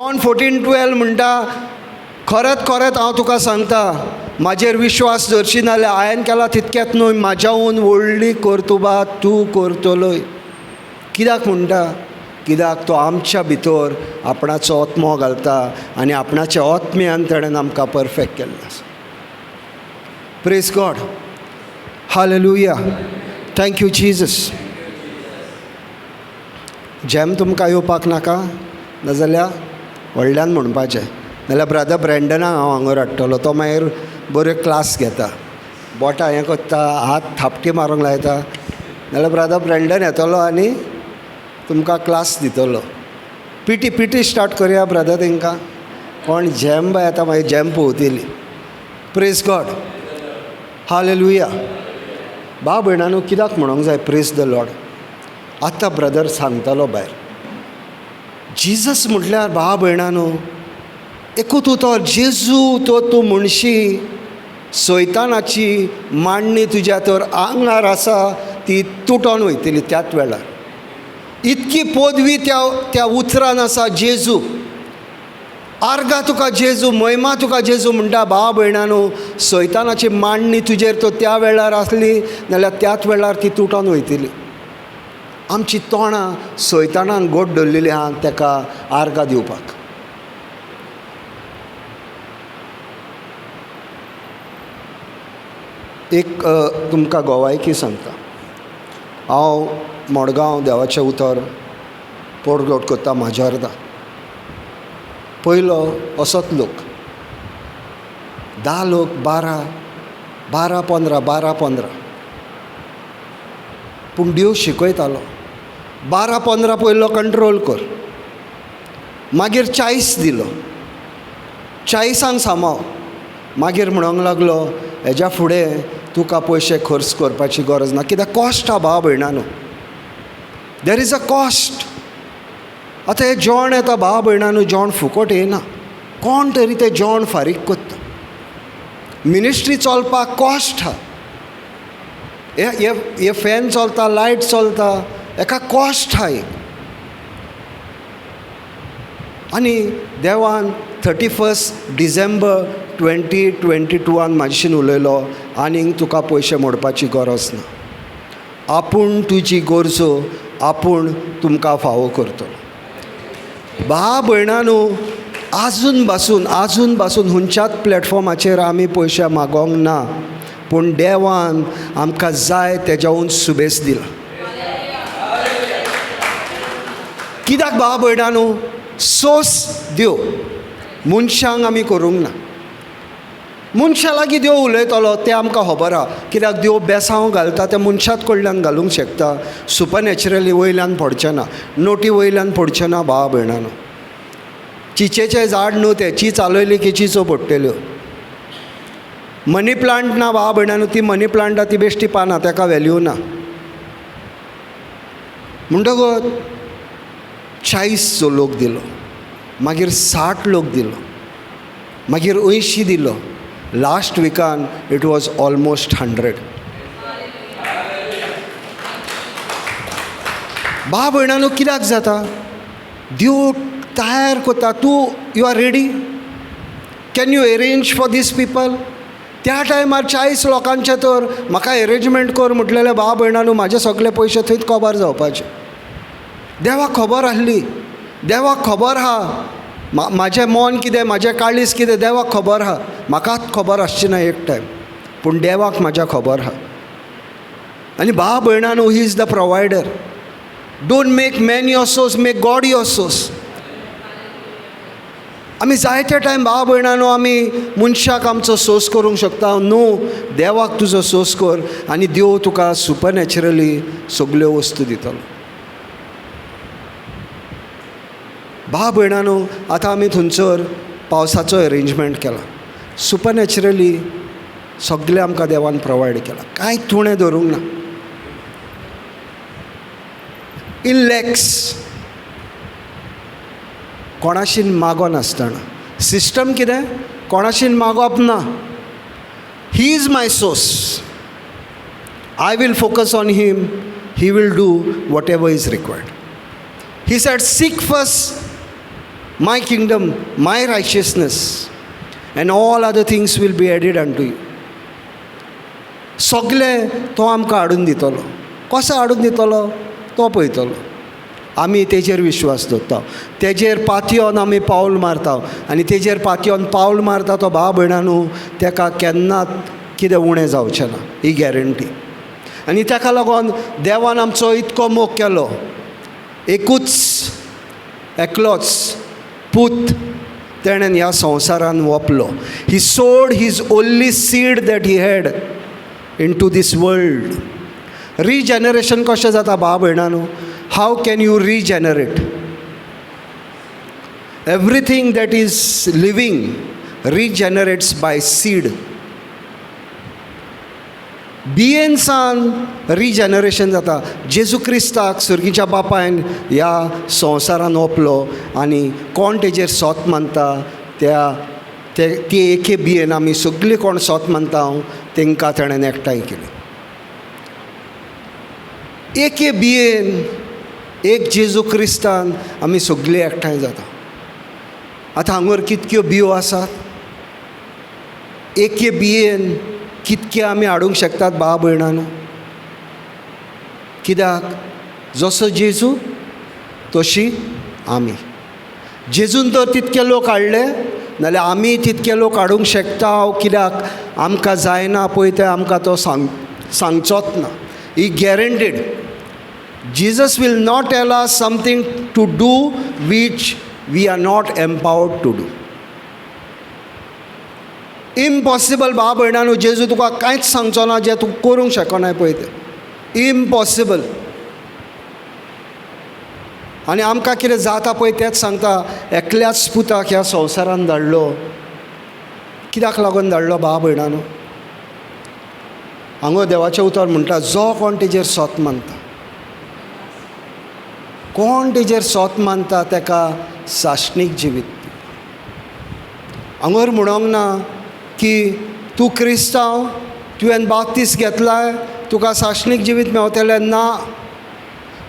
John 14:12 म्हणटा, खरेंच खरेंच हांव तुका सांगता, म्हाजेर विश्वास दवरशी नाल्यार हांवें केला तितकेंच न्हय, म्हाज्याहून व्हडली कर्तुबां तूं करतलोय. कित्याक म्हणटा? कित्याक तो आमच्या भितर आपणाचो आत्मो घालता आनी आपणाच्या आत्म्यान ताणें आमकां परफेक्ट केल्लें आसा. Praise God, hallelujah, thank you Jesus. जेम तुमकां येवपाक नाका, नाजाल्यार व्हडल्यान म्हणपाचें, नाल्यार ब्रदर ब्रँडनाक हांव हांगर हाडटलो, तो मागीर बऱ्यो क्लास घेता, बोटां हें करता, हात थापटी मारूंक लायता. नाल्यार ब्रदर ब्रँडन येतलो आनी तुमकां क्लास दितलो. पी टी स्टार्ट करया ब्रदर तेंकां. कोण झेम येता मागीर झेम पोवतली. Praise God, hallelujah. भाव भयणांनो, कित्याक म्हणूंक जाय प्रेज the Lord? आतां ब्रदर सांगतालो भायर, जिजस म्हटल्यार भाव भयणांनो एकूच उतर, जेजू तो तूं म्हणशी सैतानाची मांडणी तुज्या तर आंगार आसा ती तुटोन वयतली त्याच वेळार. इतकी पदवी त्या त्या उतरान आसा, जेजू. आर्गा तुका जेजू, महिमा तुका जेजू म्हणटा. भाव भयणांनो, सैतानाची मांडणी तुजेर तो त्या वेळार आसली जाल्यार त्याच वेळार ती तुटोन वयतली. आमची तोंडां सैतानान गोड दवरलेली आहा तेका आर्गां दिवपाक. एक तुमकां गोवायकी सांगता. हांव मडगांव देवाचें उतर पोरगोट करता म्हाज्या अर्दा. पयलो असोच लोक, 10 लोक, 12 12 15 12 15, पूण देव शिकयतालो 12 15 पयलो कंट्रोल कर, मागीर 40 दिलो, 40 सामाव, मागीर म्हणूंक लागलो हेज्या फुडें तुका पयशे खर्च करपाची गरज ना. कित्याक कॉस्ट आहा भाव भयणांनो, there is a cost. आतां हें जेवण येता भाव भयणांनो, जेवण फुकट येना, कोण तरी तें जेवण फारीक करता. मिनिस्ट्री चलपाक कॉस्ट आहा. हे फॅन चलता, लायट चलता, हेका कॉस्ट आहा एक. आनी देवान 31 डिसेंबर 2022 म्हाजेशीन उलयलो, आनीक तुका पयशे मोडपाची गरज ना, आपूण तुजी गरजो आपूण तुमकां फावो करतलो. भाव भयणांनो, आजून बासून हुंच्याच प्लॅटफॉर्माचेर आमी पयशे मागोंक ना, पूण देवान आमकां जाय तेज्याहून सुबेस दिला. कित्याक भाव भयणांनो? सोस देव मनशांक आमी करूंक ना. मनशा लागीं देव उलयतलो तें आमकां खबर आहा, कित्याक देव बेसांव घालता तें मनशाच कडल्यान घालूंक शकता, सुपरनॅचरली वयल्यान पडचें ना, नोटी वयल्यान पडचें ना. भाव भयणांनो, चिचेचें झाड न्हू तें, ची चालयली की चिचो पडटल्यो. मनी प्लांट ना भाव भयणांनो, ती मनी प्लांट ती बेश्टी पानां, ताका व्हॅल्यू ना. म्हणटकच 40 लोक दिलो, मागीर 60 लोक दिलो, मागीर 80 दिलो, लास्ट विकान it was almost 100. भाव भयणांनो, कित्याक जाता? देव तयार करता, तूं you are ready, can you arrange for these people? त्या टायमार 40 लोकांचें तर म्हाका एरेंजमेंट कर म्हटलेलें भाव भयणांनो, म्हाजे सगळे पयशे थंयच कबर जावपाचे. देवाक खबर आसली, देवाक खबर आहा म्हाजें मन कितें, म्हाजें काळीज कितें, देवाक खबर आहा. म्हाकाच खबर आसची ना एक टायम, पूण देवाक म्हाज्या खबर आहा. आनी भाव भयणांनो, he is the provider. Don't make man your source, make God your source. आमी जायते टायम भाव भयणांनो आमी मनशाक आमचो सोर्स करूंक शकता. न्हू, देवाक तुजो सोर्स कर आनी देव तुका सुपरनॅचरली सगल्यो वस्तू दितलो. भाव भयणांनो, आतां आमी थंयसर पावसाचो एरेंजमेंट केला, सुपरनॅचरली सगळें आमकां देवान प्रोवायड केलां, कांय तुणें धरूंक ना. इन लॅक्स, कोणाशीन मागोनासतना. सिस्टम कितें, कोणाशीन मागप ना. He is my source, I will focus on him, he will do whatever is required. He said seek first My kingdom, my righteousness, and all other things will be added unto you. सगलें तो आमकां हाडून दितलो. कसो हाडून दितलो तो पळयतलो. आमी तेजेर विश्वास दवरता, तेजेर पातयेवन आमी पावल मारता आनी तेजेर पातयेवन पावल मारता तो भाव भयणां न्हू, तेका केन्नाच कितें उणें जावचें ना, ही गॅरंटी. आनी तेका लागून देवान आमचो इतको मोग केलो, एकूच एकलोच पूत तेणेन ह्या संवसारान वोपलो. He sowed his only seed that he had into this world. Regeneration कशें जाता भाव भयणां न्हू? How can you regenerate? Everything that is living regenerates by seed. बियेनसान regeneration जाता. जेजू क्रिस्ताक सर्गीच्या बापायन ह्या संवसारान ओंपलो आनी कोण तेजेर सोत मानता त्या ते ती एके बियेन आमी सगळीं कोण सोत मानता तांकां तेणेन एकठांय केली. एके बियेन एक जेजू क्रिस्तान आमी सगळीं एकठांय जाता. आतां हांगर कितक्यो बियो आसात, एके बियेन कितके आमी हाडूंक शकतात भाव भयणां. कित्याक जसो जेजू तशी आमी. जेजून तर तितके लोक हाडले, नाल्यार आमी तितके लोक हाडूंक शकता. कित्याक आमकां जायना पळय तें आमकां तो सांगचोच ना. ही guaranteed. Jesus will not tell us something to do which we are not empowered to do. Impossible भाव भयणां, जेजू तुका कांयच सांगचो ना जें तूं करूंक शकना पळय तें. इम्पॉसिबल. आनी आमकां कितें जाता पळय तेंच सांगता. एकल्याच पुताक ह्या संवसारान धाडलो. कित्याक लागून धाडलो भाव भयणां? हांगा देवाचें उतर म्हणटा, जो कोण तेजेर सोत मानता, कोण तेजेर सोत मानता तेका सासणीक जिवीत. हांगर म्हणोंक ना की तूं क्रिस्तांव, तुवें बाप्तीस घेतलाय, तुका सासणीक जिवीत मेवतलें ना.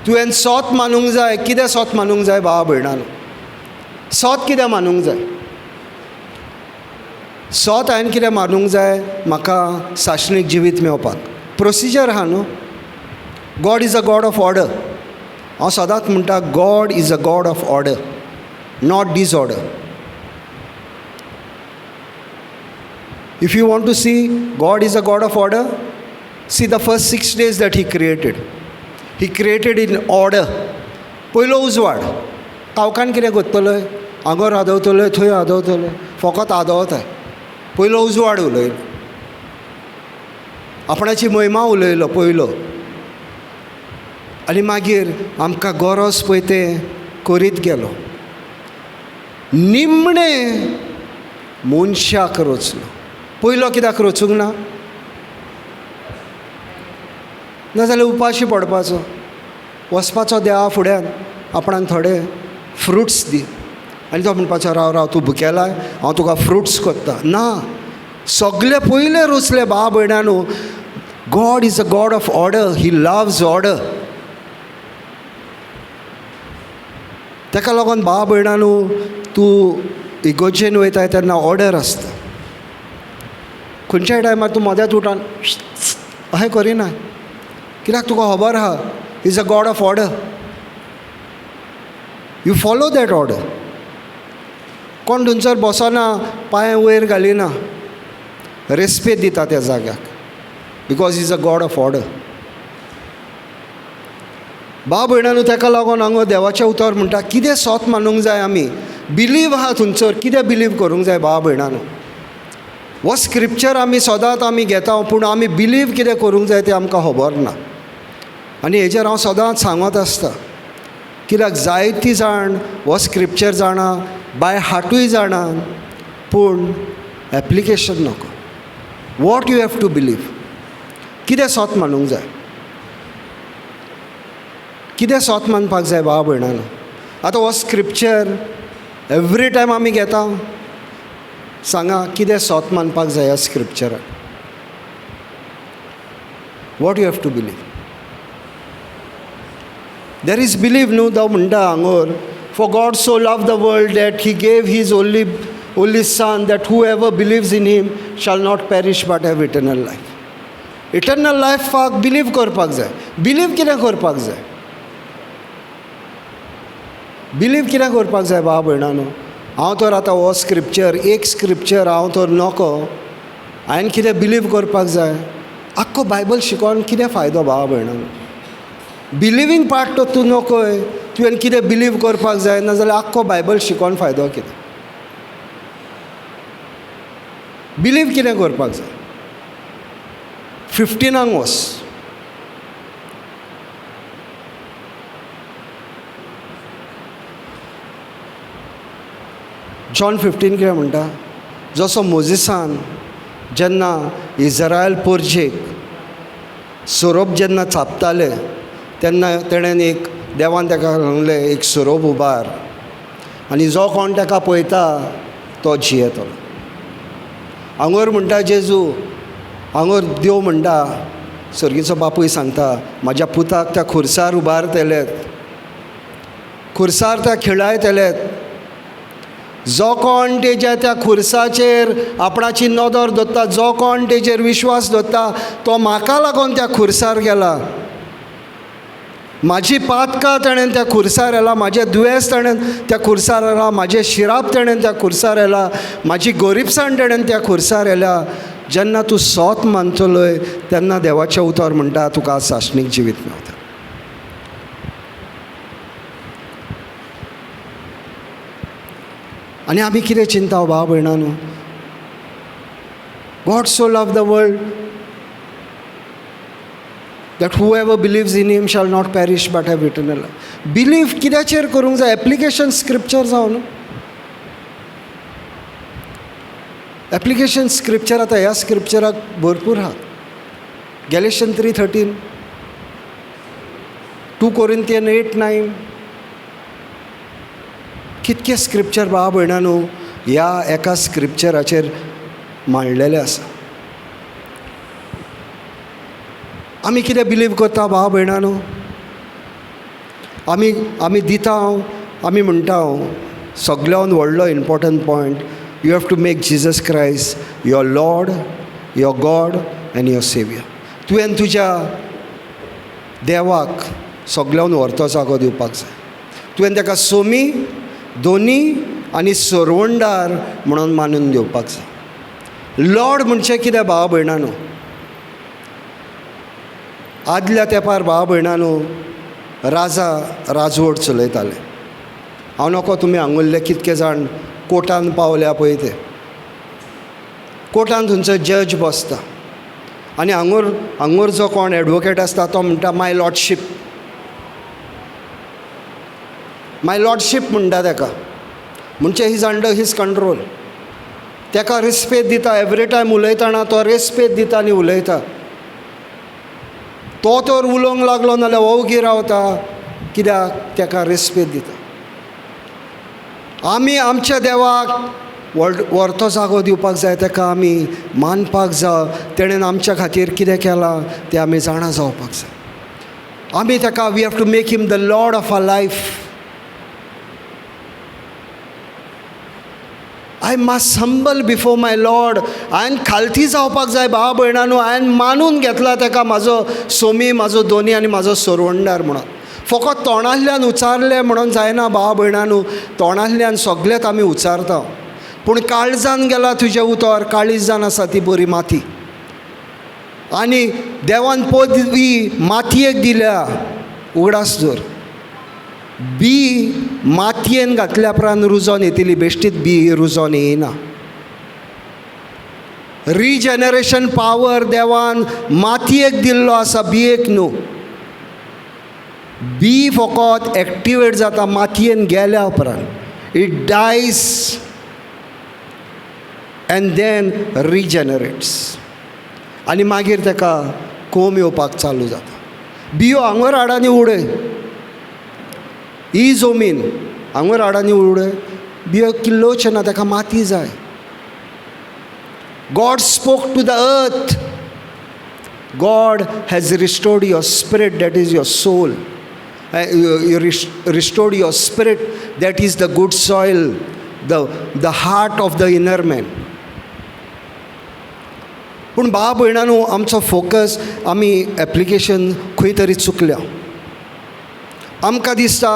तुवें सोत मानूंक जाय. कितें सोत मानूंक जाय भावा भयणां? सोत कितें मानूंक जाय? सोत हांवें कितें मानूंक जाय म्हाका सासणीक जिवीत मेवपाक? प्रोसिजर आहा न्हू. God is a God of order. हांव सदांच म्हणटा, God is a God of order, not disorder. If you want to see God is a God of order, see the first 6 days that he created. He created in order. पयलो उजवाड, कावकान कितें करतलोय, हांगर आदवतलोय, थंय आदवतलोय, फकत आदवताय. पयलो उजवाड उलयलो, आपणाची महिमा उलयलो पयलो, आनी मागीर आमकां गरज पळय तें करीत गेलो. निमणें मनशाक रचलो. पयलो कित्याक रचूंक ना? नाजाल्यार उपाशी पडपाचो, वचपाचो देवा फुड्यान आपणाक थोडे फ्रुट्स दी, आनी तो म्हणपाचो राव राव तूं भुकेलाय, हांव तुका फ्रुट्स करता. ना, सगळे पयले रचले भाव भयणां न्हू. God is a God of order. He loves order. ताका लागून भाव भयणां न्हू, तूं इगोर्जेन वयताय तेन्ना ऑर्डर आसता. खंयच्याय टायमार तूं मद्यात उठान अशें करिना, कित्याक तुका खबर आहा is a God of order. You follow that order. कोण थंयसर बसना, पांय वयर घालिना, रेस्पेद दिता त्या जाग्याक, because is a God of order. भाव भयणांनो, ताका लागून हांगा देवाचें उतर म्हणटा, कितें सोत मानूंक जाय आमी, बिलीव आहा थंयसर, कितें बिलीव करूंक जाय भाव भयणांनो. हो स्क्रिप्चर आमी सदांच आमी घेता, पूण आमी बिलीव कितें करूंक जाय तें आमकां खबर ना. आनी हेजेर हांव सदांच सांगत आसता, कित्याक जायतीं जाण हो स्क्रिप्चर जाणा, बाय हार्टूय जाणा, पूण एप्लिकेशन नको. What you have to believe, कितें सोत मानूंक जाय, कितें सोत मानपाक जाय भाव भयणांनो. आतां हो स्क्रिप्चर एवरी टायम आमी घेता, सांगा कितें सोत मानपाक जाय ह्या स्क्रिप्चराक. What you have to believe. There is believe न्हू. तो म्हणटा हांगोर For God so love the world that he gave his only only son, that whoever believes in him shall not perish but have eternal life. Eternal लायफाक believe करपाक जाय. Believe कितें करपाक जाय? Believe कितें करपाक जाय भाव भयणानो? हांव तर आतां हो स्क्रिप्चर, एक स्क्रिप्चर हांव तर नको, हांवें कितें बिलीव करपाक जाय? आख्खो बायबल शिकोवन कितें फायदो भाव भयणानो? बिलिवींग पार्ट तर तूं नकोय. तुवें कितें बिलीव करपाक जाय, नाजाल्यार आख्खो बायबल शिकोवन फायदो कितें? बिलीव कितें करपाक जाय? 15 वच. जॉन 15 कितें म्हणटा? जसो मोजिसान जेन्ना इजरायल पोरजेक सोरोप जेन्ना चाबताले तेन्ना तेणेन एक देवान ताका सांगलें, एक सोरोप उबार आनी जो कोण ताका पळयता तो जियेतलो. हांगर म्हणटा जेजू, हांगर देव म्हणटा, सर्गीचो बापूय सांगता, म्हाज्या पुताक त्या खुर्सार उबारतलेत, खुर्सार त्या खिळायतलेत. जो कोण तेज्या त्या खुर्साचेर आपणाची नदर दवरता, जो कोण तेजेर विश्वास दवरता, तो म्हाका लागून त्या खुर्सार गेला. म्हाजी पातकां ताणें त्या खुर्सार येला, म्हाजें दुयेंस ताणें त्या खुर्सार येला, म्हाजें शिराप ताणें त्या खुर्सार येला, म्हाजी गोरीबसाण ताणें त्या खुर्सार येल्या. जेन्ना तूं सोत मानतलोय तेन्ना देवाचें उतर म्हणटा तुका सासणीक जिवीत मेवता. आनी आमी कितें चिंता भाव भयणानो? God so love the world that whoever believes in him shall not perish but have eternal life. Believe कित्याचेर करूंक जाय? एप्लिकेशन स्क्रिप्चर जावं न्हू. एप्लिकेशन स्क्रिप्चर आतां ह्या स्क्रिप्चराक भरपूर आहा. Galatians 3:13, 2 Corinthians 8:9, कितके स्क्रिप्चर भाव भयणानो ह्या एका स्क्रिप्चराचेर मांडलेले आसा. आमी कितें बिलीव करता भाव भयणानो? आमी आमी दिता, आमी म्हणटा सगळ्यान व्हडलो important point, you have to make Jesus Christ your Lord, your God and your saviour. तुवें तुज्या देवाक सगळ्यान व्हरतो जागो दिवपाक जाय. तुवें ताका सोमी, दोनी आनी सरवंडार म्हणून मानून दिवपाक जाय. लॉर्ड म्हणचें कितें भाव भयणानो? आदल्या तेंपार भाव भयणानो राजा राजवट चलयताले. हांव नको तुमी हांगुल्ले कितके जाण कोर्टान पावल्या पळय ते. कोर्टान थंयचो जज बसता आनी हांगूर हांगूर जो कोण एडवोकेट आसता तो म्हणटा माय लॉर्डशीप, माय लॉर्डशीप म्हणटा ताका. म्हणजे his under his control. ताका रेस्पेद दिता, एवरी टायम उलयतना तो रेस्पेद दिता आनी उलयता. तो तर उलोवंक लागलो नाल्यार ओगी रावता, कित्याक ताका रेस्पेद दिता. आमी आमच्या देवाक व्हरतो जागो दिवपाक जाय, ताका आमी मानपाक जाय. तेणेन आमच्या खातीर कितें केलां तें आमी जाणा जावपाक जाय. आमी ताका we have to make him the lord of our life. I must humble before my lord. हांवें खालती जावपाक जाय भाव भयणानो. हांवें मानून घेतला ताका म्हाजो सोमी, म्हाजो दोनी आनी म्हाजो सरवंडार म्हणून. फकत तोंडांतल्यान उचारलें म्हणून जायना भाव भयणानो. तोंडांतल्यान सगळेंच आमी उचारता, पूण काळजान गेला तुजें उतर, काळीजान आसा ती बरी माती. आनी देवान पदवी मातयेक दिल्या. उगडास दवर, बी मातयेन घातल्या उपरांत रुजोन येतली, बेश्टीत बी रुजोन येना. रिजनरेशन पावर देवान मातयेक दिल्लो आसा, बियेक न्हू. बी फकत एक्टिवेट जाता मातयेन गेल्या उपरांत. It dies and then regenerates. आनी मागीर ताका कोम येवपाक चालू जाता. बियो हांगर हाडांनी उडय, ही जमीन हांगर हाडांनी उडय, बियो किल्लोवचें ना, ताका माती जाय. God spoke to the earth. God has restored your spirit, that is your soul. you restored your spirit. That is the good soil, the heart of the inner man. पूण भाव भयणांनो, आमचो फोकस, आमी एप्लिकेशन खंय तरी चुकल्या. आमकां दिसता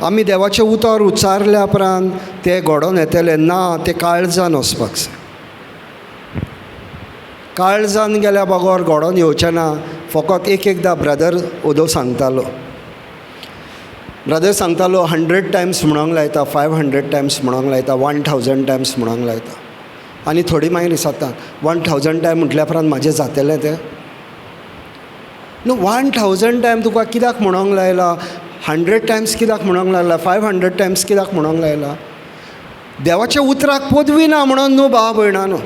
आमी देवाचें उतर उच्चारल्या उपरांत तें घडोवन येतलें. ना, तें काळजान वचपाक जाय. काळजान गेल्या बगर घडोवन येवचें ना. फकत एक एकदां ब्रदर ओदो सांगतालो, ब्रदर सांगतालो, 100 टायम्स म्हणोंक लायता, 500 टायम्स म्हणोंक लायता, 1000 टायम्स म्हणोंक लायता. आनी थोडी मागीर विचारता, 1000 टायम म्हटल्या उपरांत म्हाजें जातलें तें? न्हू, 1000 टायम तुका कित्याक म्हणोंक लायला? 100 टायम्स कित्याक म्हणोंक लायला? 500 टायम्स कित्याक म्हणोंक लायला? देवाच्या उतराक पदवी ना म्हणून न्हू. भाव भयणानो,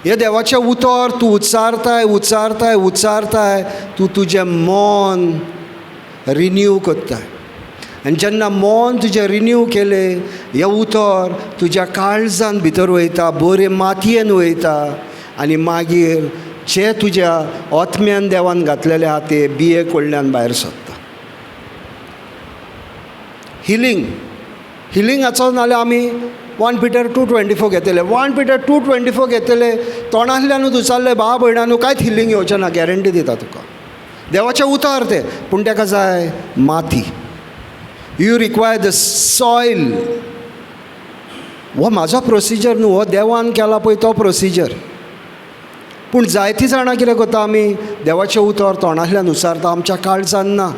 हे देवाचें उतर तूं उच्चारताय, उच्चारताय, उच्चारताय, तूं तुजें मन रिन्यू करताय. आनी जेन्ना मन तुजें रिन्यू केलें, हें उतर तुज्या काळजान भितर वयता, बरे मातयेन वयता आनी मागीर जे तुज्या आत्म्यान देवान घातलेले आहा ते बिये कडल्यान भायर सरता. हिलींग, हिलिंगाचो नाल्यार आमी 1 Peter 2:24 घेतले. 1 Peter 2:24 घेतले, तोंडांतल्यानूच उचारले, भाव भयणानू, कांयच हिलींग येवचें ना. गॅरंटी दिता तुका, देवाचें उतर तें. पूण ताका जाय माती. You require the soil. हो म्हाजो प्रोसिजर न्हू, हो देवान केला पळय तो प्रोसिजर. पूण जायतीं जाणां कितें करता, आमी देवाचें उतर तोंडांतल्यान उचारता, आमच्या काळजान ना.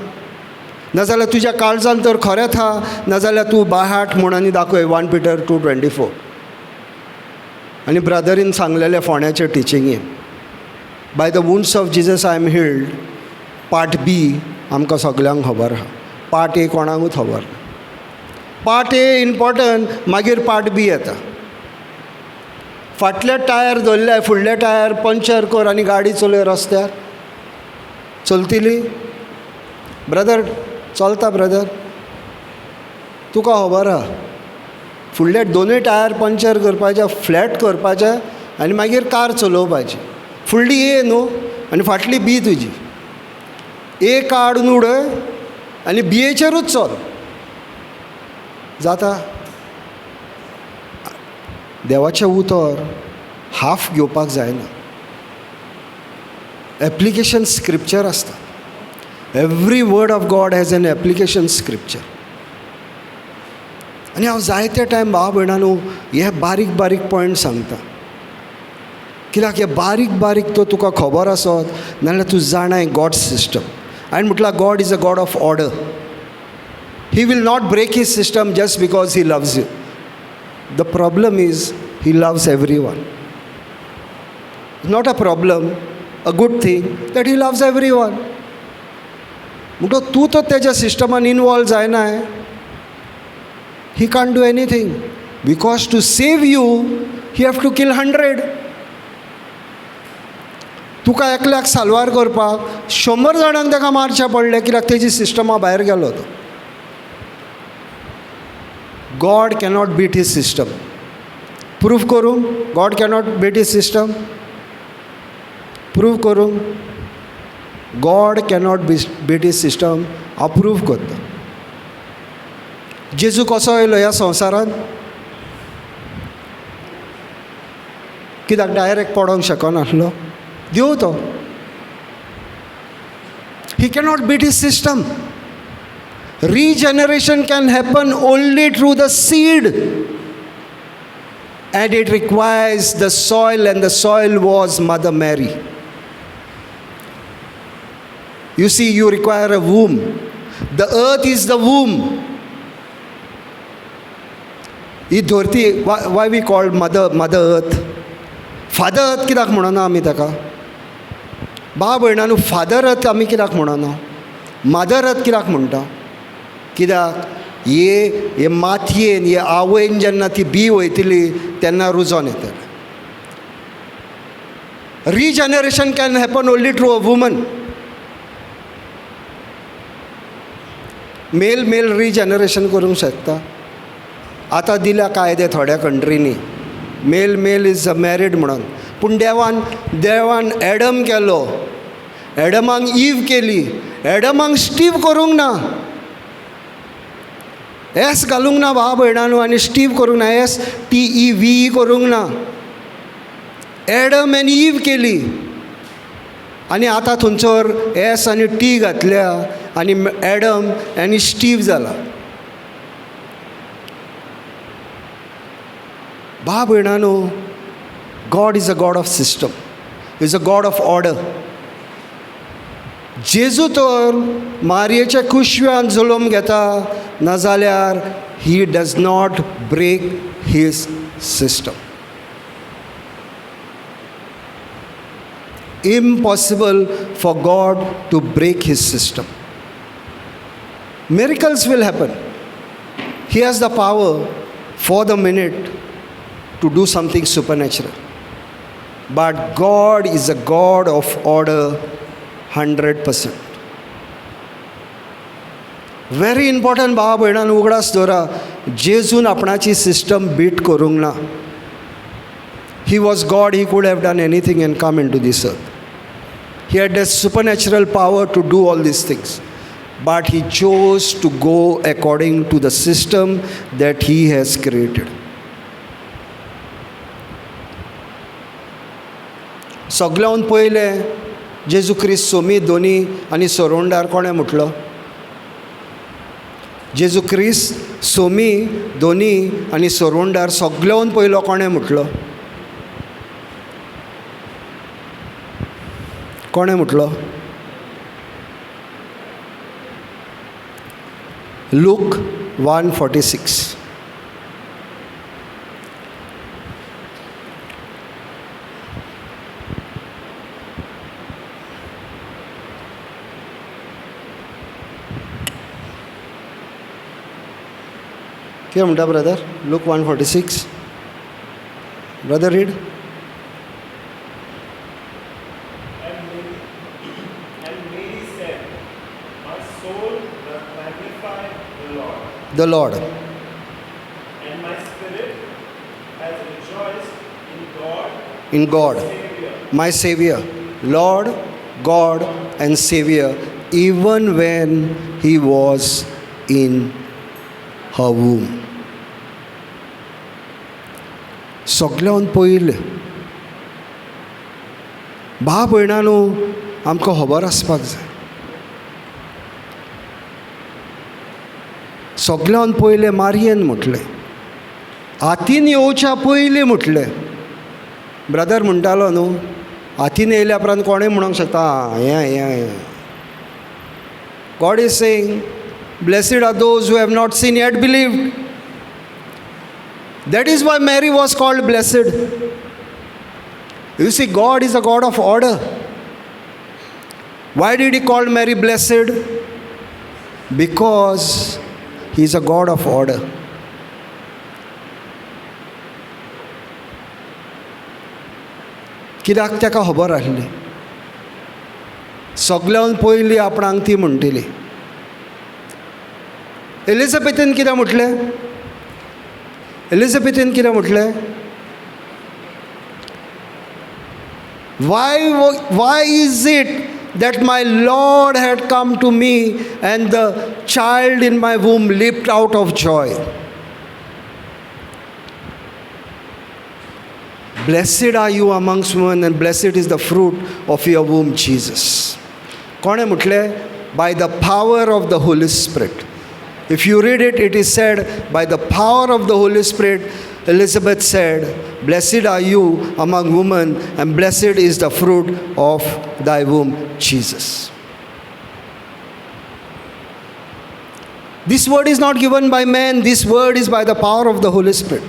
नाजाल्यार तुज्या काळजान तर खरेंच आहा, नाजाल्यार तूं बाय हार्ट म्हूण आनी दाखय 1 Peter 2:24. आनी ब्रदरीन सांगलेलें फोंड्याचे टिचिंगेन, "By the wounds of Jesus I am healed", part B आमकां सगल्यांक खबर आहा. पार्ट ए कोणाकूच खबर ना. पार्ट ए इम्पोर्टंट, मागीर पार्ट बी येता. फाटले टायर धरले, फुडले टायर पंक्चर कर आनी गाडी चलय रस्त्यार, चलतली ब्रदर? चलता ब्रदर? तुका खबर आहा, फुडले दोनूय टायर पंक्चर करपाचे, फ्लॅट करपाचे आनी मागीर कार चलोवपाची. फुडली ए न्हू आनी फाटली बी. तुजी ए काडून उडय आनी बीएचेरूच चल, जाता. देवाचें उतर हाफ घेवपाक जायना. एप्लिकेशन स्क्रिप्चर आसता. Every word of God has an application scripture. आनी हांव जायते टायम, भाव भयणांनो, हे बारीक बारीक पॉयंट सांगता, कित्याक हे बारीक बारीक तो तुका खबर आसत नाल्यार तूं जाणाय गॉड सिस्टम. हांवें म्हटलां, God is a God of order. He will not break his system just because he loves you. The problem is he loves everyone. Not a problem, a good thing that he loves everyone. म्हणटो तूं तर तेज्या सिस्टमान involve जायना. He can't do anything because to save you he have to kill 100. तुका एकल्याक साल्वार करपाक 100 जाणांक ताका मारचें पडलें, कित्याक तेजी सिस्टमा भायर गेलो तो. God cannot beat his system. Proof करूं? God cannot beat his system. Prove करूं? गॉड कॅनॉट बीट his system. हांव प्रूव करता. जेजू कसो येयलो ह्या संवसारांत? कित्याक डायरेक्ट पडोंक शकनासलो? देव तो. He cannot beat his system. Regeneration can happen only through the seed, and it requires the soil, and the soil was Mother Mary. You see, you require a womb. The earth is the womb. ही धरती, why we called mother earth? Father earth कित्याक म्हणना आमी ताका? भाव भयणांनो, father अर्थ आमी कित्याक म्हणना? मदर अर्थ कित्याक म्हणटा? कित्याक हे हे मातयेन, हे आवयन जेन्ना ती बी वयतली तेन्ना रुजोन येतलें. Regeneration can happen only through a woman. Male male regeneration करूंक शकता? आतां दिल्या कायदे थोड्या कंट्रींनी, male male is a married म्हणून. पूण देवान एडम केलो. एडमाक ईव केली, एडमाक स्टीव करूंक ना, एस घालूंक ना भाव भयणांनो, आनी स्टीव करूंक ना, एस टी ई व्ही करूंक ना, एडम आनी ईव केली. आनी आतां थंयसर एस आनी टी घातल्या आनी एडम आनी स्टीव जाला. भाव भयणांनो, God is a God of system, is a God of order. जेजू तर मारयेच्या कुशव्यान जल्म घेता, नाजाल्यार he does not break his system. Impossible for God to break his system. Miracles will happen. He has the power for the minute to do something supernatural. But God is a God of order 100%. Very important भावा भयणान उगडास दवरा, जेजून आपणाची system beet करूंक ना. He was God, he could have done anything and come into this earth. He had the supernatural power to do all these things. But he chose to go according to the system that he has created. सगळ्याहून पयलें जेजू क्रिस्त सोमी दोनी आनी सोरोंडार कोणें म्हटलो? जेजू क्रिस्त सोमी दोनी आनी सोरोंडार सगळ्याहून पयलो कोणें म्हटलो? कोणें म्हटलो? लूक 1:46. कितें म्हणटा brother? Luke 1:46. Brother read. And Mary said, My soul doth magnify the Lord, The Lord. And my spirit has rejoiced in God, In God, Savior, my Savior, Lord, God and Savior, even when he was in her womb. सगळ्यान पयलें भाव भयणांनो आमकां खबर आसपाक जाय, सगळ्यान पयलें मारयेन म्हटलें, हातीन येवच्या पयलीं म्हटलें. ब्रदर म्हणटालो न्हू, हातीन येयल्या उपरांत कोणूय म्हणूंक शकता हें हें हें. God is saying, blessed are those who have not seen yet believed. That is why Mary was called blessed. You see, God is a God of order. Why did he call Mary blessed? Because he is a God of order. कित्याक ताका खबर आसली, सगळ्यान पयलीं आपणाक ती म्हणटली. एलिझाबेथीन कितें म्हटलें? एलिझाबेथीन कितें म्हटलें? Why is it that my Lord had come to me and the child in my womb leaped out of joy? Blessed are you amongst women and blessed is the fruit of your womb, Jesus. कोणें म्हटलें? By the power of the Holy Spirit. If you read it, it is said, by the power of the Holy Spirit, Elizabeth said, blessed are you among women and blessed is the fruit of thy womb, Jesus. This word is not given by man, this word is by the power of the Holy Spirit.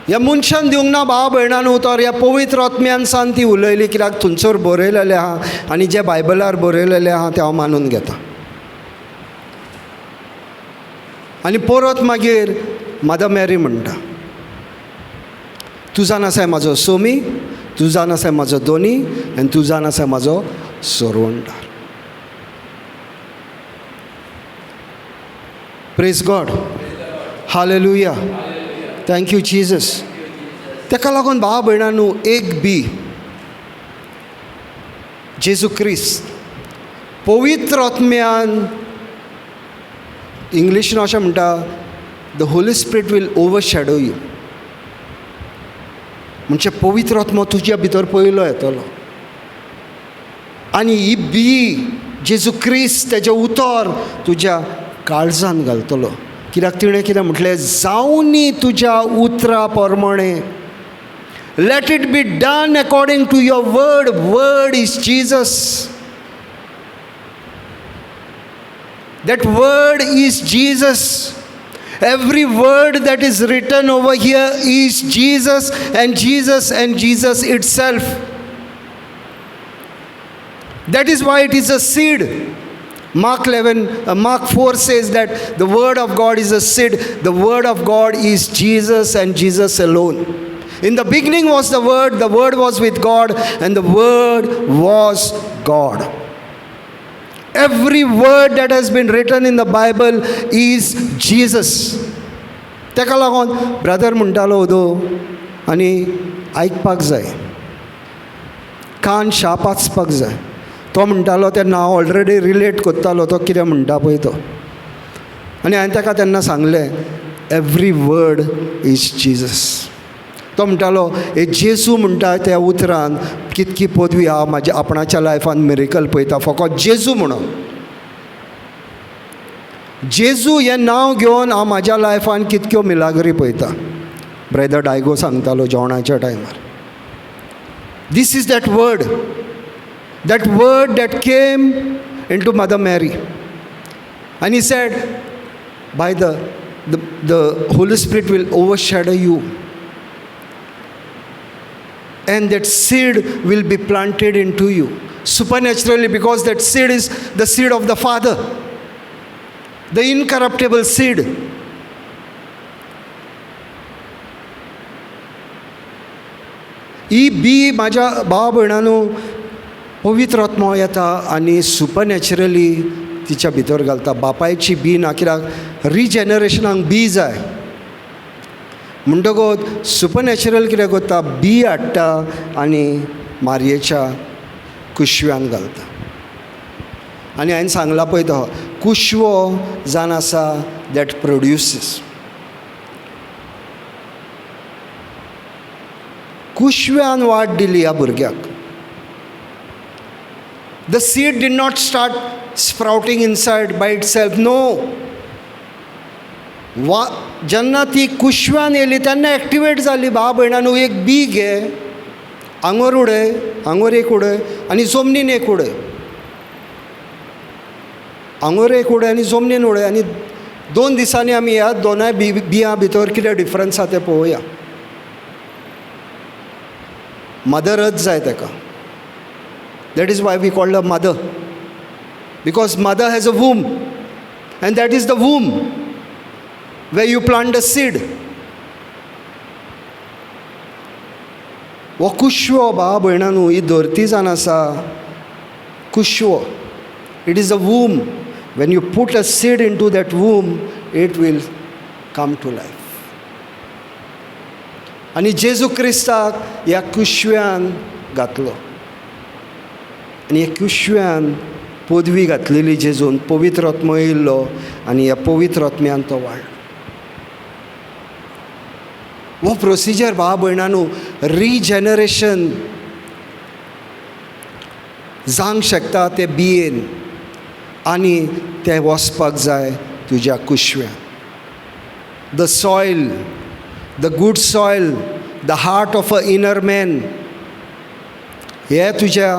ह्या मनशान दिवंक ना भाव भयणांनो, तर ह्या पवित्र आत्म्यान सान ती उलयली, कित्याक थंयसर बरयलेलें आहा आनी जें बायबलार बरयलेलें आहा तें हांव मानून घेता. आनी परत मागीर मदर मॅरी म्हणटा, तूं जाण आसाय म्हाजो सोमी, तूं जाण आसाय म्हाजो दोनी आनी तूं जाण आसाय म्हाजो सोरवणदार. Praise God, hallelujah, thank you Jesus. ताका लागून भाव भयणांनो, एक बी जेजू क्रिस्त पवित्र आत्म्यान, इंग्लिशीन अशें म्हणटा, the Holy Spirit will overshadow you. म्हणजे पवित्र आत्मो तुज्या भितर पयलो येतलो आनी ही बी जेजू क्रिस्त तेजें उतर तुज्या काळजान घालतलो. कित्याक तिणें कितें म्हटलें, जावनी तुज्या उतरा प्रमाणें. Let it be done according to your word. Word is Jesus. That word is Jesus. Every word that is written over here is Jesus and Jesus and Jesus itself. That is why it is a seed. Mark 4 says that the word of God is a seed. The word of God is Jesus and Jesus alone. In the beginning was the word was with God, and the word was God. Every word that has been written in the Bible is Jesus. तेका लागून brother म्हणटालो ओदो आनी आयकपाक जाय, कान शाप आसपाक जाय. तो म्हणटालो तेन्ना हांव ऑलरेडी रिलेट करतालो तो कितें म्हणटा पळय तो. आनी हांवें ताका तेन्ना सांगलें, एवरी वर्ड is Jesus. तो म्हणटालो हे जेजू म्हणटा त्या उतरान कितकी पदवी हांव म्हाज्या आपणाच्या लायफान मिरेकल पळयता, फकत जेजू म्हणून. जेजू हें नांव घेवन हांव म्हाज्या लायफान कितक्यो मिलाग्री पळयता. ब्रदर डायगो सांगतालो जेवणाच्या टायमार, this is that word, that word that came into Mother Mary and he said by the the Holy Spirit will overshadow you and that seed will be planted into you supernaturally, because that seed is the seed of the Father, the incorruptible seed. ही बी म्हाज्या भाव भयणांनो पवित्र आत्मो येता आनी सुपरनॅचरली तिच्या भितर घालता. बापायची बी ना, कित्याक रिजनरेशनाक बी जाय. म्हणटकूच सुपरनॅचरल कितें करता, बी हाडटा आनी मारयेच्या कुशव्यान घालता. आनी हांवें सांगलां पळय तो कुशवो जावन आसा that produces. कुशव्यान वाट दिली ह्या भुरग्याक. The seed did not start sprouting inside by itself, no. वा जेन्ना ती कुशव्यान येयली तेन्ना एक्टिवेट जाली. भाव भयणांनो एक बी घे, आंगोर उडय, आंगोर एक उडय आनी जमनीन एक उडय, आंगोर एक उडय आनी जमनीन उडय, आनी 2 दिसांनी आमी ह्या दोनाय बियां भितर कितें डिफरन्स आसा तें पळोवया. मदरच जाय ताका. That is why we called a mother, because mother has a womb, and that is the womb where you plant the seed. हो कुशवो भाव भयणांनो ही धरती जावन आसा कुशवो. It is a womb. When you put a seed into that womb, it will come to life. आनी जेजू क्रिस्ताक ह्या कुशव्यान घातलो आनी ह्या कुशव्यान पदवी घातलेली जेजून, पवित्र आत्मो येयल्लो आनी ह्या पवित्र आत्म्यान तो वाडलो. हो प्रोसिजर भाव भयणांनो रिजनरेशन जावंक शकता ते बियेन, आनी तें वचपाक जाय तुज्या कुशव्यान. The soil, the good soil, the heart of a inner man, हे तुज्या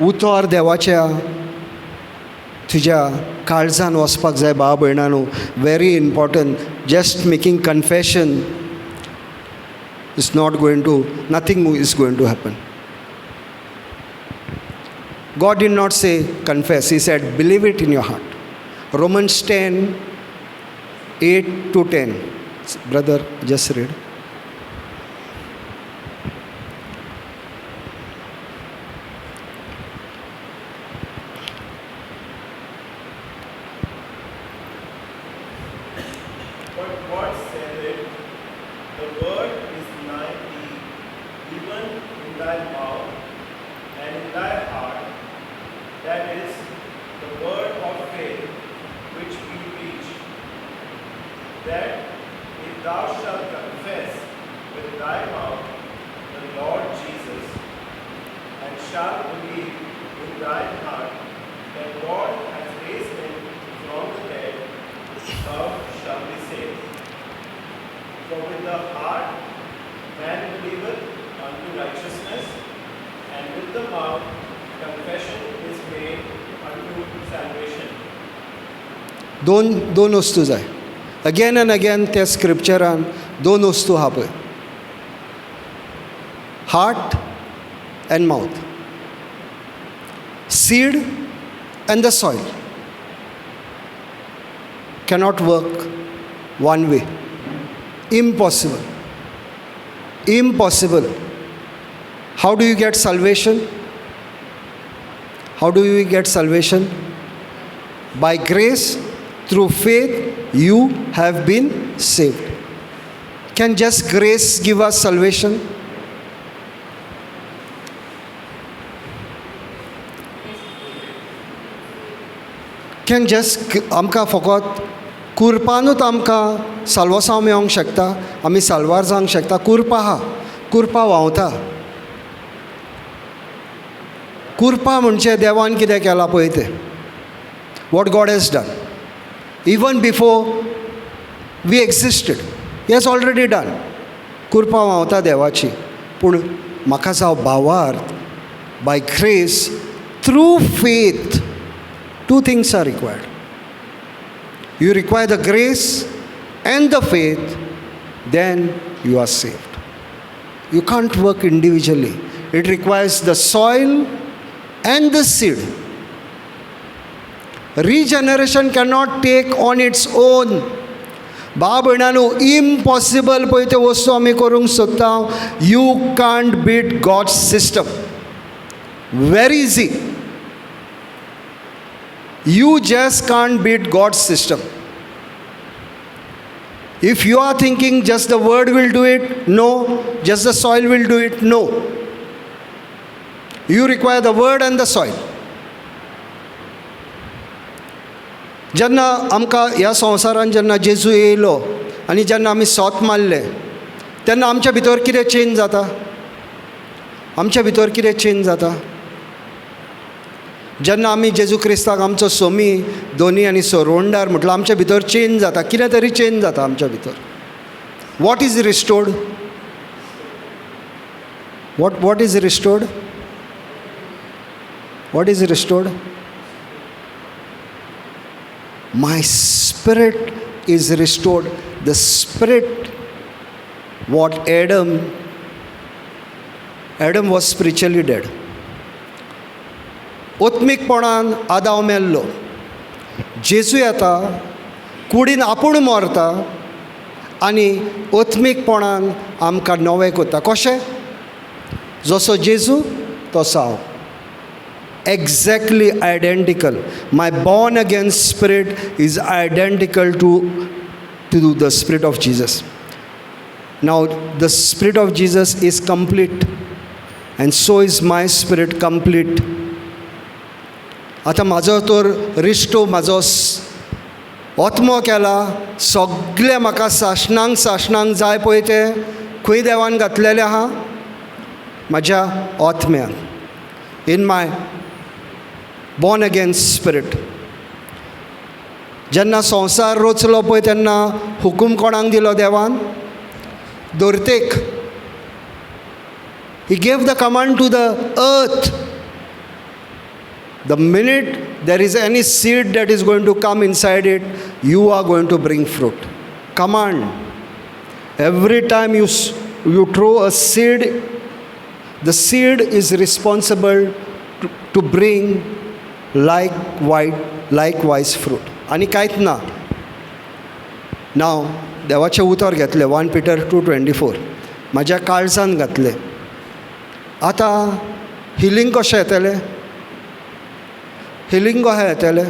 उतर देवाच्या तुज्या काळजान वचपाक जाय भाव भयणांनो. Very important. Just making confession is not going to, nothing is going to happen. God did not say confess, he said believe it in your heart. Romans 10, 8 to 10. Brother, just read. But God said it, the word is nigh thee, even in thy mouth and in thy heart, That is, the word of faith which we preach, that if thou shalt confess with thy mouth the Lord Jesus, and shalt believe in thine heart that God hath raised him from the dead, thou shalt be saved. For with the heart man believeth unto righteousness, and with the mouth confession is made unto salvation. दोन दोन वस्तू जाय. Again and again त्या स्क्रिप्चरान दोन वस्तू आहा पळय, heart and mouth, seed and the soil cannot work one way. Impossible. Impossible. How do you get salvation? How do you get salvation? By grace, through faith, you have been saved. Can just grace give us salvation? Can just आमकां फकत कुरपानूच आमकां साल्वासांव मेळोंक शकता? आमी साल्वार जावंक शकता? कुरपा आहा, कुरपा व्हांवता. कुरपा म्हणजे देवान कितें केलां पळय तें, what God has done even before we existed, he has already done. कुरपा व्हांवता देवाची. पूण म्हाका जावं भावार्थ, by grace through faith, two things are required. You require the grace and the faith, then you are saved. You can't work individually. It requires the soil and the seed. Regeneration cannot take on its own. भाव भयणांनो, impossible पळय त्यो वस्तू आमी करूंक सोदता. You can't beat God system. Very easy. You just can't beat God's system. If you are thinking just the word will do it, no. Just the soil will do it, no. You require the word and the soil. जेन्ना आमकां ह्या संवसारान जेन्ना जेजू येयलो आनी जेन्ना आमी सोत मारले तेन्ना आमच्या भितर कितें चेंज जाता? आमच्या भितर कितें चेंज जाता? जेन्ना आमी जेजू क्रिस्ताक आमचो सोमी, दोनी आनी सोरवणदार म्हटल्यार आमच्या भितर चेंज जाता, कितें तरी चेंज जाता आमच्या भितर. What is restored? What is restored? What is restored? My spirit is restored. The spirit what Adam was spiritually dead. आत्मीकपणान आदाव मेल्लो. जेजू येता, कुडीन आपूण मरता आनी आत्मीकपणान आमकां नवें करता. कशें? जसो जेजू तसो हांव. Exactly identical. My born again spirit is identical to the spirit of Jesus. Now the spirit of Jesus is complete and so is my spirit complete. आतां म्हाजो तर रिश्टो, म्हाजो आत्मो केला, सगळें म्हाका सासणांक सासणांक जाय पळय तें खंय देवान घातलेलें आहा? म्हाज्या आत्म्यान, in my born again spirit. जेन्ना संवसार रचलो पळय तेन्ना हुकूम कोणाक दिलो देवान? धर्तेक. He gave the command to the earth. The minute there is any seed that is going to come inside it, you are going to bring fruit. Command. Every time you throw a seed, the seed is responsible to bring likewise fruit. आनी कांयच ना. नाव देवाचें उतर घेतलें, 1 Peter 2:24, म्हाज्या काळजान घातलें. आतां healing कशें येतलें? हिलींग कशें येतलें?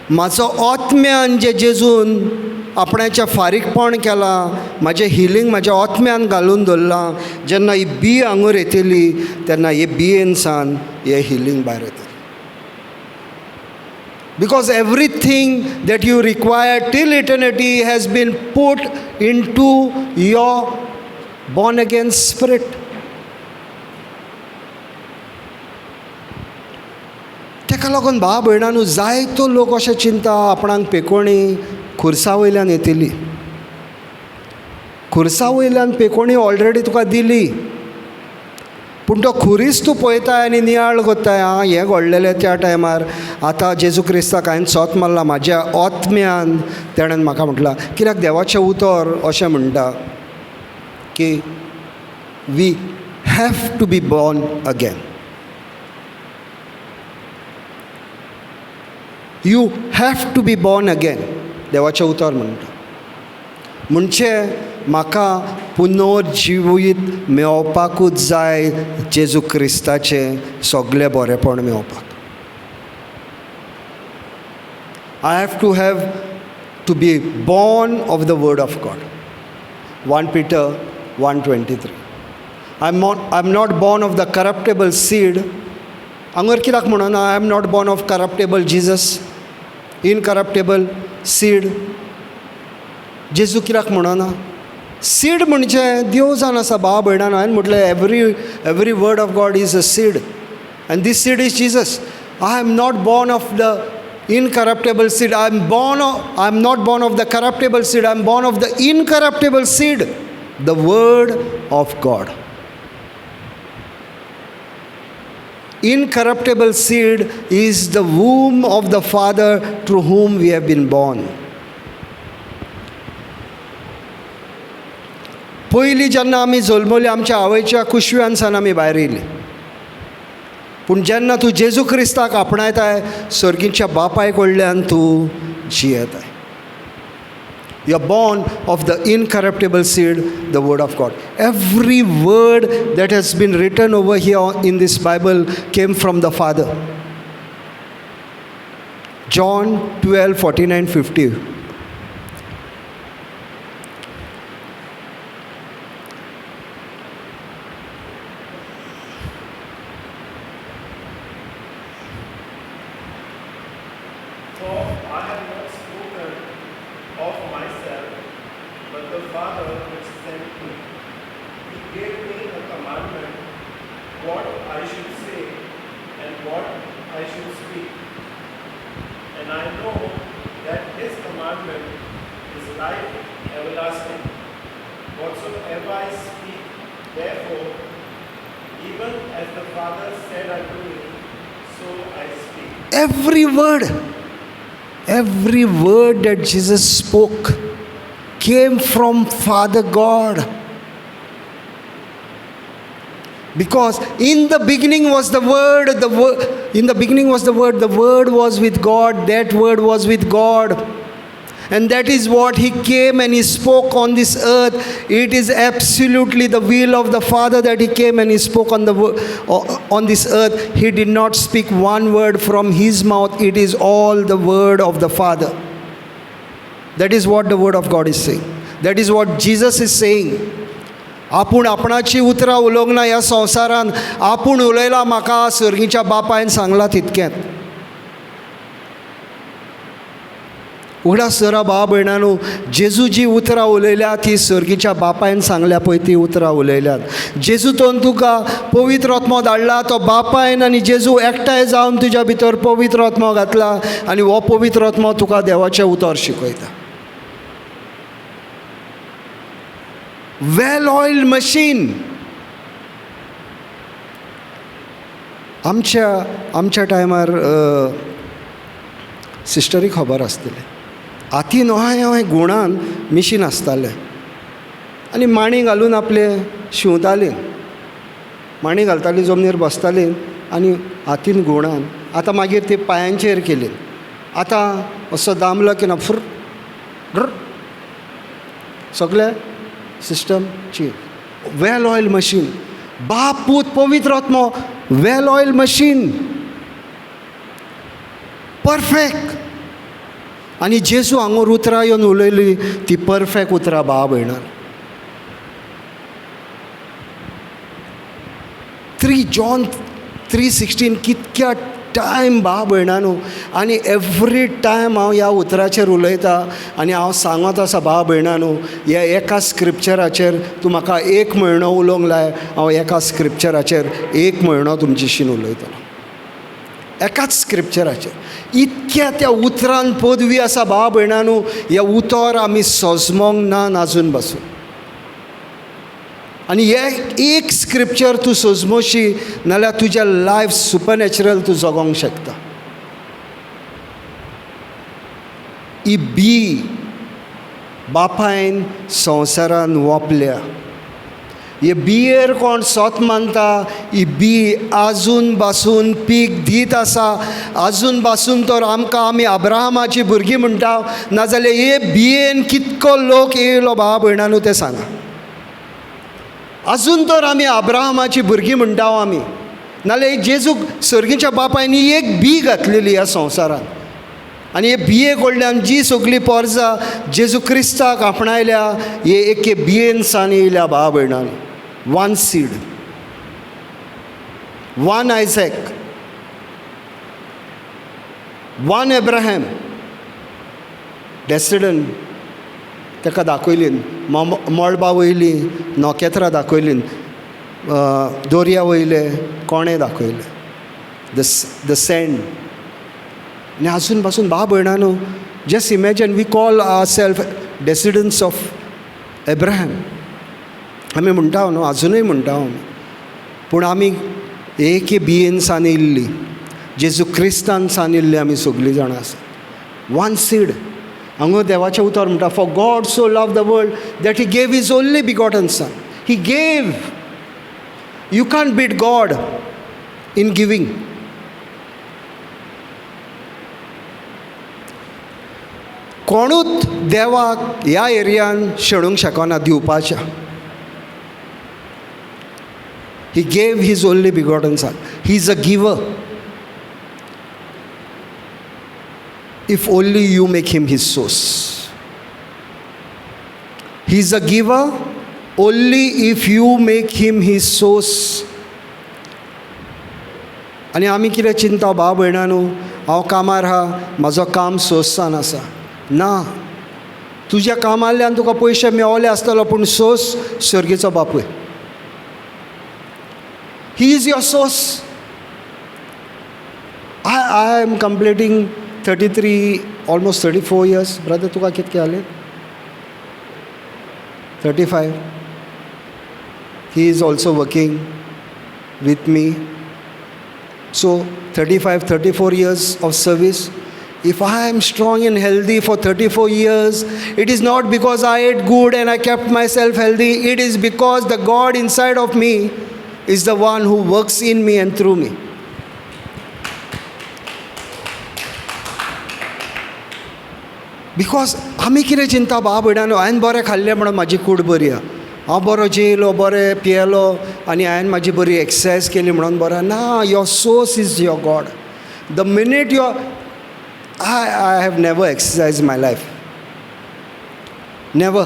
म्हाजो आत्म्यान जे जेजून आपणाचें फारीकपण केलां, म्हाजें हिलींग म्हाज्या आत्म्यान घालून दवरलां. जेन्ना ही बी आंगूर येतली तेन्ना हे बियेनसान हें हिलींग भायर येतलें. Because everything that you require till eternity has been put into your born again spirit. ताका लागून भाव भयणांनो, जायतो लोक अशें चिंता आपणाक पेकोणी खुर्सा वयल्यान येतली. खुर्सा वयल्यान पेकोणी ऑलरेडी तुका दिली, पूण तो खुरीस तूं पळयताय आनी नियाळ करताय, आं हें घडलेलें त्या टायमार, आतां जेजू क्रिस्ताक हांवें सोत मारला म्हाज्या आत्म्यान, तेणेन म्हाका म्हटलां. कित्याक देवाचें उतर अशें म्हणटा की we have to be born again. You have to be born again, देवाचें उतर म्हणटा. म्हणजे म्हाका पुनर्जिवीत मेळपाकूच जाय जेजू क्रिस्ताचें सगळें बरेंपण मेळोवपाक. I have to have to be born of the word of God. 1 Peter 1:23. I am not born of the corruptible seed. हांगर कित्याक म्हणून I am not born of corruptible Jesus, incorruptible seed. जेजू कित्याक म्हणना? सीड म्हणजे देव जाण आसा भाव भयणान. हांवें म्हटलें every word of God is a seed and this seed is Jesus. I am not born of the incorruptible seed. I am not born of the corruptible seed. I am born of the incorruptible seed, the word of God. Incorruptible seed is the womb of the Father through whom we have been born. पयलीं जेन्ना आमी जल्मली आमच्या आवयच्या कुशव्यान सान आमी भायर येयली, पूण जेन्ना तूं जेजू क्रिस्ताक आपणायताय सर्गीच्या बापाय कडल्यान तूं जियेताय. You are born of the incorruptible seed, the word of God. Every word that has been written over here in this Bible came from the Father. John 12:49-50. For I have not spoken of myself, but the Father which sent me. He gave me a commandment, what I should say and what I should speak. And I know that his commandment is life everlasting. Whatsoever I speak, therefore, even as the Father said unto me, so I speak. Every word that Jesus spoke came from Father God. Because in the beginning was the Word, in the beginning was the Word, the Word was with God, that Word was with God. And that is what He came and He spoke on this earth. It is absolutely the will of the Father that He came and He spoke on this earth. He did not speak one word from His mouth. It is all the word of the Father. That is what the word of God is saying. That is what Jesus is saying. आपूण आपणाची उतरां उलोवंक ना ह्या संवसारान, आपूण उलयला म्हाका सर्गीच्या बापायन सांगलां तितकेंच. उगडास दरा भाव भयणांनो, जेजू जी उतरां उलयल्या ती सर्गीच्या बापायन सांगल्या पळय ती उतरां उलयल्यात. जेजू तोन तुका पवित्र आत्मो धाडला, तो बापायन आनी जेजू एकठांय जावन तुज्या भितर पवित्र आत्मो घातला आनी हो पवित्र आत्मो तुका देवाचें उतर शिकयता. Well oiled machine. आमच्या टायमार सिस्टरी खबर आसतली, हातीन हय हय गुणान मिशीन आसतालें आनी माणी घालून आपले शिंवतालीं, माणी घालतालीं, जमनीर बसतालीं आनी हातीन गुणान. आतां मागीर ती पांयांचेर केली. आतां असो दामलो की ना फुर सगळें सिस्टम ची. वेल ऑयल मशीन. बाप पूत पवित्र आत्मो, वेल ऑयल मशीन, परफेक्ट. आनी जेजू हांगोर उतरां येवन उलयली ती परफेक्ट उतरां भाव भयणान. 3 John 3:16 कितक्या टायम भाव भयणां, आनी एवरी टायम हांव ह्या उतराचेर उलयता आनी हांव सांगत आसा भाव भयणां, ह्या एका स्क्रिप्चराचेर तूं म्हाका एक म्हयनो उलोवंक लाय, हांव एका स्क्रिप्चराचेर एक म्हयनो तुमचेशीन उलयतलो, एकाच स्क्रिप्चराचेर. इतक्या त्या उतरान पदवी आसा भाव भयणां, ह्या उतर आमी सजमोंक ना आजून बसून. आनी हे एक स्क्रिप्चर तूं सजमोशी नाल्यार तुज्या लायफ सुपरनॅचरल तूं जगोंक शकता. ही बी बापायन संवसारान वोपल्या, हे बियेर कोण सोत मानता, ही बी आजून बासून पीक दीत आसा, आजून बासून तर आमकां आमी अब्राहमाची भुरगीं म्हणटा, नाजाल्यार हे बियेन कितको लोक येयलो भाव भयणांनो तें सांगा. आजून तर आमी अब्राहमाची भुरगीं म्हणटा आमी, नाल्यार जेजूक सर्गीच्या बापायन एक बी घातलेली ह्या संवसारांत, आनी हे बिये कडल्यान जी सगळी पोरजा जेजू क्रिस्ताक आपणायल्या, हे एके बियेन सान येयल्या भाव भयणान. One seed, one Isaac, one Abraham descendant ताका दाखयली, मळबा वयली नखेत्रां दाखयलीं, दर्या वयले कोणे दाखयले, the send. आनी आजून पासून भाव भयणां, just imagine we call our self descendants of Abraham, आमी म्हणटा न्हू, आजुनूय म्हणटा आमी, पूण आमी एके बियेन सान येयल्ली, जेजू क्रिस्तान सान येयल्ली आमी सगळीं जाणां आसा. One seed. हांगा देवाचें उतर म्हणटा, for God so love the world that he gave his only begotten son. He gave. You can't beat God in giving. कोणूच देवाक ह्या एरियान शेणूंक शकना दिवपाच्या. He gave his only begotten son. He is a giver. If only you make him his source. He is a giver only if you make him his source. आनी आमी कितें चिंता भाव भयणां, हांव कामार आहा, म्हाजो काम सोर्सान आसा. ना, तुज्या कामांतल्यान तुका पयशे मेवले आसतलो, पूण सोर्स सर्गीचो बापूय. He is your source. I am completing 33, almost 34 years. Brother, तुका कितके जाले? 35. He is also working with me. So 35, 34 years of service. If I am strong and healthy for 34 years, it is not because I ate good and I kept myself healthy. It is because the God inside of me is the one who works in me and through me. Because आमी कितें चिंता भाव भयणांनो, हांवें बरें खाल्लें म्हणून म्हाजी कूड बरी आहा, हांव बरो जेयलो, बरें पियेलो आनी हांवें म्हाजी बरी एक्सरसायज केली म्हणून बरें ना. Your source is your God. The minute your I have never exercise my life, never.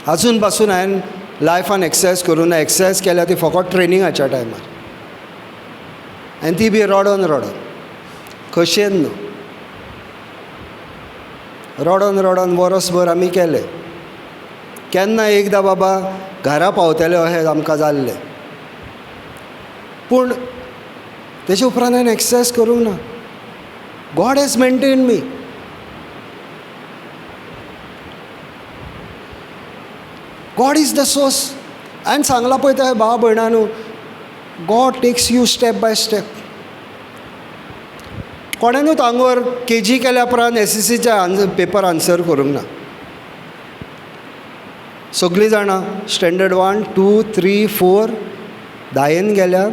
आजून पासून हांवें लायफान एक्सरसायज करूं ना. एक्सरसायज केल्या ती फकत ट्रेनिंगाच्या टायमार, आनी ती बी रडोन रडोन, खोशयेन न्हू, रडोन रडोन वरसभर आमी केलें. केन्ना एकदां बाबा घरा पावतले अशें आमकां जाल्लें, पूण तेजे उपरांत हांवें एक्सरसायज करूंक ना. God has maintained me. God is the source. हांवें सांगलां पळय त्या भाव भयणांनो, God takes you step by step. कोणेनूच आंगोर के जी केल्या उपरांत एसएससीचे पेपर आन्सर करूंक ना. सगळीं जाणां स्टँडर्ड 1, 2, 3, 4 धायेन गेल्या.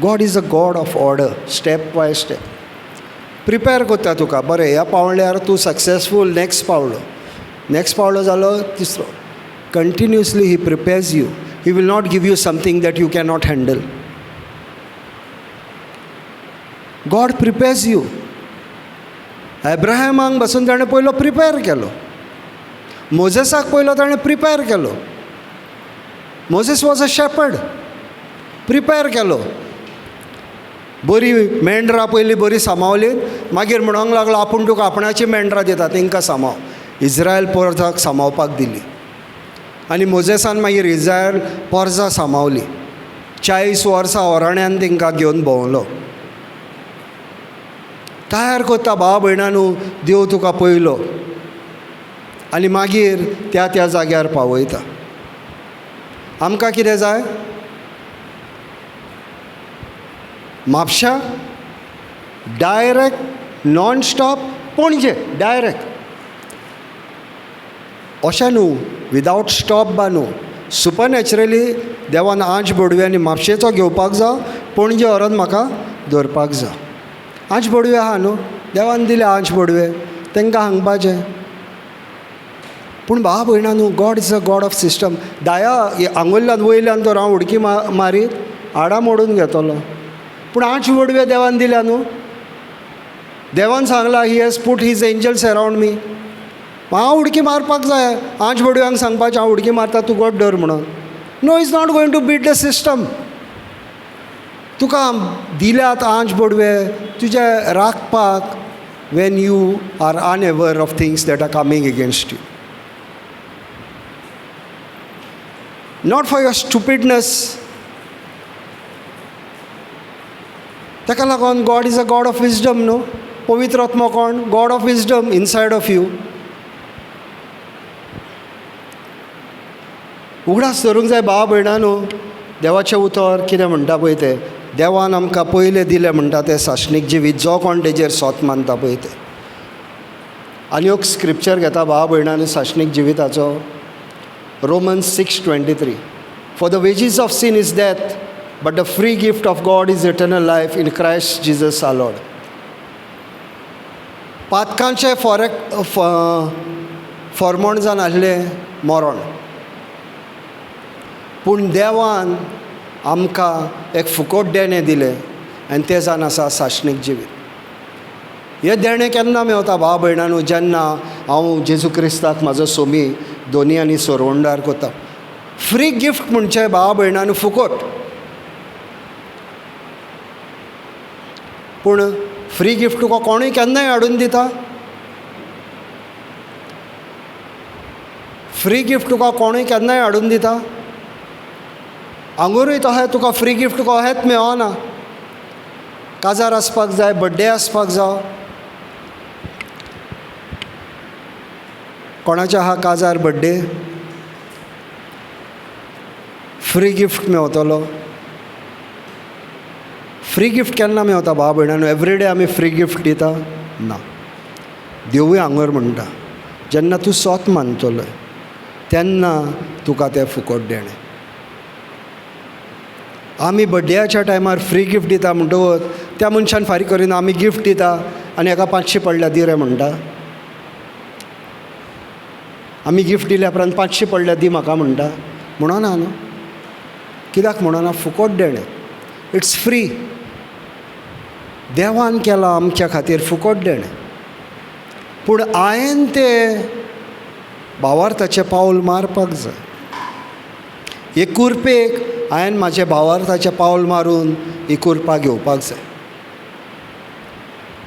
God is a God of order, step by step. Prepare करता तुका, बरें ह्या पावंड्यार तूं सक्सेसफूल, नॅक्स्ट पावलो, नॅक्स्ट पावलो जालो तिसरो. Continuously he prepares you. He will not give you something that you cannot handle. God prepares you. एब्राहमाक बसून ताणें पयलो प्रिपेर केलो, मोजेसाक पयलो ताणें प्रिपेर केलो. Moses was a shepherd, prepare केलो. बरी मेंढरां पयलीं बरी सांबावली, मागीर म्हणूंक लागलो आपूण तुका आपणाची मेंढरां दिता, तांकां सांबाव. इज्रायल पोरजाक सांबावपाक दिली आनी मोजेसान मागीर इज्रायल पोरजां सांबावली. 40 वर्सां ओरण्यान तांकां घेवन भोंवलो. तयार करता भाव भयणानू देव तुका पयलो आनी मागीर त्या त्या जाग्यार पावयता. आमकां कितें जाय? म्हापशा direct non stop Panaji direct, अशें न्हू, विदावट स्टॉप बा न्हू. सुपरनॅचरली देवान आंज बोडवे आनी म्हापशेचो घेवपाक जाव, पणजे व्हरोन म्हाका दवरपाक जाव. आंज बोडवे आहा न्हू, देवान दिले आंज बोडवे, तांकां हांगपाचें. पूण भाव भयणा न्हू, God is a God of system. दाया आंगुल्ल्यान वयल्यान तर हांव उडकी मारीत हाडां मोडून घेतलो. पूण आंज बोडवे देवान दिल्या न्हू. देवान सांगला he has put his angels around me. हांव उडकी मारपाक जाय, आंज बोडव्यांक सांगपाचें हांव उडकी मारता, तूं गोड धर म्हणून. No, is not going to beat the system. तुका दिल्यात आंज बोडवे तुजे राखपाक when you are unaware of things that are coming against you. Not for your stupidness. ताका लागून God is a God of wisdom न्हू. पवित्र आत्मो कोण? God of wisdom inside of you. उगडास धरूंक जाय भाव भयणा न्हू, देवाचें उतर कितें म्हणटा पळय तें. देवान आमकां पयलें दिलें म्हणटा तें सासणीक जिवीत, जो कोण तेजेर सोत मानता पळय तें. आनी एक स्क्रिप्चर घेता भाव भयणांनी सासणीक जिविताचो, Romans 6:23. For the wages of sin is death, but the free gift of God is eternal life in Christ Jesus our Lord. पातकांचें फॉर्मोण जावन आसलें मरण, पूण देवान आमकां एक फुकट देणें दिलें आनी तें जावन आसा सासणीक जिवीत. हें देणें केन्ना मेवता भाव भयणांनो? जेन्ना हांव जेजू क्रिस्ताक म्हाजो सोमी दोनी आनी सोरवणदार करता. फ्री गिफ्ट म्हणचे भाव भयणांनो फुकट. पूण फ्री गिफ्ट तुका कोणूय केन्नाय हाडून दिता? फ्री गिफ्ट तुका कोणूय केन्नाय हाडून दिता? आंगोरूय तशें तुका फ्री गिफ्ट तुका अहेंच मेळना. काजार आसपाक जाय, बड्डे आसपाक जाय. कोणाचे आहा काजार बड्डे? फ्री गिफ्ट मेवतलो. फ्री गिफ्ट केन्ना मेवता भाव भयणांनो? एवरीडे आमी फ्री गिफ्ट दिता ना. देवूय आंगोर म्हणटा जेन्ना तूं सोत मानतलो तेन्ना तुका तें फुकट देणें. आमी बड्डेयाच्या टायमार फ्री गिफ्ट दिता म्हणटकच त्या मनशान फारीक करिना, आमी गिफ्ट दिता आनी हेका 500 पडल्या दी रे म्हणटा. आमी गिफ्ट दिल्या उपरांत 500 पडल्या दी म्हाका म्हणटा. म्हणना न्हू. कित्याक म्हणना? फुकट देणें, it's free. देवान केलां आमच्या खातीर फुकट देणें. पूण हांवें तें भावार्थाचें पावल मारपाक जाय. हे कुरपेक हांवें म्हाजें भावार्थाचें पावल मारून ही कुरपा घेवपाक जाय.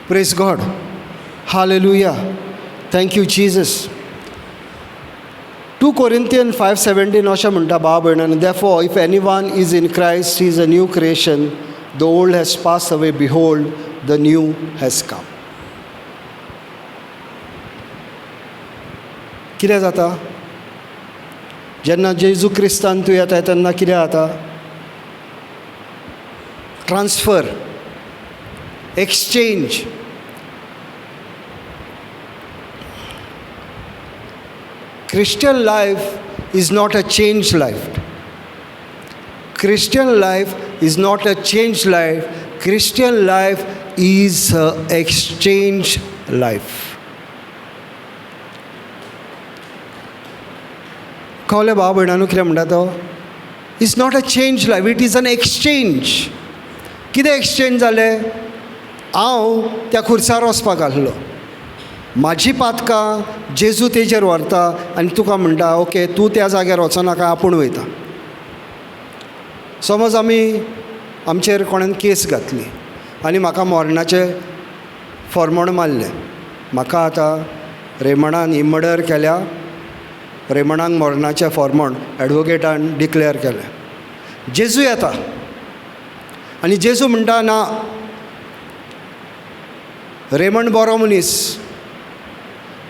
Praise God, hallelujah, thank you Jesus. 2 Corinthians 5:17 अशें म्हणटा भाव भयणांनो, therefore if anyone is in Christ he is a new creation, the old has passed away, behold the new has come. कितें जाता जेन्ना जेजू क्रिस्तान तूं येता तेन्ना? कितें जाता? Transfer, exchange. Christian life is not a changed life. Christian life is not a changed life. Christian life is an exchange life. कळ्ळें भाव भयणांनो कितें म्हणटा तो? It's not a change life, it is an exchange. कितें exchange जालें? हांव त्या खुर्सार वचपाक आसलो, म्हाजी पातकां जेजू तेजेर व्हरता आनी तुका म्हणटा ओके तूं त्या जाग्यार वचनाका, आपूण वयता. समज आमी आमचेर कोणेन केस घातली, आनी म्हाका मरणाचें फॉर्मोण मारलें. म्हाका आतां रेमंडान ही मर्डर केल्या, रेमंडाक मरणाचें फॉर्मोण एडवोकेटान डिक्लेर केलें. जेजू येता आनी जेजू म्हणटा, ना, रेमंड बरो मनीस,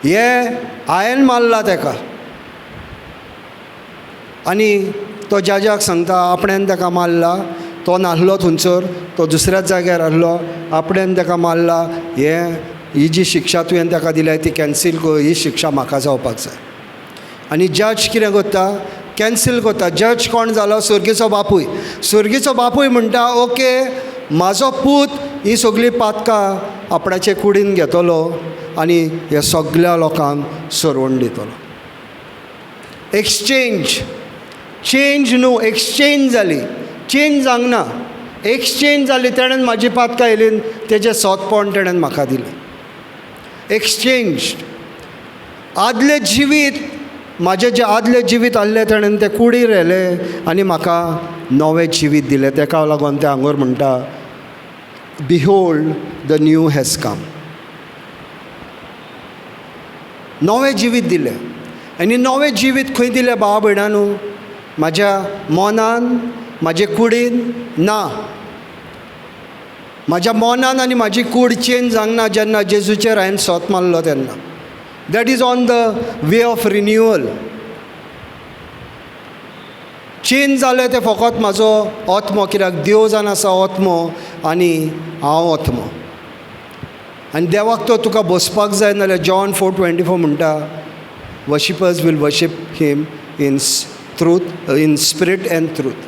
हे हांवें मारला तेका. आनी तो जजाक सांगता आपणेन ताका मारला, तो नासलो थंयसर, तो दुसऱ्याच जाग्यार आसलो, आपणेन ताका मारला, हें ही जी शिक्षा तुवें ताका दिल्या ती कॅन्सील कर, ही शिक्षा म्हाका जावपाक जाय. आनी जज कितें करता, कॅन्सील करता. जज कोण जालो? स्वर्गीचो बापूय. स्वर्गीचो बापूय म्हणटा, ओके, म्हाजो पूत ही सगळीं पातकां आपणाचे कुडीन घेतलो आनी ह्या सगल्या लोकांक सोडोवन दितलो. एक्सचेंज, चेंज न्हू, एक्सचेंज जाली. चेंज जावंक ना, एक्सचेंज जाली. तेणेन म्हाजी पातकां येयली, तेजें सोतपण तेणेन म्हाका दिलें. एक्सचेंज. आदलें जिवीत म्हाजें जें आदलें जिवीत आहलें तेणेन तें कुडीर व्हेलें आनी म्हाका नवें जिवीत दिलें. तेका लागून तें हांगोर म्हणटा, behold the new has come. नवें जिवीत दिलें. आनी नवें जिवीत खंय दिलें भावा भयणानू? म्हाज्या मनान, म्हाजे कुडीन ना. म्हाज्या मनान आनी म्हाजी कूड चेंज जावंक ना जेन्ना जेजूचेर हांवें सोत मारलो तेन्ना. That is on the way of renewal. Change जालें तें फकत म्हाजो आत्मो, कित्याक देव जावन आसा आत्मो आनी हांव आत्मो. आनी देवाक तो तुका बसपाक जाय, नाल्यार जॉन 4:24 म्हणटा, worshippers will worship him in truth, in spirit and truth.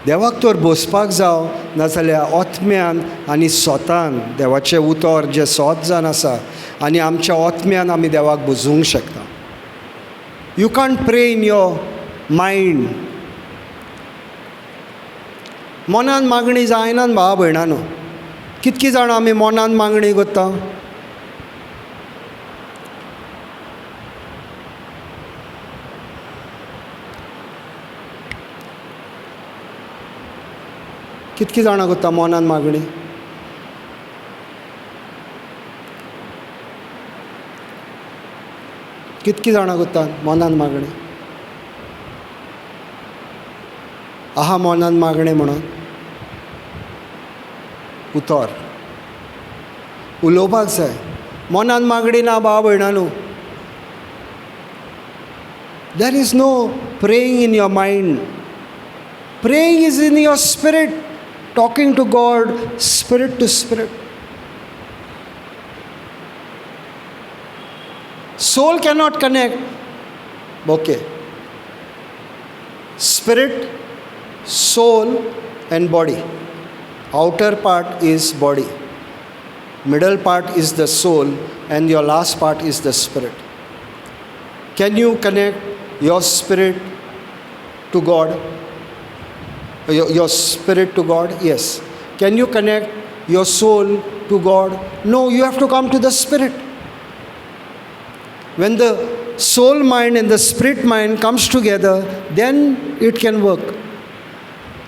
देवाक तर बसपाक जाव, नाजाल्यार आत्म्यान आनी सोतान देवाचें उतर जें सोत जावन आसा आनी आमच्या आत्म्यान आमी देवाक बजूंक शकता. You can't pray in your mind. मनान मागणी जायना भावा भयणानो. कितकी जाणां आमी मनान मागणी करता? कितकी जाणां करता मनान मागणी? कितकी जाणां करता मनान मागणी? आहा मनान मागणें म्हणून उतर उलोवपाक जाय. मनान मागणी ना भाव भयणानू. There is no praying in your mind. Praying is in your spirit, talking to God, spirit to spirit. Soul cannot connect. Okay. Spirit, soul and body. Outer part is body. Middle part is the soul and your last part is the spirit. Can you connect your spirit to God? Your spirit to God? Yes. Can you connect your soul to God? No, you have to come to the spirit. When the soul mind and the spirit mind comes together, then it can work.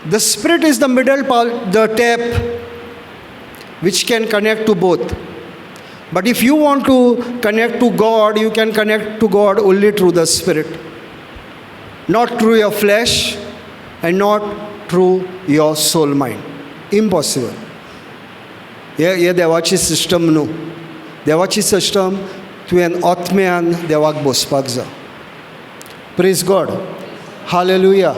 The spirit is the middle part, the tap, which can connect to both. But if you want to connect to God, you can connect to God only through the spirit. Not through your flesh and not through your soul mind. Impossible. हे देवाची system न्हू. देवाची system तुवें आत्म्यान देवाक बसपाक जाय. Praise God. Hallelujah.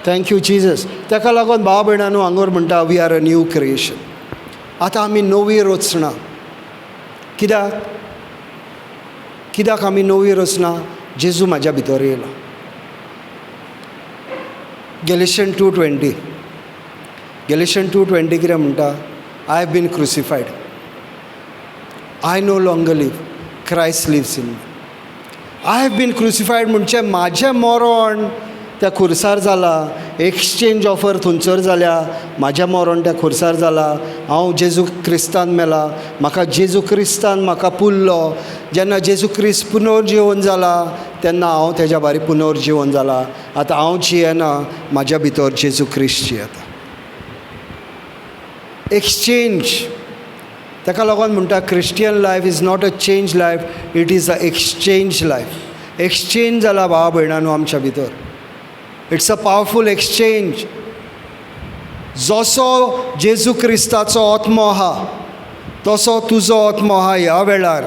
Thank you Jesus. ताका लागून भाव भयणानू हांगोर म्हणटा, we are a new creation. आतां आमी नवी रचना. कित्याक कित्याक आमी नवी रचना? जेजू म्हाज्या भितर येयला. Galatian 2:20, Galatian 2:20 कितें म्हणटा? I have been crucified, I no longer live, Christ lives in me. I have been crucified म्हणजे म्हाजें मरण त्या खुर्सार जाला. एक्सचेंज ऑफर थंयसर जाल्या. म्हाजें मरण त्या खुर्सार जाला. हांव जेजू क्रिस्तान मेला. म्हाका जेजू क्रिस्तान म्हाका पुरलो. जेन्ना जेजू क्रिस्त पुनर्जिवन जाला तेन्ना हांव तेज्या बारी पुनर्जिवन जाला. आतां हांव जियेना, म्हाज्या भितर जेजू क्रिस्त जियेता. एक्सचेंज. ताका लागून म्हणटा Christian life is not a change life, it is a exchange life. Exchange जाला भावा भयणांनो आमच्या भितर. It's a powerful exchange. जसो जेजू क्रिस्ताचो आत्मो आहा तसो तुजो आत्मो आहा. ह्या वेळार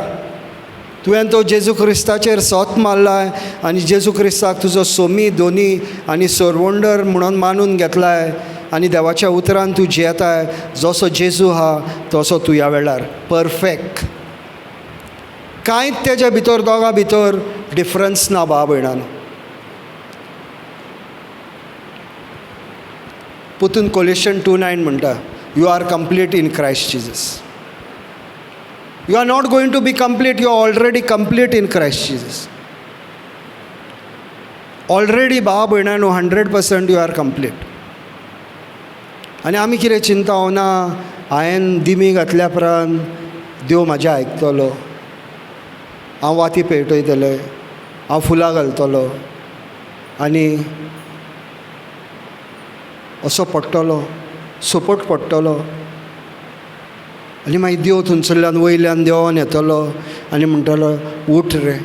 तुवें तो जेजू क्रिस्ताचेर सोत मारलाय आनी जेजू क्रिस्ताक तुजो सोमी दोनी आनी सरवंडर म्हणून मानून घेतलाय आनी देवाच्या उतरान तूं जियेताय. जसो जेजू आहा तसो तूं ह्या वेळार परफेक्ट. कांयच तेज्या भितर दोगां भितर डिफरन्स ना भाव भयणान. पुतून कोलेशन 2:9 म्हणटा, you are complete in Christ Jesus. You are not going to be complete, you are already complete in Christ Jesus. Already भाव भयणानो 100% you are complete. आनी आमी कितें चिंता ना, हांवें दिमी घातल्या उपरांत देव म्हाजें आयकतलो, हांव वाती पेटयतलें, हांव फुलां घालतलो आनी असो पडटलो, सपोर्ट पडटलो आनी मागीर देव थंयसरल्यान वयल्यान देंवन येतलो आनी म्हणटलो उठ रे,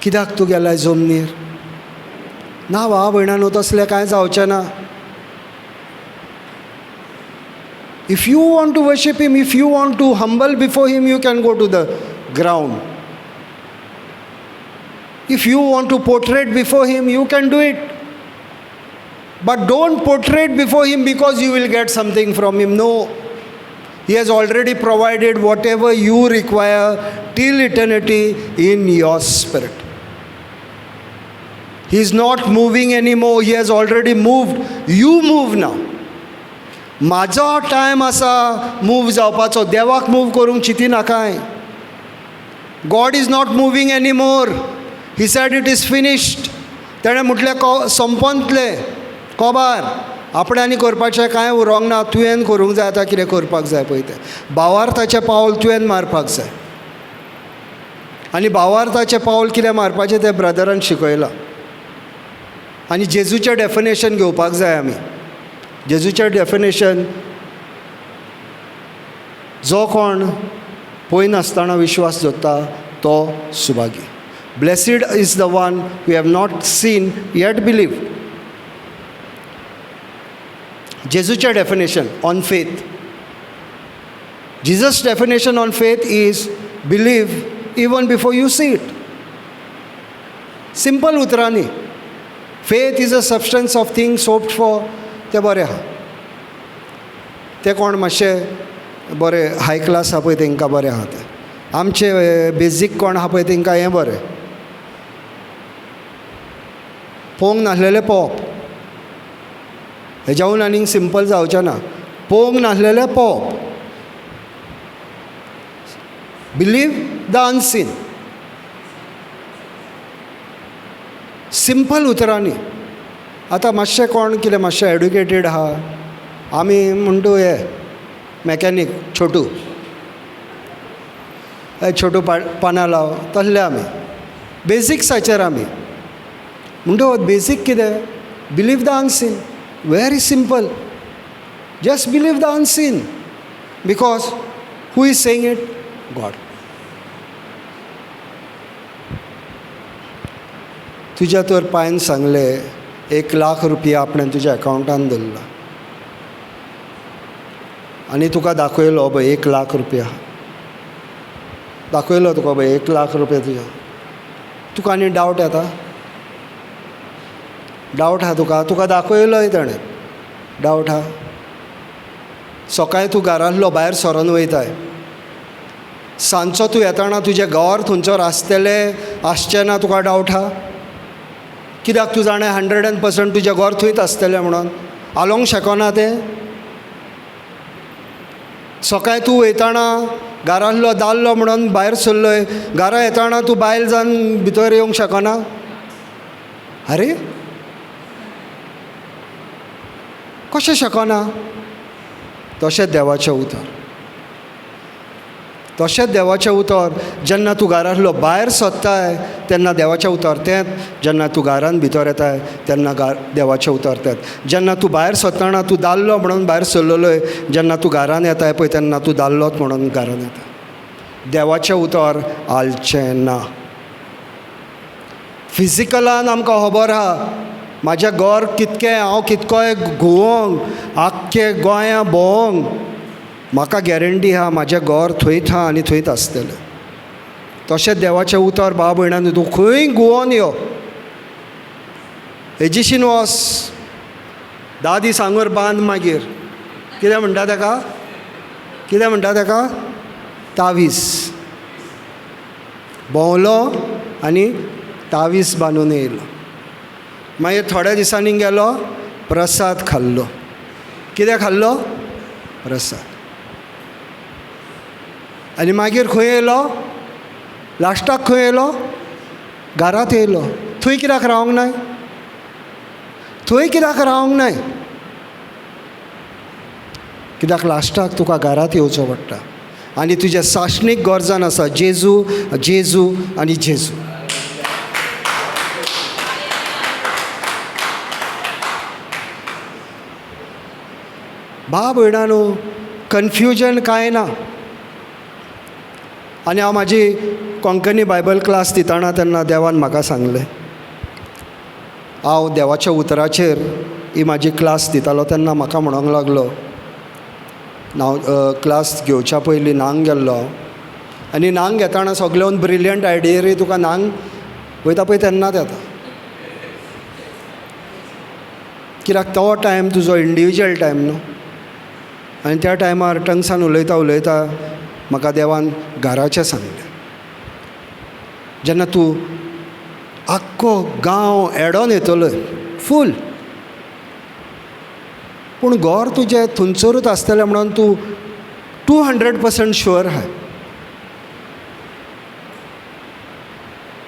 कित्याक तूं गेलाय जमनीर. ना भावा भयणानो तसलें कांय जावचें ना. If you want to worship him, if you want to humble before him, you can go to the ground. If you want to portrait before him, you can do it. But don't portrait before him because you will get something from him. No. He has already provided whatever you require till eternity in your spirit. He is not moving anymore. He has already moved. You move now. म्हाजो time आसा move जावपाचो, देवाक move करूंक चिंती नाकाय. God is not moving anymore. He said it is finished. तेणें म्हटलें सोंपोंतलें कोबार, आपणें आनी करपाचें कांय उरोंक ना, तुवें करूंक जाय आतां कितें करपाक जाय पळय तें. भावार्थाचें पावल तुवें मारपाक जाय आनी भावार्थाचें पावल कितें मारपाचें तें ब्रदरान शिकयलां. आनी जेजूचें डेफिनेशन घेवपाक जाय आमी. जेजूचें डेफिनेशन, जो कोण पळयनासतना विश्वास दवरता तो Subhagi. Blessed is the one who have not seen yet believe. जेजूचें definition on faith, Jesus definition on faith is believe even before you see it. Simple उतरांनी, faith is a substance of things hoped for. तें बरें आहा, तें कोण मातशें बरें हाय class आहा पळय तेंकां बरें आहा तें. आमचे बेजीक कोण आहा पळय तेंकां हें बरें, पोवंक नासलेलें पोवप. हेज्याहून आनीक सिंपल जावचें ना. पोवंक नासलेलें पोवप, बिलीव the unseen. Simple उतरांनी. आतां मातशें कोण कितें मातशें एडुकेटेड आहा, आमी म्हणटू हे मॅकॅनीक छोटू, हे छोटू पानां लाव, तसले आमी बेजिक्साचेर आमी म्हणटू बेजीक कितें, believe the unseen. Very simple, just believe the unseen because who is saying it? God. तुज्या तर पायन सांगलें 1 लाख रुपया आपणें तुज्या अकावंटान दवरला आनी तुका दाखयलो पळय 1 लाख रुपया दाखयलो तुका पळय 1 लाख रुपया तुज्या, तुका आनी डावट येता? डावट आहा तुका? तुका दाखयलोय ताणें, डावट आहा? सकाळीं तूं घरांतलो भायर सरोन वयताय, सांजचो तूं येताना तुजें घर थंयचो आसतलें आसचें ना, तुका डावट आहा? कित्याक तूं जाणा 100% तुजें घर थंयच आसतलें म्हणून हालोवंक शकना तें. सकाळीं तूं वयताना घरांतलो दादलो म्हणून भायर सरलोय, घरा येताना तूं बायल जावन भितर येवंक शकना? आरे कशें शकना? तशें देवाचें उतर. तशेंच देवाचें उतर जेन्ना तूं घरांतलो भायर सोदताय तेन्ना देवाचें उतर तेंच, जेन्ना तूं घरान भितर येताय तेन्ना देवाचें उतर तेंच. जेन्ना तूं भायर सोदतना तूं दादलो म्हणून भायर सरलेलोय, जेन्ना तूं घरान येताय पळय तेन्ना तूं दादलोच म्हणून घरान येता. देवाचें उतर हालचें ना. फिजिकलान आमकां खबर आहा म्हाजें घर कितकें, हांव कितकोय घुंवोंक आख्खें गोंया भोंवोंक, म्हाका गॅरंटी आहा म्हाजें घर थंयच आहा आनी थंयच आसतलें. तशेंच देवाचें उतर भाव भयणांनी तूं खंय घुंवोन यो, हेजिशीन वस, 10 दीस आंगर बांद, मागीर कितें म्हणटा ताका, कितें म्हणटा ताका, तावीस भोंवलो आनी तावीस बांदून येयलो. मागीर थोड्या दिसांनी गेलो, प्रसाद खाल्लो. कितें खाल्लो? प्रसाद. आनी मागीर खंय येयलो? लास्टाक खंय येयलो? घरांत येयलो. थंय कित्याक रावंक नाय? थंय कित्याक रावंक नाय? कित्याक लास्टाक तुका घरांत येवचो पडटा आनी तुज्या सासणीक गरजान आसा जेजू, जेजू आनी जेजू. भाव भयणांनो, कन्फ्युजन कांय ना. आनी हांव म्हाजी कोंकणी बायबल क्लास दितना तेन्ना देवान म्हाका सांगलें, हांव देवाच्या उतराचेर ही म्हाजी क्लास दितालो तेन्ना म्हाका म्हणोंक लागलो, हांव क्लास घेवच्या पयलीं न्हांग गेल्लो हांव, आनी न्हांग घेतना सगळ्यान ब्रिलियंट आयडिया तुका न्हांग वयता पळय तेन्नाच येता, कित्याक तो टायम तुजो इंडिविज्युअल टायम न्हू. आनी त्या टायमार टंग्सान उलयता उलयता म्हाका देवान घराचें सांगलें, जेन्ना तूं आख्खो गांव एडोन येतलो फूल, पूण घर तुजें थंयसरूच आसतलें म्हणून तूं 200% शुअर आहाय,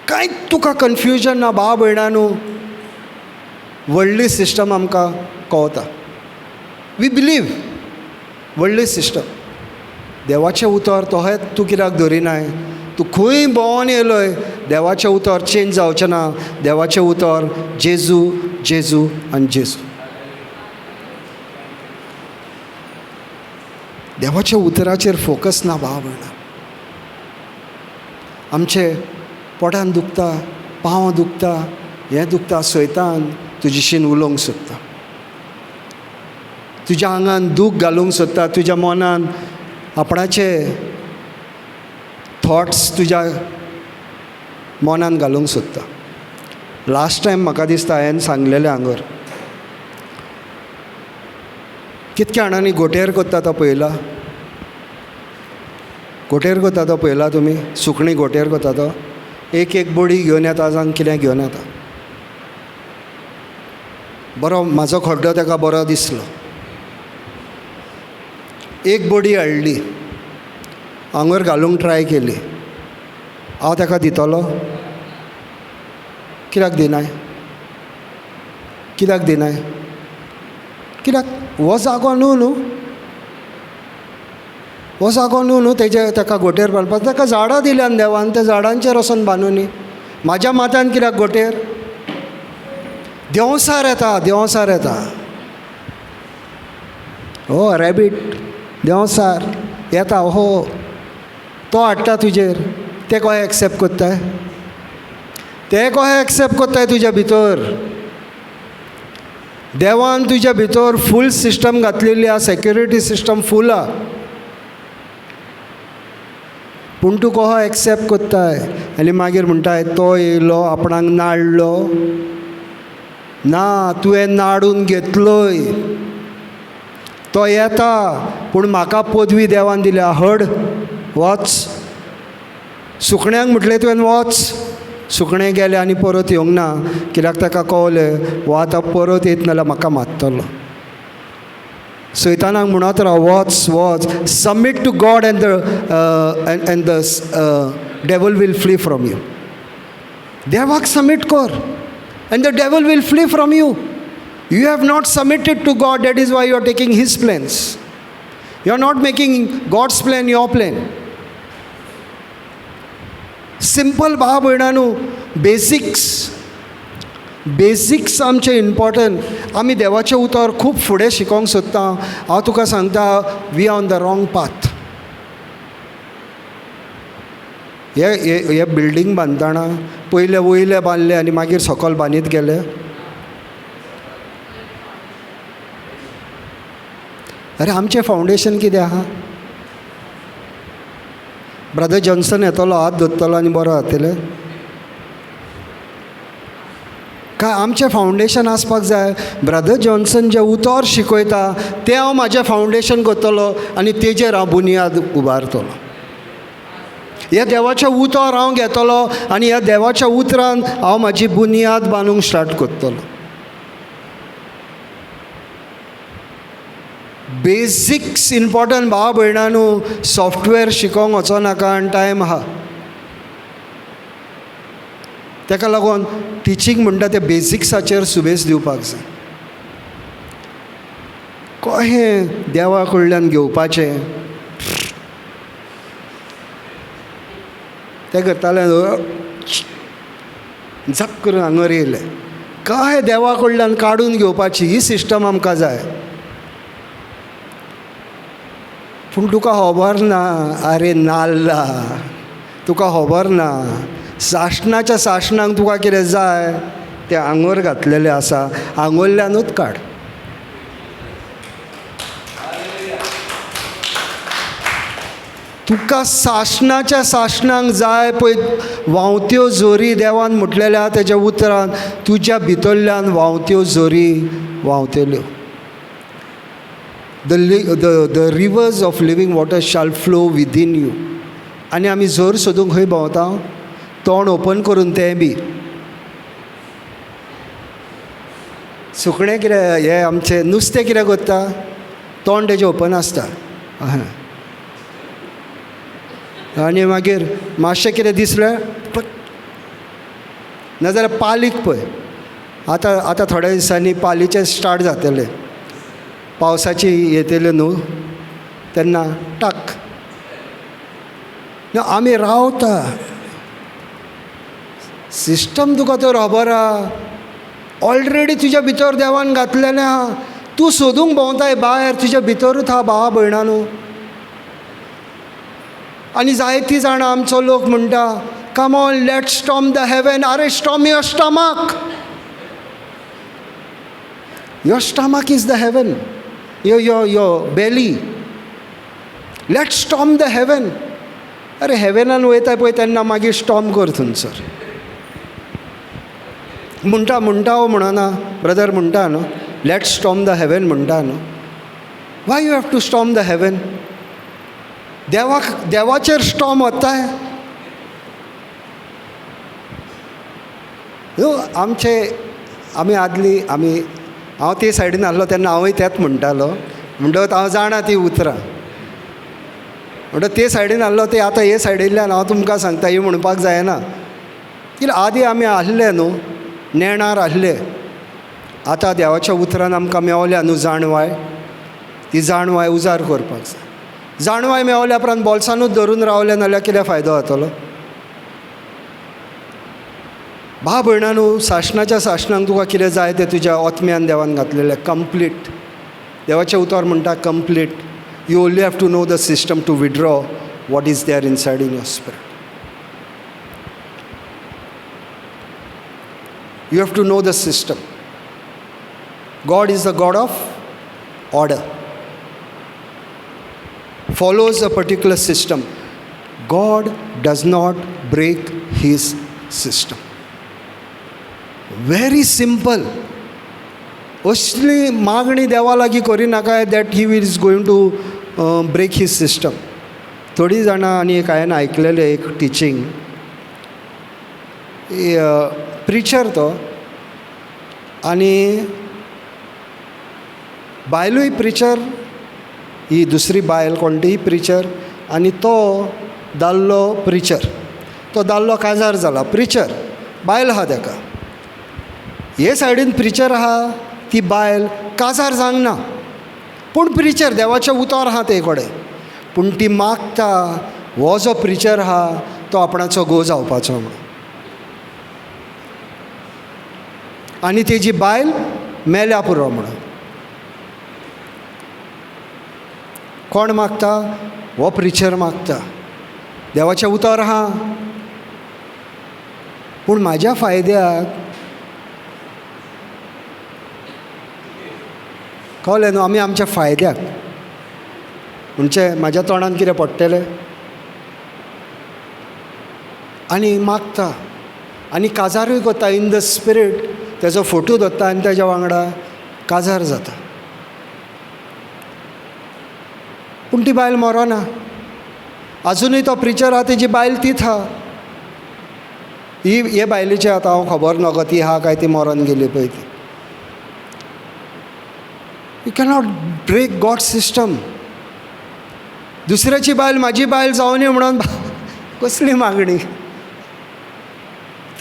कांयच तुका कन्फ्युजन ना. भाव भयणांनो, व्हडली सिस्टम आमकां कळता, we believe व्हडली सिस्टम. देवाचें उतर तोहेच तूं कित्याक धरिनाय? तूं खंय भोंवोन येयलोय, देवाचें उतर चेंज जावचें ना. देवाचें उतर जेजू, जेजू आनी जेजू. देवाच्या उतराचेर फोकस ना भाव भयणां. आमचे पोटान दुखता, पांव दुखता, हें दुखता, सैतान तुजेशीन उलोवंक सोदता, तुज्या आंगान दूख घालूंक सोदता, तुज्या मनान आपणाचे थॉट्स तुज्या मनान घालूंक सोदता. लास्ट टायम म्हाका दिसता हांवें सांगलेलें आंगर, कितक्या जाणांनी गोटेर कोत्ता तो पळयला? गोटेर कोत्ता तो पळयला तुमी? सुकणी गोटेर कोत्ता तो एक एक बडी घेवन येता, जावं कितें घेवन येता. बरो म्हाजो खड्डो ताका बरो दिसलो, एक बडी हाडली, आंगर घालूंक ट्राय केली. हांव ताका दितलो? कित्याक दिनाय? कित्याक दिनाय? कित्याक हो जागो न्हू न्हू, हो जागो न्हू न्हू तेजे ताका गोटेर बांदपाक. ताका झाडां दिल्यान देवान, त्या झाडांचेर वचोन बांदूनी. म्हाज्या माथ्यान कित्याक गोटेर? देंवसार येता, देंवसार येता, हो रॅबीट देंवसार येता, हो तो हाडटा तुजेर. ते कशें एक्सेप्ट कोत्ताय? ते कशें एक्सेप्ट कोत्ताय तुज्या भितर? देवान तुज्या भितर फूल सिस्टम घातलेली आहा, सेक्युरिटी सिस्टम फूल आहा, पूण तूं कहो एक्सेप्ट कोत्ताय? आनी मागीर म्हणटाय तो येयलो आपणाक नाडलो ना, तुवें नाडून घेतलोय. तो येता, पूण म्हाका पदवी देवान दिल्या, हड वच. सुकण्यांक म्हटलें तुवें वच, सुकणें गेलें आनी परत येवंक ना, कित्याक ताका कळलें हो आतां परत येत नाल्यार म्हाका मारतलो. सैतानाक म्हणत राव, वच वच, submit to God and the and the devil will flee from you. देवाक सबमीट कर and the devil will flee from you. You have not submitted to God, that is why you are taking his plans. You are not making God's plan your plan. Simple भाव भयणानू, basics, basics आमचें important. आमी देवाचें उतर खूब फुडें शिकोवंक सोदता. हांव तुका सांगता, we are on the wrong path. हे हे बिल्डींग बांदतना पयले वयले बांदले आनी मागीर सकयल बांदीत गेले. अरे आमचें फावंडेशन कितें आहा? ब्रदर जॉन्सन येतलो, हात धरतलो आनी बरो जातले काय? आमचें फावंडेशन आसपाक जाय. ब्रदर जॉन्सन जें उतर शिकयता तें हांव म्हाजें फावंडेशन करतलो आनी तेजेर हांव बुनियाद उबारतलो. ह्या देवाचें उतर हांव घेतलो आनी ह्या देवाच्या उतरान हांव म्हाजी बुनियाद बांदूंक स्टार्ट करतलो. बेसिक्स इम्पोर्टंट भाव भयणानू. सॉफ्टवेअर शिकोवंक वचोनाका आनी टायम आहा. ताका लागून टिचींग म्हणटा ते बेसिक्साचेर सुबेज दिवपाक जाय. कशें देवा कडल्यान घेवपाचें तें करतालें, झक करून हांगर येयलें. कशें देवा कडल्यान काडून घेवपाची ही सिस्टम आमकां जाय. पूण तुका खबर ना, आरे नाल्ला तुका खबर ना, सासणाच्या सासणाक तुका कितें जाय तें आंगोर घातलेलें आसा, आंगोरल्यानूच काड. तुका सासणाच्या सासणाक जाय पळय व्हांवत्यो झरी देवान म्हटलेल्या तेज्या उतरान तुज्या भितरल्यान व्हांवत्यो झरी व्हांवतल्यो. The rivers of living water shall flow within you. आनी आमी झर सोदूंक खंय भोंवता? तोंड ओपन करून तें बी सुकणें कितें हें आमचें नुस्तें कितें करता, तोंड तेजें ओपन आसता आनी मागीर मातशें कितें दिसलें नाजाल्यार पालीक पळय. आतां आतां थोड्या दिसांनी पालीचें स्टार्ट जातलें, पावसाची येतले न्हू तेन्ना टाक. आमी रावता, सिस्टम तुका तर खबर आहा, ऑलरेडी तुज्या भितर देवान घातलेलें आहा. तूं सोदूंक भोंवताय भायर, तुज्या भितरूच आहा भावा भयणानू. आनी जायतीं जाणां आमचो लोक म्हणटा, come on let storm the heaven. आरे storm your stomach. Your stomach is the heaven, your your your belly. Let storm the heaven. अरे हेवनान वयता पळय तेन्ना मागीर स्टॉम कर थंयसर. म्हणटा म्हणटा वो म्हणना ब्रदर, म्हणटा न्हू लेट स्टॉम the heaven म्हणटा न्हू. Why you have to storm the heaven? देवाक देवाचेर स्टॉम वताय न्हू. आमचे आमी आदली आमी हांव ते सायडीन आसलो तेन्ना हांवूय तेंच म्हणटालो, म्हणटकच हांव जाणा ती उतरां. म्हणटकच ते सायडीन आसलो ते आतां हे सायडींतल्यान हांव तुमकां सांगता ही म्हणपाक जायना. कित्याक आदीं आमी आसले न्हू, नेणार आसले. आतां देवाच्या उतरान आमकां मेवल्या न्हू जाणवाय, ती जाणवाय उजार करपाक जाय. जाणवाय मेवल्या उपरांत बोल्सानूच धरून रावले नाल्यार कितें फायदो जातलो? भाव भयणानू, सासणाच्या सासणाक तुका कितें जाय तें तुज्या आत्म्यान देवान घातलेलें कंप्लीट. देवाचें उतर म्हणटा complete. You only have to know the system to withdraw what is there inside in your spirit. You have to know the system. God is the God of order, follows a particular system. God does not break his system. Very simple. असली मागणी देवा लागीं करिनाका that he is going to break his system. थोडीं जाणां आनी एक हांवें आयकलेलें एक टिचींग, प्रिचर तो आनी बायलूय प्रिचर, ही दुसरी बायल कोण ती प्रिचर, आनी तो दादलो प्रिचर. तो दादलो काजार जाला, प्रिचर बायल आहा तेका. हे सायडीन प्रिचर आहा, ती बायल काजार जावंक ना, पूण प्रिचर देवाचें उतर आहा ते कडेन. पूण ती मागता, हो जो प्रिचर आहा तो आपणाचो घोव जावपाचो म्हणून. आनी तेजी बायल मेल्या पुरो म्हणून. कोण मागता? हो प्रिचर मागता. देवाचें उतर आहा, पूण म्हाज्या फायद्याक कळ्ळें न्हू. आमी आमच्या फायद्याक म्हणजे म्हाज्या तोंडान कितें पडटलें आनी मागता आनी काजारूय करता इन the spirit. तेजो फोटो दवरता आनी तेज्या वांगडा काजार जाता. पूण ती बायल मरोना. आजुनूय तो प्रिचर आहा, तेजी बायल तीच आहा. ही हे बायलेची आतां हांव खबर नगो ती आहा काय ती मरोन गेली पळय ती. You cannot break God system. दुसऱ्याची बायल म्हाजी बायल जावनी म्हणून कसली मागणी?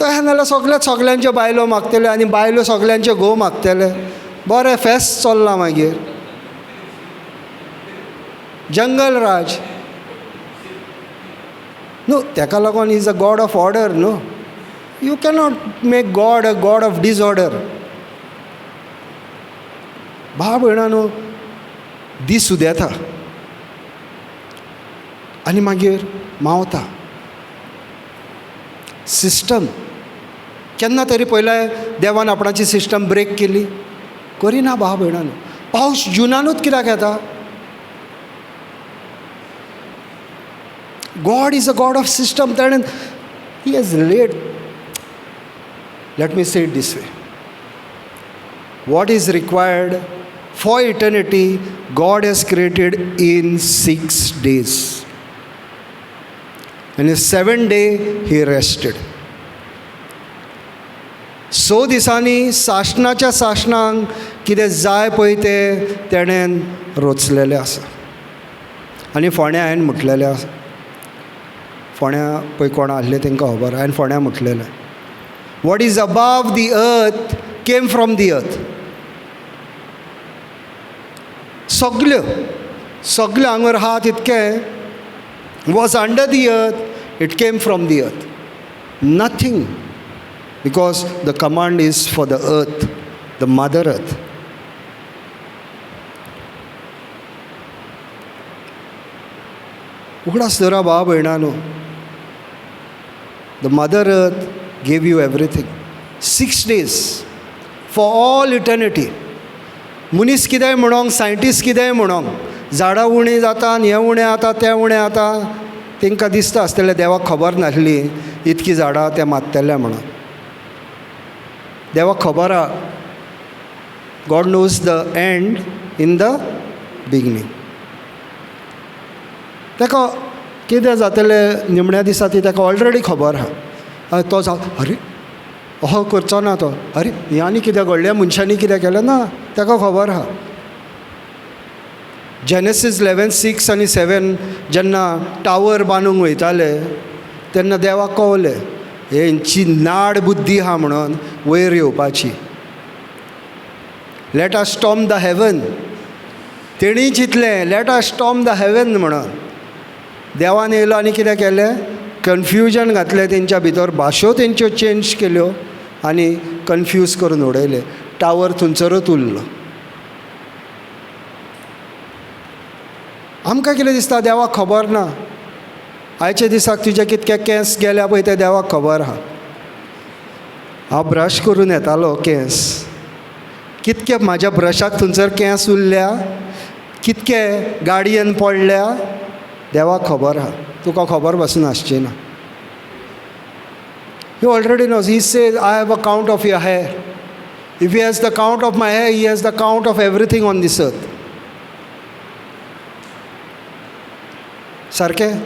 तशें नाल्यार सगळ्यात सगल्यांच्यो बायलो मागतल्यो आनी बायलो सगल्यांच्यो घोव मागतले. बरें फेस्त चल्लां मागीर, जंगल राज न्हू. तेका लागून is a God of order न्हू. You cannot make God a God of disorder. भाव भयणा न्हू, दीस उदेता आनी मागीर मावता. सिस्टम केन्ना तरी पयलें देवान आपणाची सिस्टम ब्रेक केली? करिना भाव भयणान. पावस जुनानूच कित्याक येता? God is a God of system. ताणें he has laid. Let me say it this way, what is required for eternity God has created in 6 days. And the 7th day he rested. 6 दिसांनी सासणाच्या सासणांक कितें जाय पळय तें तेणेन रोचलेलें आसा. आनी फोंड्या हांवें म्हटलेलें आसा, फोंड्या पळय कोण आहले तांकां खबर, हांवें फोंड्या म्हटलेलें, what is above the earth came from the earth. सगल्यो सगल्यो आंगर आहा तितकें was under the earth, it came from the earth. Nothing, because the command is for the earth, the mother earth. उगडास दवरा भाव भयणानो, the mother earth gave you everything. 6 days for all eternity. मनीस कितेंय म्हणोंक, सायंटिस्ट कितेंय म्हणोंक, झाडां उणीं जाता आनी हें उणें जाता तें उणें जाता, तांकां दिसता आसतलें देवाक खबर नासली इतकीं झाडां तें मारतलें म्हणून. देवाक खबर आहा. God knows the end in the beginning. ताका कितें जातलें निमण्या दिसा ती ताका ऑलरेडी खबर आहा. तो जाव अरे अहो करचो ना तो, अरे हें आनी कितें घडलें, मनशांनी कितें केलें ना, ताका खबर आहा. जेनेसीस 11:6 आनी 7 जेन्ना टावर बांदूंक वयताले तेन्ना देवाक कवलें हेंची नाड बुद्धी आहा म्हणून वयर येवपाची. Let us storm the heaven. तेणी चिंतलें let us storm the heaven म्हणून. देवान येयलो आनी कितें केलें, कन्फ्युजन घातलें तेंच्या भितर, भाशो तेंच्यो चेंज केल्यो आनी कन्फ्यूज करून उडयलें. टावर थंयसरूच उरलो. आमकां कितें दिसता देवाक खबर ना. आयच्या दिसाक तुजे कितके केंस गेल्या पळय ते देवाक खबर आहा. हांव ब्रश करून येतालो केंस, कितके म्हाज्या ब्रशाक थंयसर केंस उरल्या, कितके गाडयेन पडल्या, देवाक खबर आहा. तुका खबर बसून आसची ना. He already knows. He says I have a count of your hair. If he has the count of my hair, he has the count of everything on this earth. सारकें?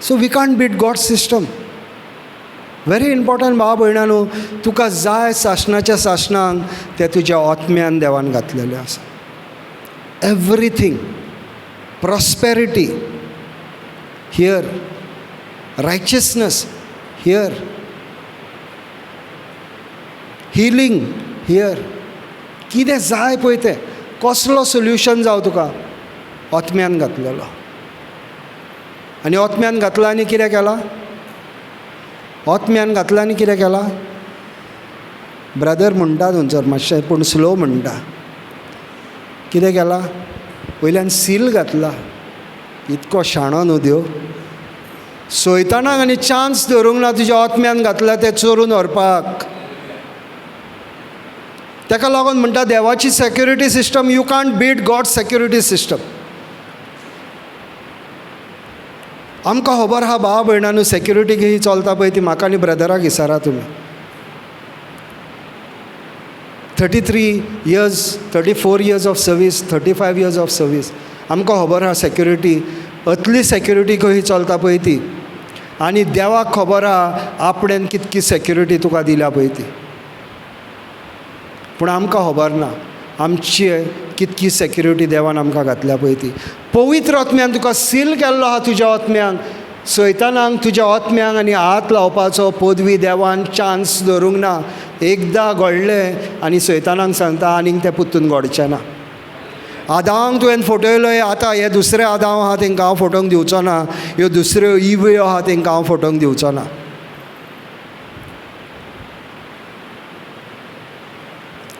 So we can't beat God system. Very important भाव भयणानो, तुका जाय सासणाच्या सासणांक तें तुज्या आत्म्यान देवान घातलेलें आसा. Everything, prosperity here, righteousness here, healing here. कितें जाय पळय तें, कसलो सोल्युशन जावं तुका आत्म्यान घातलेलो. आनी ओतम्यान घातला आनी कितें केलां? ओतम्यान घातला आनी कितें केलां? ब्रदर म्हणटा थंयसर मातशें पूण स्लो म्हणटा. कितें केलां? वयल्यान सील घातला. इतको शाणो न्हू देव. सैतानाक आनी चान्स धरूंक ना तुज्या ओतम्यान घातला तें चोरून व्हरपाक. ताका लागून म्हणटा देवाची security system, you can't beat God security system. आमकां खबर आहा भाव भयणांनो, सेक्युरिटी ही चलता पळय ती म्हाका आनी ब्रदराक विचारा तुमी. 33 years, 34 years of service, 35 years of service, आमकां खबर आहा सेक्युरिटी अतली सेक्युरिटी कशी चलता पळय ती. आनी देवाक खबर आहा आपणेन कितकी सेक्युरिटी तुका दिल्या पळय ती. पूण आमकां खबर ना आमची कितकी सेक्युरिटी देवान आमकां घातल्या पळय ती. पवित्र आत्म्यान तुका सील केल्लो आहा तुज्या आत्म्यांक. सैतानाक तुज्या आत्म्यांक आनी हात लावपाचो पदवी देवान चान्स धरूंक ना. एकदां घडलें आनी सैतानाक सांगता आनीक तें पुत्तून घडचें ना. आदांक तुवें फटयलोय, आतां हे दुसरे आदांव आहा तेंकां हांव फटोवंक दिवचो ना, ह्यो दुसऱ्यो इवयो आहा तेंकां हांव फटोवंक दिवचो ना.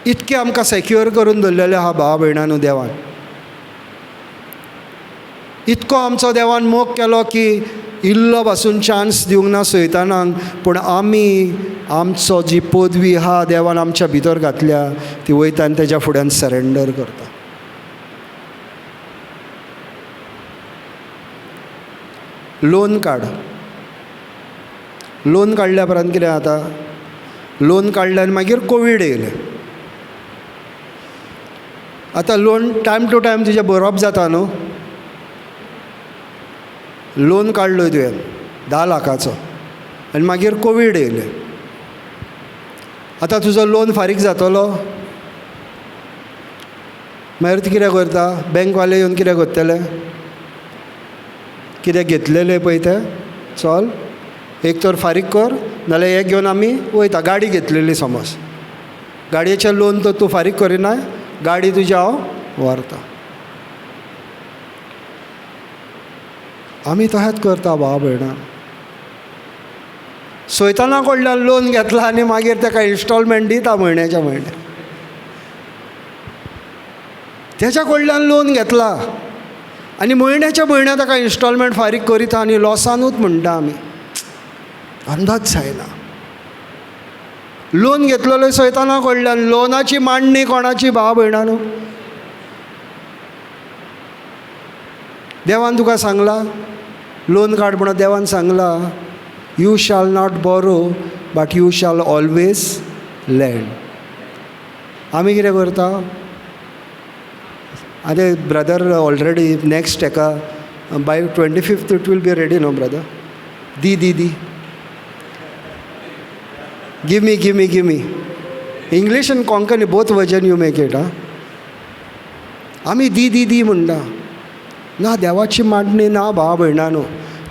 इतकें आमकां सेक्युअर करून दवरलेलें आहा भाव भयणांनो देवान. इतको आमचो देवान मोग केलो की इल्लो पासून चान्स दिवंक ना सैतानाक. पूण आमी आमचो जी पदवी आहा देवान आमच्या भितर घातल्या ती वयता आनी तेज्या फुड्यान सरेंडर करता. लोन काड. लोन काडल्या उपरांत कितें जाता? लोन काडलें आनी मागीर कोवीड येयलें. आतां लोन टायम टू टायम तुजें भरप जाता न्हू. लोन काडलो तुवें 10 लाखाचो आनी मागीर कोवीड येयलें. आतां तुजो लोन फारीक जातलो? मागीर तूं कितें करता? बँकवाले येवन कितें करतले? कितें घेतलेलें पळय तें चल एक तर फारीक कर, नाल्यार हें घेवन आमी वयता. गाडी घेतलेली समज, गाडयेचें लोन तर तूं फारीक करिना, गाडी तुजी हांव व्हरता. आमी तशेंच करता भाव भयणां. सैताना कडल्यान लोन घेतला आनी मागीर ताका इन्स्टॉलमेंट दिता म्हयन्याच्या म्हयन्या. तेच्या कडल्यान लोन घेतला आनी म्हयन्याच्या म्हयन्या ताका इन्स्टॉलमेंट फारीक करीता आनी लॉसानूच म्हणटा आमी. अंदाज जायना. लोन घेतलेलो सैताना कडल्यान. लोनाची मांडणी कोणाची भाव भयणांनो? देवान तुका सांगला लोन काड म्हणून. देवान सांगला you shall not borrow but you shall always lend. आमी कितें करता? आरे ब्रदर ऑलरेडी नेक्स्ट हेका by 25th it will be ready no brother. The the the give me give me give me English and Konkani both version you make it. आं, आमी दी दी दी म्हणटा. ना, देवाची मांडणी ना भाव भयणांनो.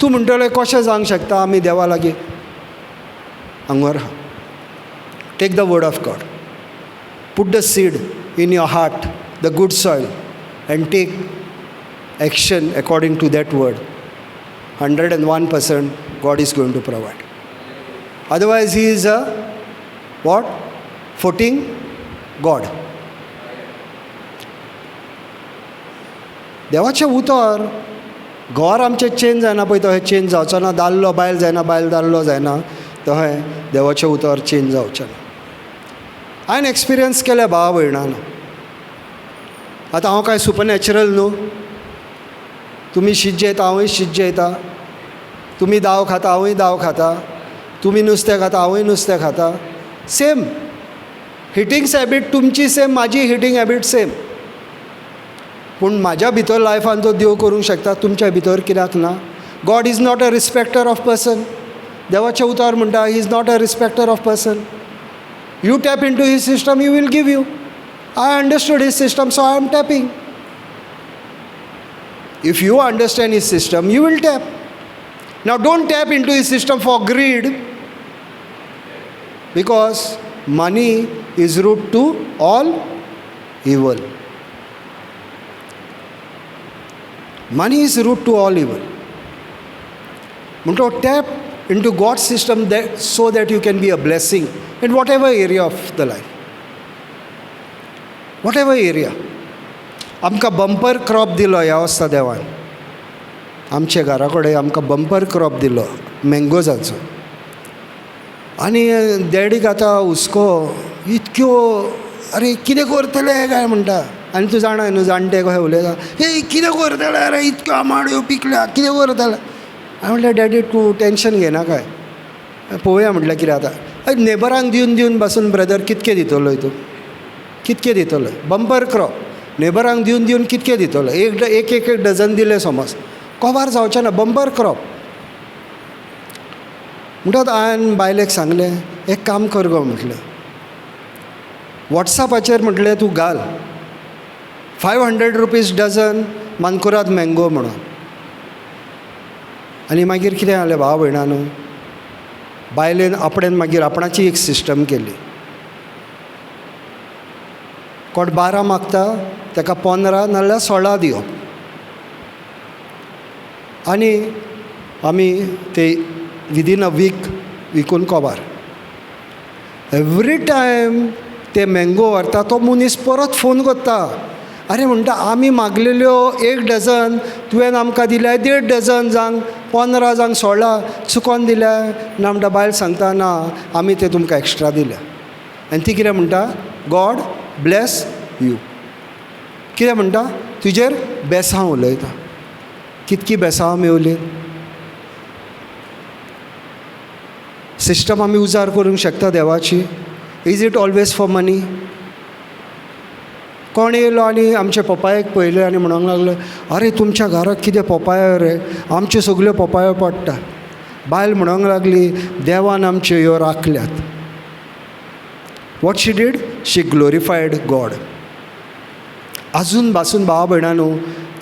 तूं म्हणटलें कशें जावंक शकता आमी देवा लागीं? हांगर आहा. Take the word of God, put the seed in your heart, the good soil, and take action according to that word. 101% God is going to provide. Otherwise he is a what? Footing God. देवाचें उतर घर आमचें change जायना पळय, तशें change जावचो ना. दादलो बायल जायना, बायल दादलो जायना, तशें देवाचें उतर चेंज जावचें ना. हांवें एक्सपिरियन्स केल्या भावा भयणान. आतां हांव कांय सुपरनॅचरल न्हू. तुमी शीत जेयता, हांवूय शीत जेयता. तुमी दाव खाता, हांवूय दाव खाता. तुमी नुस्तें खाता, हांवूय नुस्तें खाता. सेम हिटींग हॅबीट तुमची सेम, म्हाजी हिटींग हॅबीट सेम. पूण म्हाज्या भितर लायफान तो देव करूंक शकता, तुमच्या भितर कित्याक ना? God is not a respecter of person. देवाचें उतर म्हणटा he is not a respecter of person. You tap into his system, he will give you. I understood his system, so I am tapping. If you understand his system, you will tap. Now don't tap into his system for greed, because money is root to all evil. Money is root to all evil. म्हणटो tap into God system that so that you can be a blessing in whatever area of the life, whatever area. आमकां bumper crop दिलो ह्या वर्सा देवान, आमच्या घरा कडेन आमकां bumper crop दिलो मँगोजाचो. आनी डॅडीक आतां हुस्को इतक्यो, अरे कितें करतले काय म्हणटा. आनी तूं जाणा न्हू जाणटे कशें उलयता, हे कितें करतले अरे इतक्यो आमाड्यो पिकल्या कितें करतले. हांवें म्हटलें डॅडी तूं टेंशन घेनाकाय, पळोवया म्हटलें कितें जाता. नेबरांक दिवन दिवन बसून ब्रदर कितके दितलोय तूं, कितके दितलो बंपर क्रॉप नेबरांक दिवन दिवन कितके दितलो, एक एक एक डझन दिले समज कबार जावचें ना, बंपर क्रॉप. म्हणटात हांवें बायलेक सांगलें एक काम कर गो म्हटलें, वॉट्सएपाचेर म्हटलें तूं घाल 500 रुपीज डझन मानकुराद मँगो म्हणून. आनी मागीर कितें जालें भाव भयणांनो, बायलेन आपणेन मागीर आपणाची एक सिस्टम केली. कोण 12 मागता ताका 15 नाल्यार 16 दिवप. आनी आमी ते विदीन अ वीक विकून कबार. एवरी टायम ते मँगो व्हरता तो मनीस परत फोन करता, अरे म्हणटा आमी मागलेल्यो 1 डझन तुवें आमकां दिल्या 1.5 डझन, जावं 15 जावं 16 चुकोन दिल्या ना. म्हणटा बायल सांगता ना आमी ते तुमकां एक्स्ट्रा दिल्या. आनी ती कितें म्हणटा, गॉड ब्लेस you. कितें म्हणटा, तुजेर बेसांव उलयता. कितकी बेसांव मेवली. सिस्टम आमी उजार करूंक शकता देवाची. Is it always for money? कोण येयलो आनी आमचे पपायेक पळयलें आनी म्हणूंक लागलो, अरे तुमच्या घराक कितें पोपायो रे, आमच्यो सगल्यो पोपायो पडटा. बायल म्हणूंक लागली देवान आमच्यो ह्यो राखल्यात. What she did, she glorified God. आजून बासून भाव भयणांनो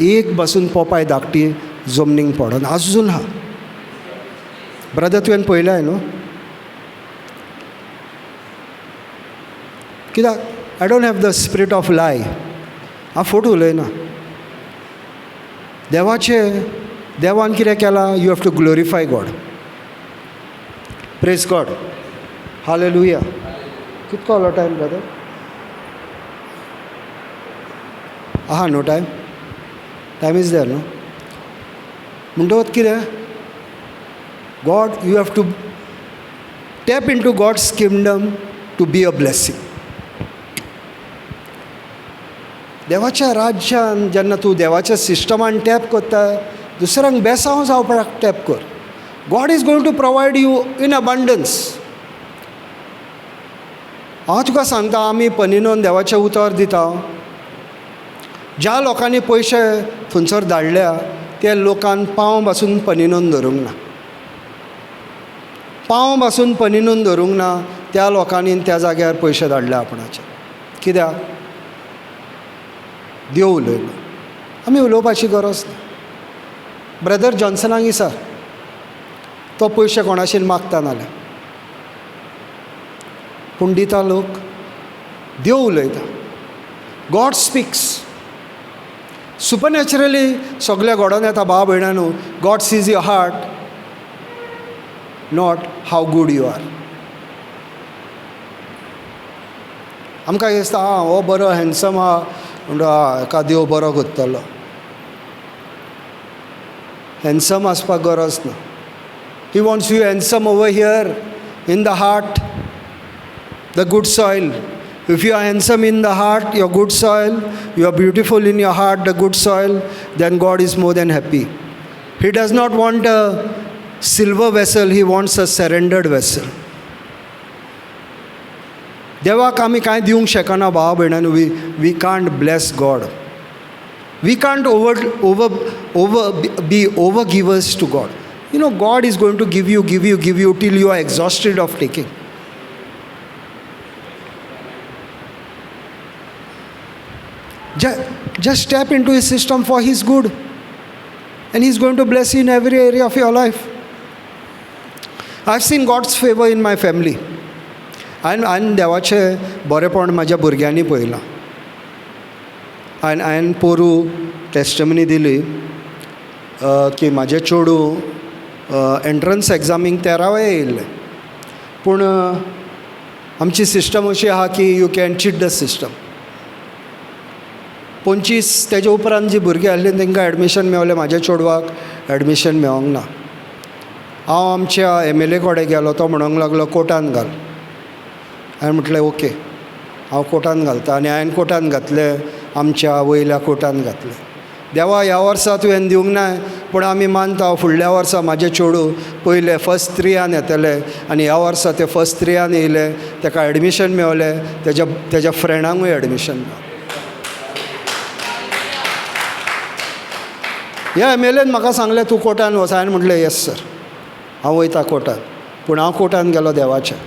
एक बासून पोपाय धाकटी जमनीक पडना आजून आहा. ब्रदर तुवें पळयलाय न्हू, कित्याक I don't have the spirit of lie. हांव फोट उलयना. देवाचें देवान कितें केलां, you have to glorify God. Praise God, hallelujah. कितको जालो टायम ब्रदर? आहा न्हू टायम, टायम is there न्हू. म्हणटकच कितें, God, you have to tap into God's kingdom to be a blessing. देवाच्या राज्यान जेन्ना तूं देवाच्या सिस्टमान टॅप करता, दुसऱ्यांक बेसांव जावपाक टॅप कर. God is going to provide you in abundance. हांव तुका सांगता, आमी पनिनोन देवाचें उतर दिता. ज्या लोकांनी पयशे थंयसर धाडल्या त्या लोकान पांव पासून पनिनोन धरूंक ना, पांव पासून पनिनोन धरूंक ना. त्या लोकांनी त्या जाग्यार पयशे धाडले आपणाचे. कित्याक? देव उलयलो, आमी उलोवपाची गरज ना. ब्रदर जॉन्सनाक विचार, तो पयशे कोणाशीन मागता नाल्यार, पूण दिता लोक. देव उलयता, गॉड स्पिक्स. सुपरनॅचरली सगळें घडोवन येता भाव भयणांनो. God sees your heart, not how good you are. आमकां दिसता आं हो बरो हँडसम आहा म्हणटा हेका देव बरो करतलो. हँडसम आसपाक गरज ना. He wants you handsome over here in the heart, the good soil. If you are handsome in the heart, your good soil, you are beautiful in your heart, the good soil, then God is more than happy. He does not want a silver vessel, he wants a surrendered vessel. देवाक आमी कांय दिवंक शकना भाव भयणांनो. We can't bless God. We can't over over over be over givers to God. You know, God is going to give you, give you, give you till you are exhausted of taking. Just step into His system for His good, and He's going to bless you in every area of your life. I've seen God's favor in my family. हांवें देवाचें बरेंपण म्हाज्या भुरग्यांनी पळयलां. हांवें पोरूं testimony दिली की म्हाजें चेडूं एंट्रन्स एग्जामीक तेरावे येयल्लें. पूण आमची सिस्टम अशी आहा की you can cheat the system. 25 तेजे उपरांत जी भुरगीं आहलीं तांकां एडमिशन मेवलें, म्हाज्या चेडवाक एडमिशन मेवोंक ना. हांव आमच्या MLA कडेन गेलो, तो म्हणूंक लागलो कोर्टान घाल. हांवें म्हटलें ओके, हांव कोर्टान घालता. आनी हांवें कोर्टान घातलें, आमच्या वयल्या कोर्टान घातलें. देवा ह्या वर्सा तुवें दिवंक ना, पूण आमी मानता फुडल्या वर्सा म्हाजें चेडूं पयलें फर्स्ट 3 येतलें. आनी ह्या वर्सा तें फर्स्ट 3 येयलें, ताका एडमिशन मेवलें, तेज्या फ्रेंडांकूय एडमिशन मेवलें. ह्या MLAन म्हाका सांगलें तूं कोर्टान वच. हांवें म्हटलें येस सर, हांव वयता कोर्टान. पूण हांव कोर्टान गेलो देवाच्या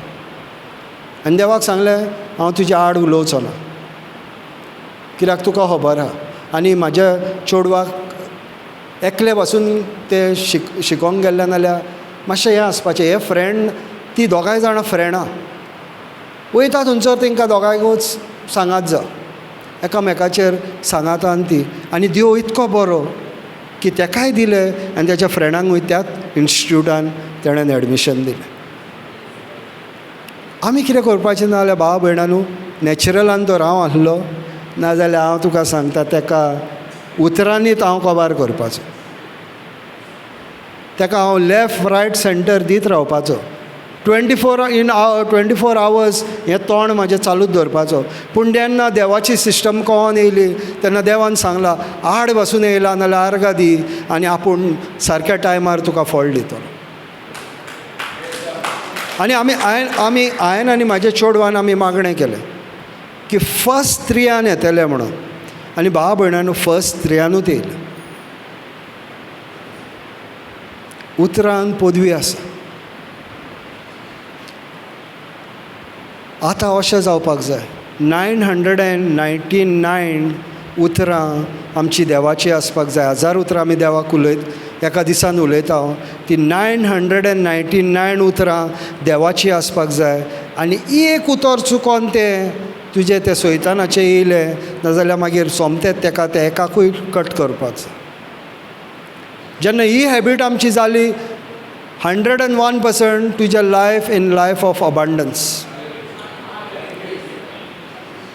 आनी देवाक सांगलें हांव तुज्या आड उलोवचो ना, कित्याक तुका खबर आहा. आनी म्हाज्या चेडवाक एकले पासून ते शिकोंक गेल्ले नाल्यार मातशें हें आसपाचें. हे फ्रेंड ती दोगांय जाणां फ्रेंडां वयता थंयसर, तांकां दोगांयकूच सांगात जा, एकामेकाचेर सांगातान ती. आनी देव इतको बरो की तेकाय दिलें आनी तेच्या फ्रेंडांकूय त्याच इन्स्टिट्यूटान तेणेन एडमिशन दिलें. आमी कितें करपाचें ना जाल्यार भाव भयणानू, नॅचरलान तर हांव आसलो नाजाल्यार हांव तुका सांगता तेका उतरांनीच हांव कबार करपाचो, तेका हांव लेफ्ट रायट सेंटर दीत रावपाचो. 24 आवर्स हें तोंड म्हाजें चालूच दवरपाचो. पूण जेन्ना देवाची सिस्टम कळोन येयली तेन्ना देवान सांगलां आड बसून येयला नाल्यार आर्गां दी आनी आपूण सारक्या टायमार तुका फळ दितलो. आनी आमी हांवें आनी म्हाज्या चेडवान आमी मागणें केलें की फर्स्ट 3 येतलें म्हणून. आनी भाव भयणांनो फर्स्ट 3 येयलें. उतरान पदवी आसा. आतां अशें जावपाक जाय, 999 उतरां आमची देवाची आसपाक जाय. 1000 उतरां आमी देवाक उलयत एका दिसान उलयता, ती 999 उतरां देवाची आसपाक जाय. आनी एक उतर चुकोन तें तुजें तें सैतानाचें येयलें नाजाल्यार मागीर सोमतें तेका तें एकाकूय कट करपाचो. जेन्ना ही हॅबीट आमची जाली 101% तुज्या life in life of abundance,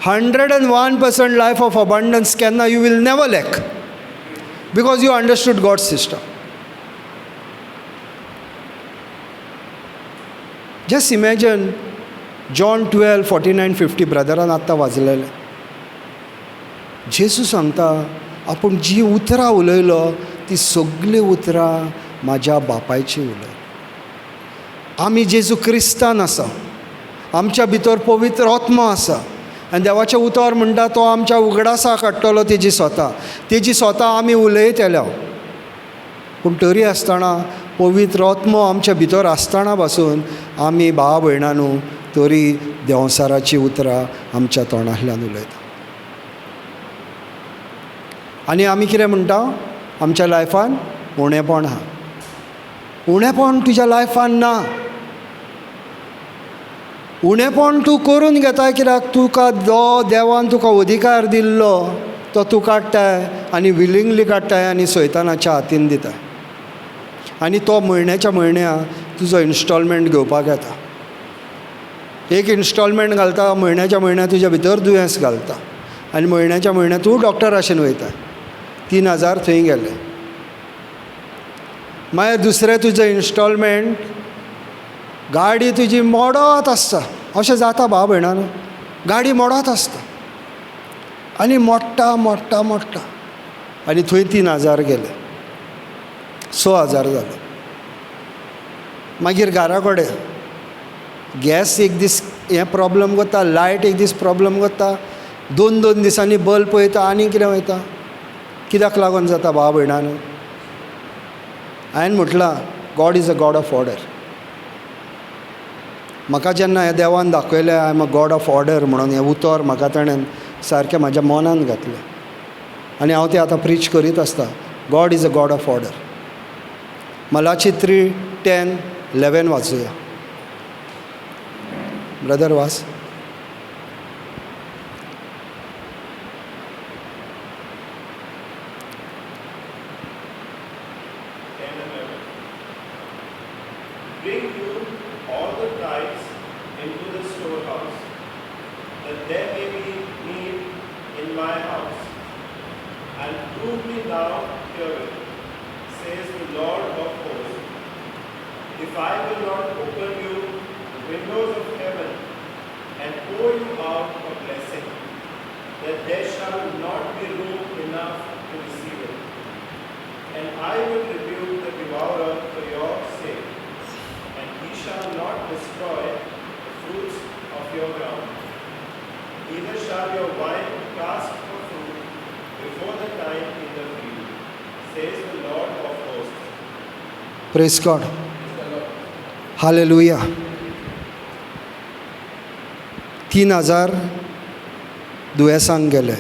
101% life of abundance केन्ना you will never lack, because you understood God system. Just imagine John 12:49-50 brethren आत्तां वाजलेलें. जेजू सांगता आपूण जी उतरां उलयलो ती सगळीं उतरां म्हाज्या बापायची उलय. आमी जेजू क्रिस्तान आसा, आमच्या भितर पवित्र आत्मो आसा आनी देवाचें उतर म्हणटा तो आमच्या उगडासाक हाडटलो तेजी स्वता, तेजी स्वता आमी उलयतले. पूण तरी आसतना पवित्र आत्मो आमच्या भितर आसतना पासून आमी भाव भयणांनो तरी देंवसाराची उतरां आमच्या तोंडांतल्यान उलयता. आनी आमी कितें म्हणटा, आमच्या लायफान उणेपण आहा. उणेपण तुज्या लायफान ना, उणेपण तूं करून घेता कित्याक तुका जो देवान तुका अधिकार दिल्लो तो तूं काडटाय आनी विलिंगली काडटाय आनी सैतानाच्या हातीन दिता. आनी तो म्हयन्याच्या म्हयन्या तुजो इन्स्टॉलमेंट घेवपाक येता. एक इन्स्टॉलमेंट घालता, म्हयन्याच्या म्हयन्या तुज्या भितर दुयेंस घालता आनी म्हयन्याच्या म्हयन्या तूं डॉक्टराशेन वयता. 3000 थंय गेले. मागीर दुसरें तुजें इन्स्टॉलमेंट गाडी तुजी मोडत आसता. अशें जाता भाव भयणांनो, गाडी मोडत आसता आनी मोडटा मोडटा मोडटा आनी थंय 3000 गेले, 6000 जाले. मागीर घरा कडेन गॅस एक दीस हें प्रॉब्लम करता, लायट एक दीस प्रॉब्लम करता, 2-2 दिसांनी बल्ब वयता आनी कितें वयता. कित्याक लागून जाता भाव भयणांनो? हांवें म्हटलां God is a God of order. म्हाका जेन्ना हें देवान दाखयलें I am a God of order म्हणून, हें उतर म्हाका ताणें सारकें म्हाज्या मनान घातलें आनी हांव तें आतां प्रीच करीत आसता. God is a God of order. Malachi 3:10-11 वाचुया. Brother वाच. Bring you all the tithes into the storehouse, that there may be meat in my house. And prove me now herewith, says the Lord of hosts, if I will not open you the windows of heaven and pour you out a blessing, that there shall not be room enough to receive it. And I will rebuke the devourer for your sake, and he shall not destroy the fruits of your ground. Neither shall your vine cast her fruit before the time in the field, says the Lord of hosts. Praise God. Hallelujah. 3000 दुयेंसांक गेले,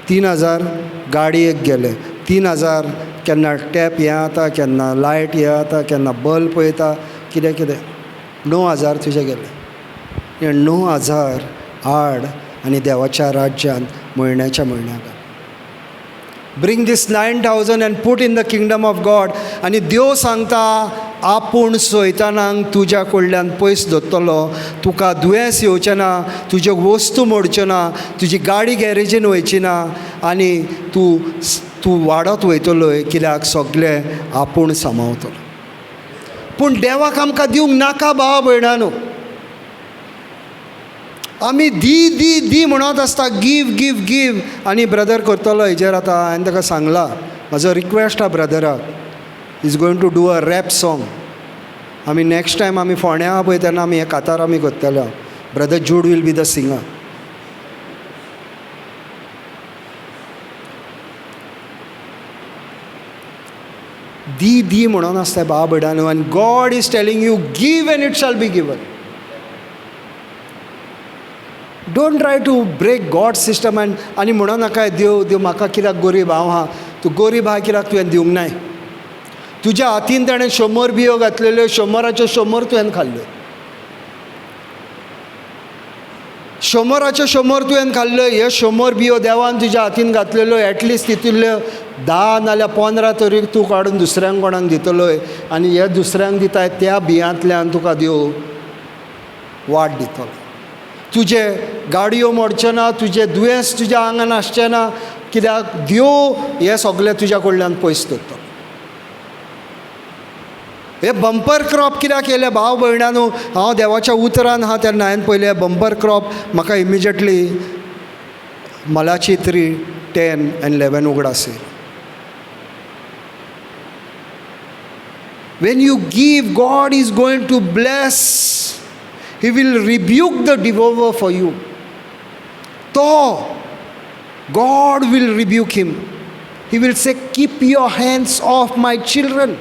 3000 गाडयेक गेले, 3000 केन्ना tap हें जाता, केन्ना light हें जाता, केन्ना बल्ब वयता, कितें कितें. 9000 तुजे गेले. हे 9000 हाड आनी देवाच्या राज्यांत म्हयन्याच्या म्हयन्याक bring this 9000 and put in the kingdom of God. आनी देव सांगता आपूण सैतानाक तुज्या कडल्यान पयस दवरतलो, तुका दुयेंस येवचें ना, तुज्यो वस्तू मोडच्यो ना, तुजी गाडी गॅरेजीन वयची ना, आनी तूं वाडत वयतलोय, कित्याक सगळें आपूण सांबाळतलो. पूण देवाक आमकां दिवंक नाका भावा भयणानो. आमी दी दी दी म्हणत आसता, गीव गीव गीव. आनी ब्रदर करतलो हेजेर आतां हांवें ताका सांगलां, म्हाजो रिक्वेस्ट आहा ब्रदराक, is going to do a rap song. आमी नेक्स्ट टायम आमी फोंड्या आहा पळय तेन्ना आमी हे कातार आमी करतले. Brother Jude will be the singer. दी दी म्हणून आसता भाव भयणानो. आनी God is telling you give and it shall be given. Don't try to break God system. आनी म्हणून नाका देव देव म्हाका कित्याक गरीब हांव आहा, तूं गरीब आहा कित्याक तुवें दिवंक नाय. तुज्या हातीन ताणें 100 बियो घातलेल्यो, 100 100 तुवें खाल्ल्यो, 100 100 तुवें खाल्ल्यो. हे 100 बियो देवान तुज्या हातीन घातलेल्यो, एटलिस्ट तितुल्ल्यो 10 नाल्यार 15 तरी तूं काडून दुसऱ्यांक कोणाक दितलोय, आनी हे दुसऱ्यांक दिताय त्या बियांतल्यान तुका देव वाट दितलो. तुजे गाडयो मोडच्यो ना, तुजें दुयेंस तुज्या आंगान आसचें ना, कित्याक देव हे सगळें तुज्या कडल्यान पयस दवरतलो. हे बंपर क्रॉप कित्याक येयलें भाव भयणानो, हांव देवाच्या उतरान आहा तेन्ना हांवें पयलें बंपर क्रॉप म्हाका इमिजिएटली मलाची 3:10 and 11 उगडास येयलो. When you give, God is going to bless. He will rebuke the devourer for you. तो God will rebuke him. He will say, keep your hands off my children.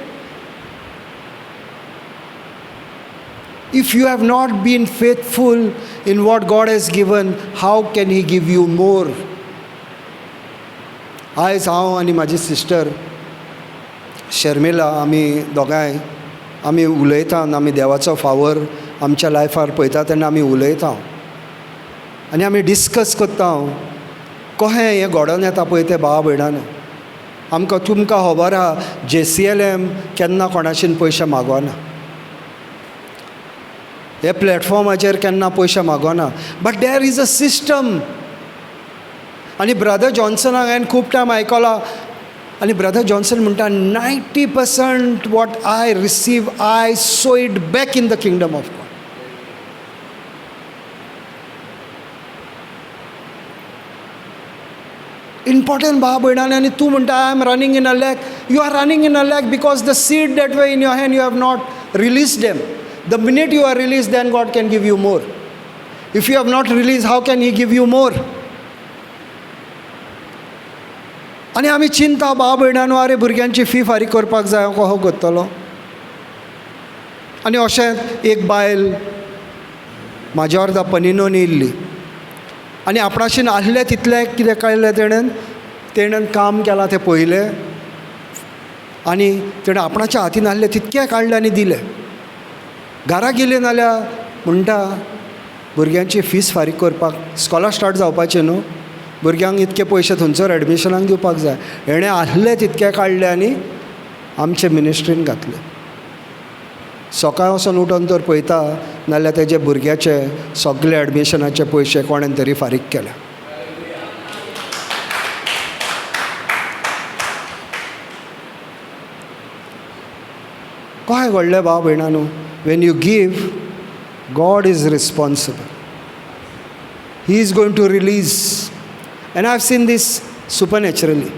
If you have not been faithful in what God has given, how can He give you more? आयज हांव आनी म्हाजी sister Sharmila आमी दोगांय आमी उलयता, आमी देवाचो फावर आमच्या लायफार पळयता तेन्ना आमी उलयता आनी आमी डिस्कस करता कशें हें घडोवन येता पळय तें भावा भयणानो. आमकां तुमकां खबर आहा JCLM केन्ना कोणाशीन पयशे मागोना, हे प्लॅटफॉर्माचेर केन्ना पयशे मागोना, but there is a system. आनी ब्रदर जॉन्सनाक हांवें खूब टायम आयकला, आनी ब्रदर जॉन्सन म्हणटा 90% what I receive I sow it back in the kingdom of God. Important भाव भयणांनी. आनी तूं म्हणटा I am running in a lack. You are running in a lack because the seed that way in your hand you have not release them. The minute you are released, then God can give you more. If you have not released, how can He give you more? आनी आमी चिंता भाव भयणांनो, आरे भुरग्यांची fee फारीक करपाक जाय, हांव कसो करतलो. आनी अशें एक बायल म्हाज्या अर्दा पनिनोन येयल्ली आनी आपणाशीन आहलें तितलें कितें कळ्ळें तेणेन, तेणेन काम केलां तें पळयलें आनी तेणें आपणाच्या हातीन आहलें तितकें काडलें आनी दिलें. घरा गेली नाल्यार म्हणटा भुरग्यांची फीस फारीक करपाक स्कॉलां स्टार्ट जावपाचें न्हू, भुरग्यांक इतके पयशे थंयसर एडमिशनाक दिवपाक जाय. हेणें आहले तितके काडले आनी आमचे मिनिस्ट्रीन घातले. सकाळ वचोन उठोन तर पळयता नाल्यार तेजे भुरग्याचे सगळे एडमिशनाचे पयशे कोणेन तरी फारीक केल्या. काय घडलें भाव भयणांनो? When you give, God is responsible. He is going to release. And I have seen this supernaturally.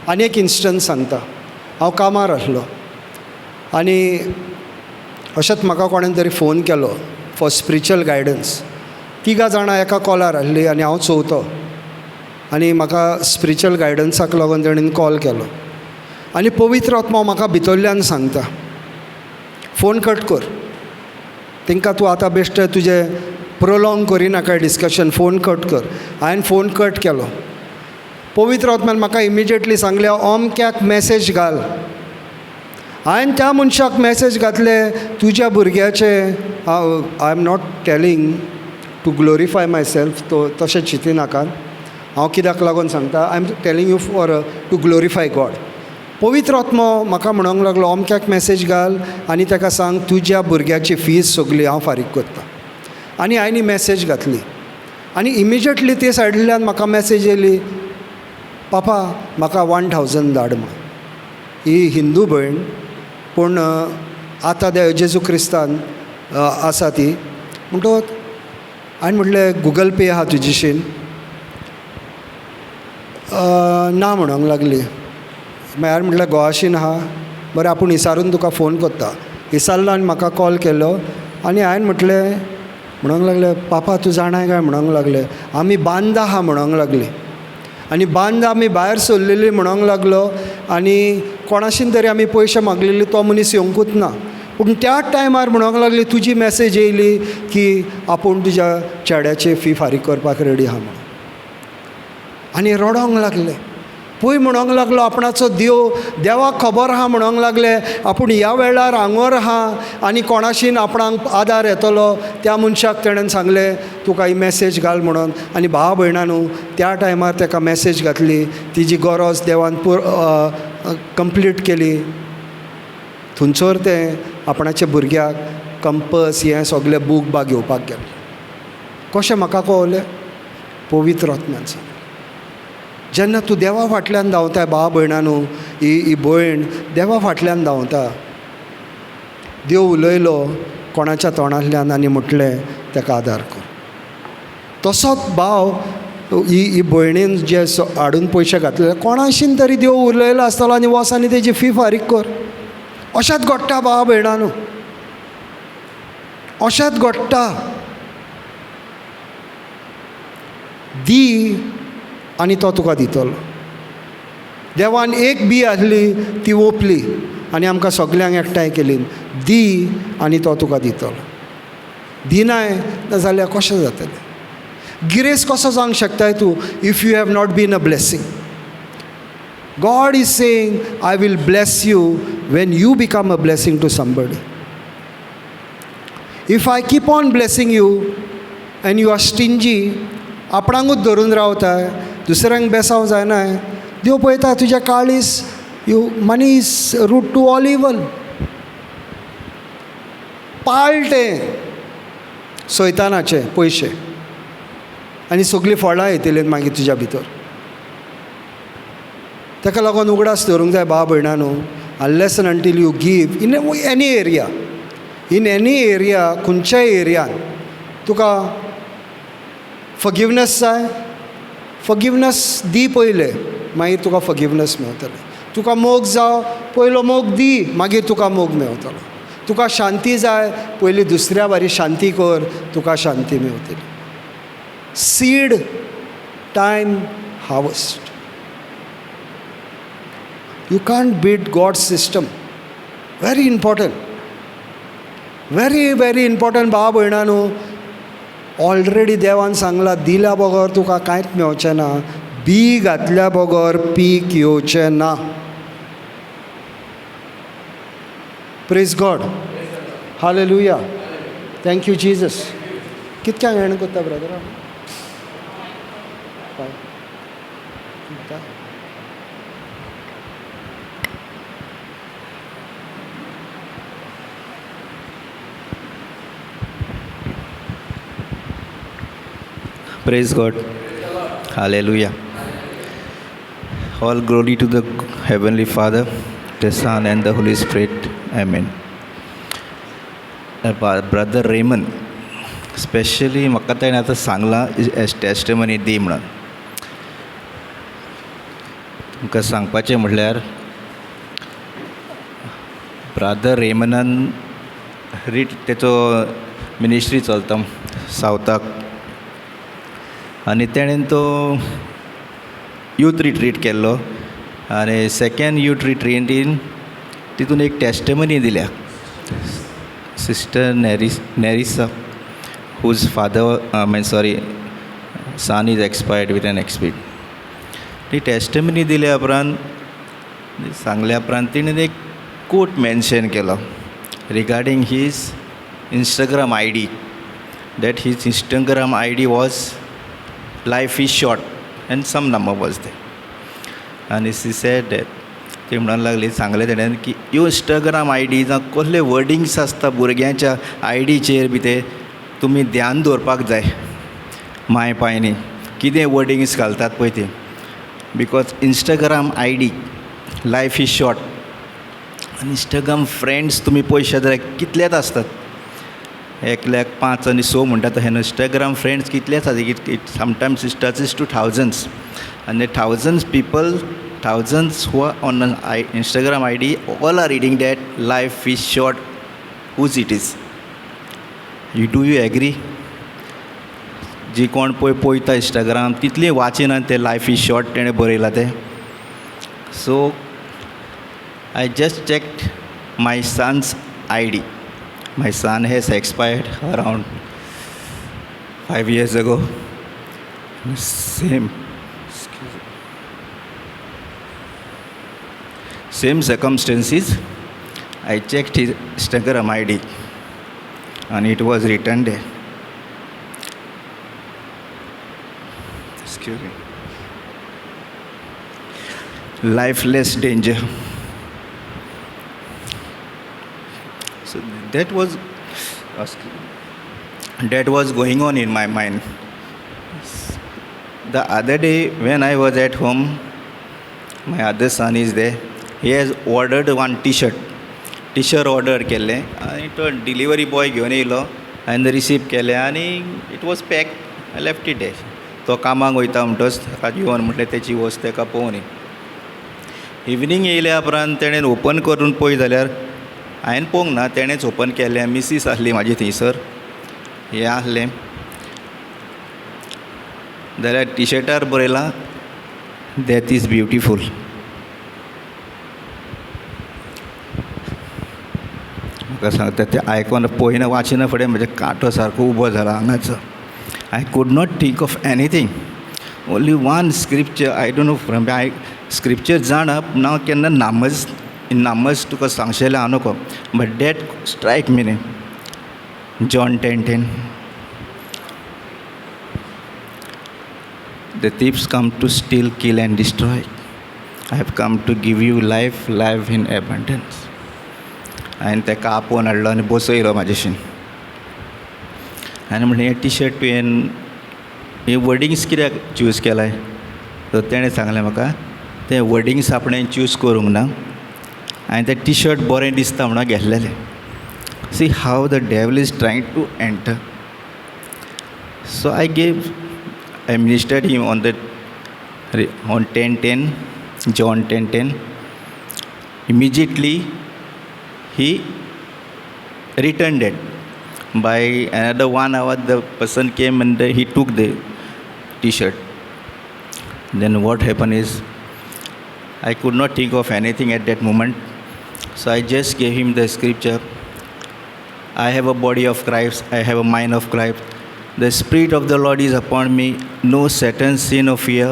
आनी एक इन्स्टन्स सांगता. हांव कामार आसलो आनी अशेंच म्हाका कोणेन तरी फोन केलो फॉर स्पिरिच्युअल गायडन्स. तिगां जाणां एका कॉलार आसलीं आनी हांव चवथो, आनी म्हाका स्पिरिच्युअल गायडन्साक लागून तेणेन कॉल केलो. आनी पवित्र आत्मा म्हाका भितरल्यान सांगता, फोन कट कर, तांकां तूं आतां बेश्टें तुजें प्रोलोंग करिनाका डिस्कशन, फोन कट कर. हांवें फोन कट केलो. पवित्र आत्म्यान म्हाका इमिजिएटली सांगलें, अमक्याक मॅसेज घाल. हांवें त्या मनशाक मॅसेज घातले, तुज्या भुरग्याचे, I am not telling to glorify myself, तो तशें चिंतिनाका, हांव कित्याक लागून सांगता, I am telling you for to glorify God. पवित्र आत्मो म्हाका म्हणूंक लागलो, अमक्याक मॅसेज घाल आनी ताका सांग तुज्या भुरग्याची फीज सगली हांव फारीक करता. आनी हांवें मॅसेज घातली आनी इमिजिएटली ते सायडींतल्यान म्हाका मॅसेज येयली, पापा म्हाका 1000 धाड म्हूण. ही हिंदू भयण, पूण आतां देव जेजू क्रिस्तान आसा ती. म्हणटकच हांवें म्हटलें, गुगल पे आहा तुजीशीन? ना म्हणूंक लागली. मागीर हांवें म्हटलें, गोवाशीन आहा? बरें, आपूण इसारून तुका फोन करता. इसारलो आनी म्हाका कॉल केलो आनी हांवें म्हटलें, म्हणूंक लागलें, पापा तूं जाणाय काय? म्हणूंक लागलें, आमी बांदा आहा म्हणूंक लागली. आनी बांदा आमी भायर सरलेली म्हणूंक लागलो, आनी कोणाशीन तरी आमी पयशे मागलेली, तो मनीस येवंकूच ना. पूण त्या टायमार म्हणूंक लागली, तुजी मॅसेज येयली की आपूण तुज्या चेड्याची फी फारीक करपाक रेडी आहा म्हणून. आनी रडोंक लागले. पय म्हणूंक लागलो, आपणाचो देव, देवाक खबर आहा म्हणूंक लागले, आपूण ह्या वेळार हांगोर आहा आनी कोणाशीन आपणाक आदार येतलो. त्या मनशाक तेणेन सांगलें, तुका ही मॅसेज घाल म्हणून. आनी भाव भयणां न्हू, त्या टायमार ताका मॅसेज घातली, तिजी गरज देवान कंप्लीट केली. थंयसर तें आपणाच्या भुरग्याक कंपस हें सगलें बूक बा घेवपाक गेलें. कशें म्हाका कळलें? पवित्र आत्म्यान सांगलें. जेन्ना तूं देवा फाटल्यान धांवता भाव भयणां न्हू, ही भयण देवा फाटल्यान धांवता, देव उलयलो कोणाच्या तोंडांतल्यान आनी म्हटलें ताका आदार कर. तसोच भाव ही भयणीन जे हाडून पयशे घातले, कोणाशीन तरी देव उलयलो आसतलो आनी वच आनी तेजी फी फारीक कर. अशेंच घडटा भाव भयणां न्हू, अशेंच घडटा. दी आनी तो तुका दितलो. देवान एक बी आसली ती ओंपली आनी आमकां सगल्यांक एकठांय केली. दी आनी तो तुका दितलो. दिनाय ना जाल्यार कशें जातलें? गिरेस्त कसो जावंक शकताय तूं if you have not been a blessing? God is saying, I will bless you when you become a blessing to somebody. If I keep on blessing you and you are stingy, आपणाकूच धरून रावताय, दुसऱ्यांक बेसांव जायना, देव पळयता तुज्या काळीस, you money is root to all evil. पाळ तें सैतानाचे पयशे आनी सगळीं फळां येतलीं मागीर तुज्या भितर. ताका लागून उगडास दवरूंक जाय भाव भयणां न्हू, unless and until you give in any area, in any area, खंयच्याय एरियान तुका फॉरगिवनस जाय, फॉरगिवनस दी पयलें, मागीर तुका फॉरगिवनस मेवतलें. तुका मोग जाव, पयलो मोग दी, मागीर तुका मोग मेवतलो. तुका शांती जाय, पयलीं दुसऱ्या बारी शांती कर, तुका शांती मेवतली. Seed time harvest. You can't beat God's system. Very important, very very important भाव भयणां न्हू. ऑलरेडी देवान सांगलां, दिल्या बगर तुका कांयच मेवचें ना, बी घातल्या बगर पीक येवचें ना. Praise God, hallelujah, thank you Jesus. कितक्यांक एंड करता brother? Praise God. Hallelujah. All glory to the Heavenly Father, the Son and the Holy Spirit. Amen. Brother Raymond specially म्हाका ताणें आतां सांगलां एज टेस्टमनी दी म्हणून. तुमकां सांगपाचें म्हणल्यार ब्रदर रेमनान रीट तेचो मिनिस्ट्री चलता सावथाक आनी तेणेन तो यूथ रिट्रीट केल्लो आनी सेकेंड यूथ रिट्रीटीन तितून एक टेस्टमनी दिल्या. Sister Nerissa, whose father I mean sorry son is expired with an accident. ती टेस्टमनी दिल्या उपरांत सांगल्या उपरांत तिणें एक कोट मेन्शन केलो regarding his Instagram I D, that his Instagram I D was life is short and some number was there. आनी she said that ती म्हणूंक लागली, सांगलें तेणें की ह्यो इंस्टाग्राम I D जावं कसले वर्डिंग्स आसता भुरग्यांच्या I डीचेर बी ते तुमी ध्यान दवरपाक जाय. माय पायनी कितें वर्डिंग्स घालतात पळय ती, because Instagram I D life is short. आनी इंस्टाग्राम फ्रेंड्स तुमी पळयशात जाल्यार कितलेच आसतात, एकल्याक 5 आनी 6 म्हणटा तशें इंस्टाग्राम फ्रेंड्स कितलेच आसतात. It sometimes it touches to thousands आनी thousands people, thousands who are on Instagram I D all are reading that life is short, whose it is. You do you agree? जी कोण पळय पळयता Instagram तितली वाचिना तें life is short तेणें बरयलां तें. So I just checked my son's I D. My son has expired around 5 years ago. Same circumstances, I checked his Instagram ID and it was written there. Excuse me. Lifeless danger. So that was going on in my mind. The other day when I was at home, my other son is there. He has ordered one T-shirt. T-shirt order केल्लें आनी तो delivery boy घेवन येयलो आनी receive केलें आनी it was packed. I left it there. तो कामाक वयता म्हणटच ताका येवन म्हटलें तेची वस्त तेका पळोवन ये. इवनींग येयल्या उपरांत तेणें ओपन करून पळय जाल्यार हांवें पळोवंक ना, तेणेंच ओपन केलें. मिसीस आसली म्हाजी थंयसर, हें आसलें जाल्यार टिशर्टार बरयलां डॅथ is beautiful. म्हाका सांगता तें आयकोन पळयना वाचिना फुडें म्हज्या कांटो सारको उबो जाला आंगाचो. I could not think of anything. Only one scripture, I don't know from I scripture जाणा ना केन्ना नामज नामज तुका सांगशेलें हांव नको, बट that strike मी न्ही. John 10:10. The thieves come to steal, kill and destroy. I have come to give you life, life in abundance. हांवें ताका आपोवन हाडलो आनी बसयलो म्हाजेशीन आनी म्हणलें हें टी शर्ट तुवें हे वर्डिंग्स कित्याक चूज केलाय? तर तेणें सांगलें म्हाका तें वर्डिंग्स आपणें चूज करूंक ना, हांवें तें टी शर्ट बरें दिसता म्हणून घेतलेलें. See how the devil is trying to enter. So I ministered him on the on 10:10, John 10:10. Immediately he returned it. By another 1 hour the person came and he took the t-shirt. Then what happened is, I could not think of anything at that moment. So I just gave him the scripture. I have a body of Christ, I have a mind of Christ. The Spirit of the Lord is upon me. No Satan, sin or fear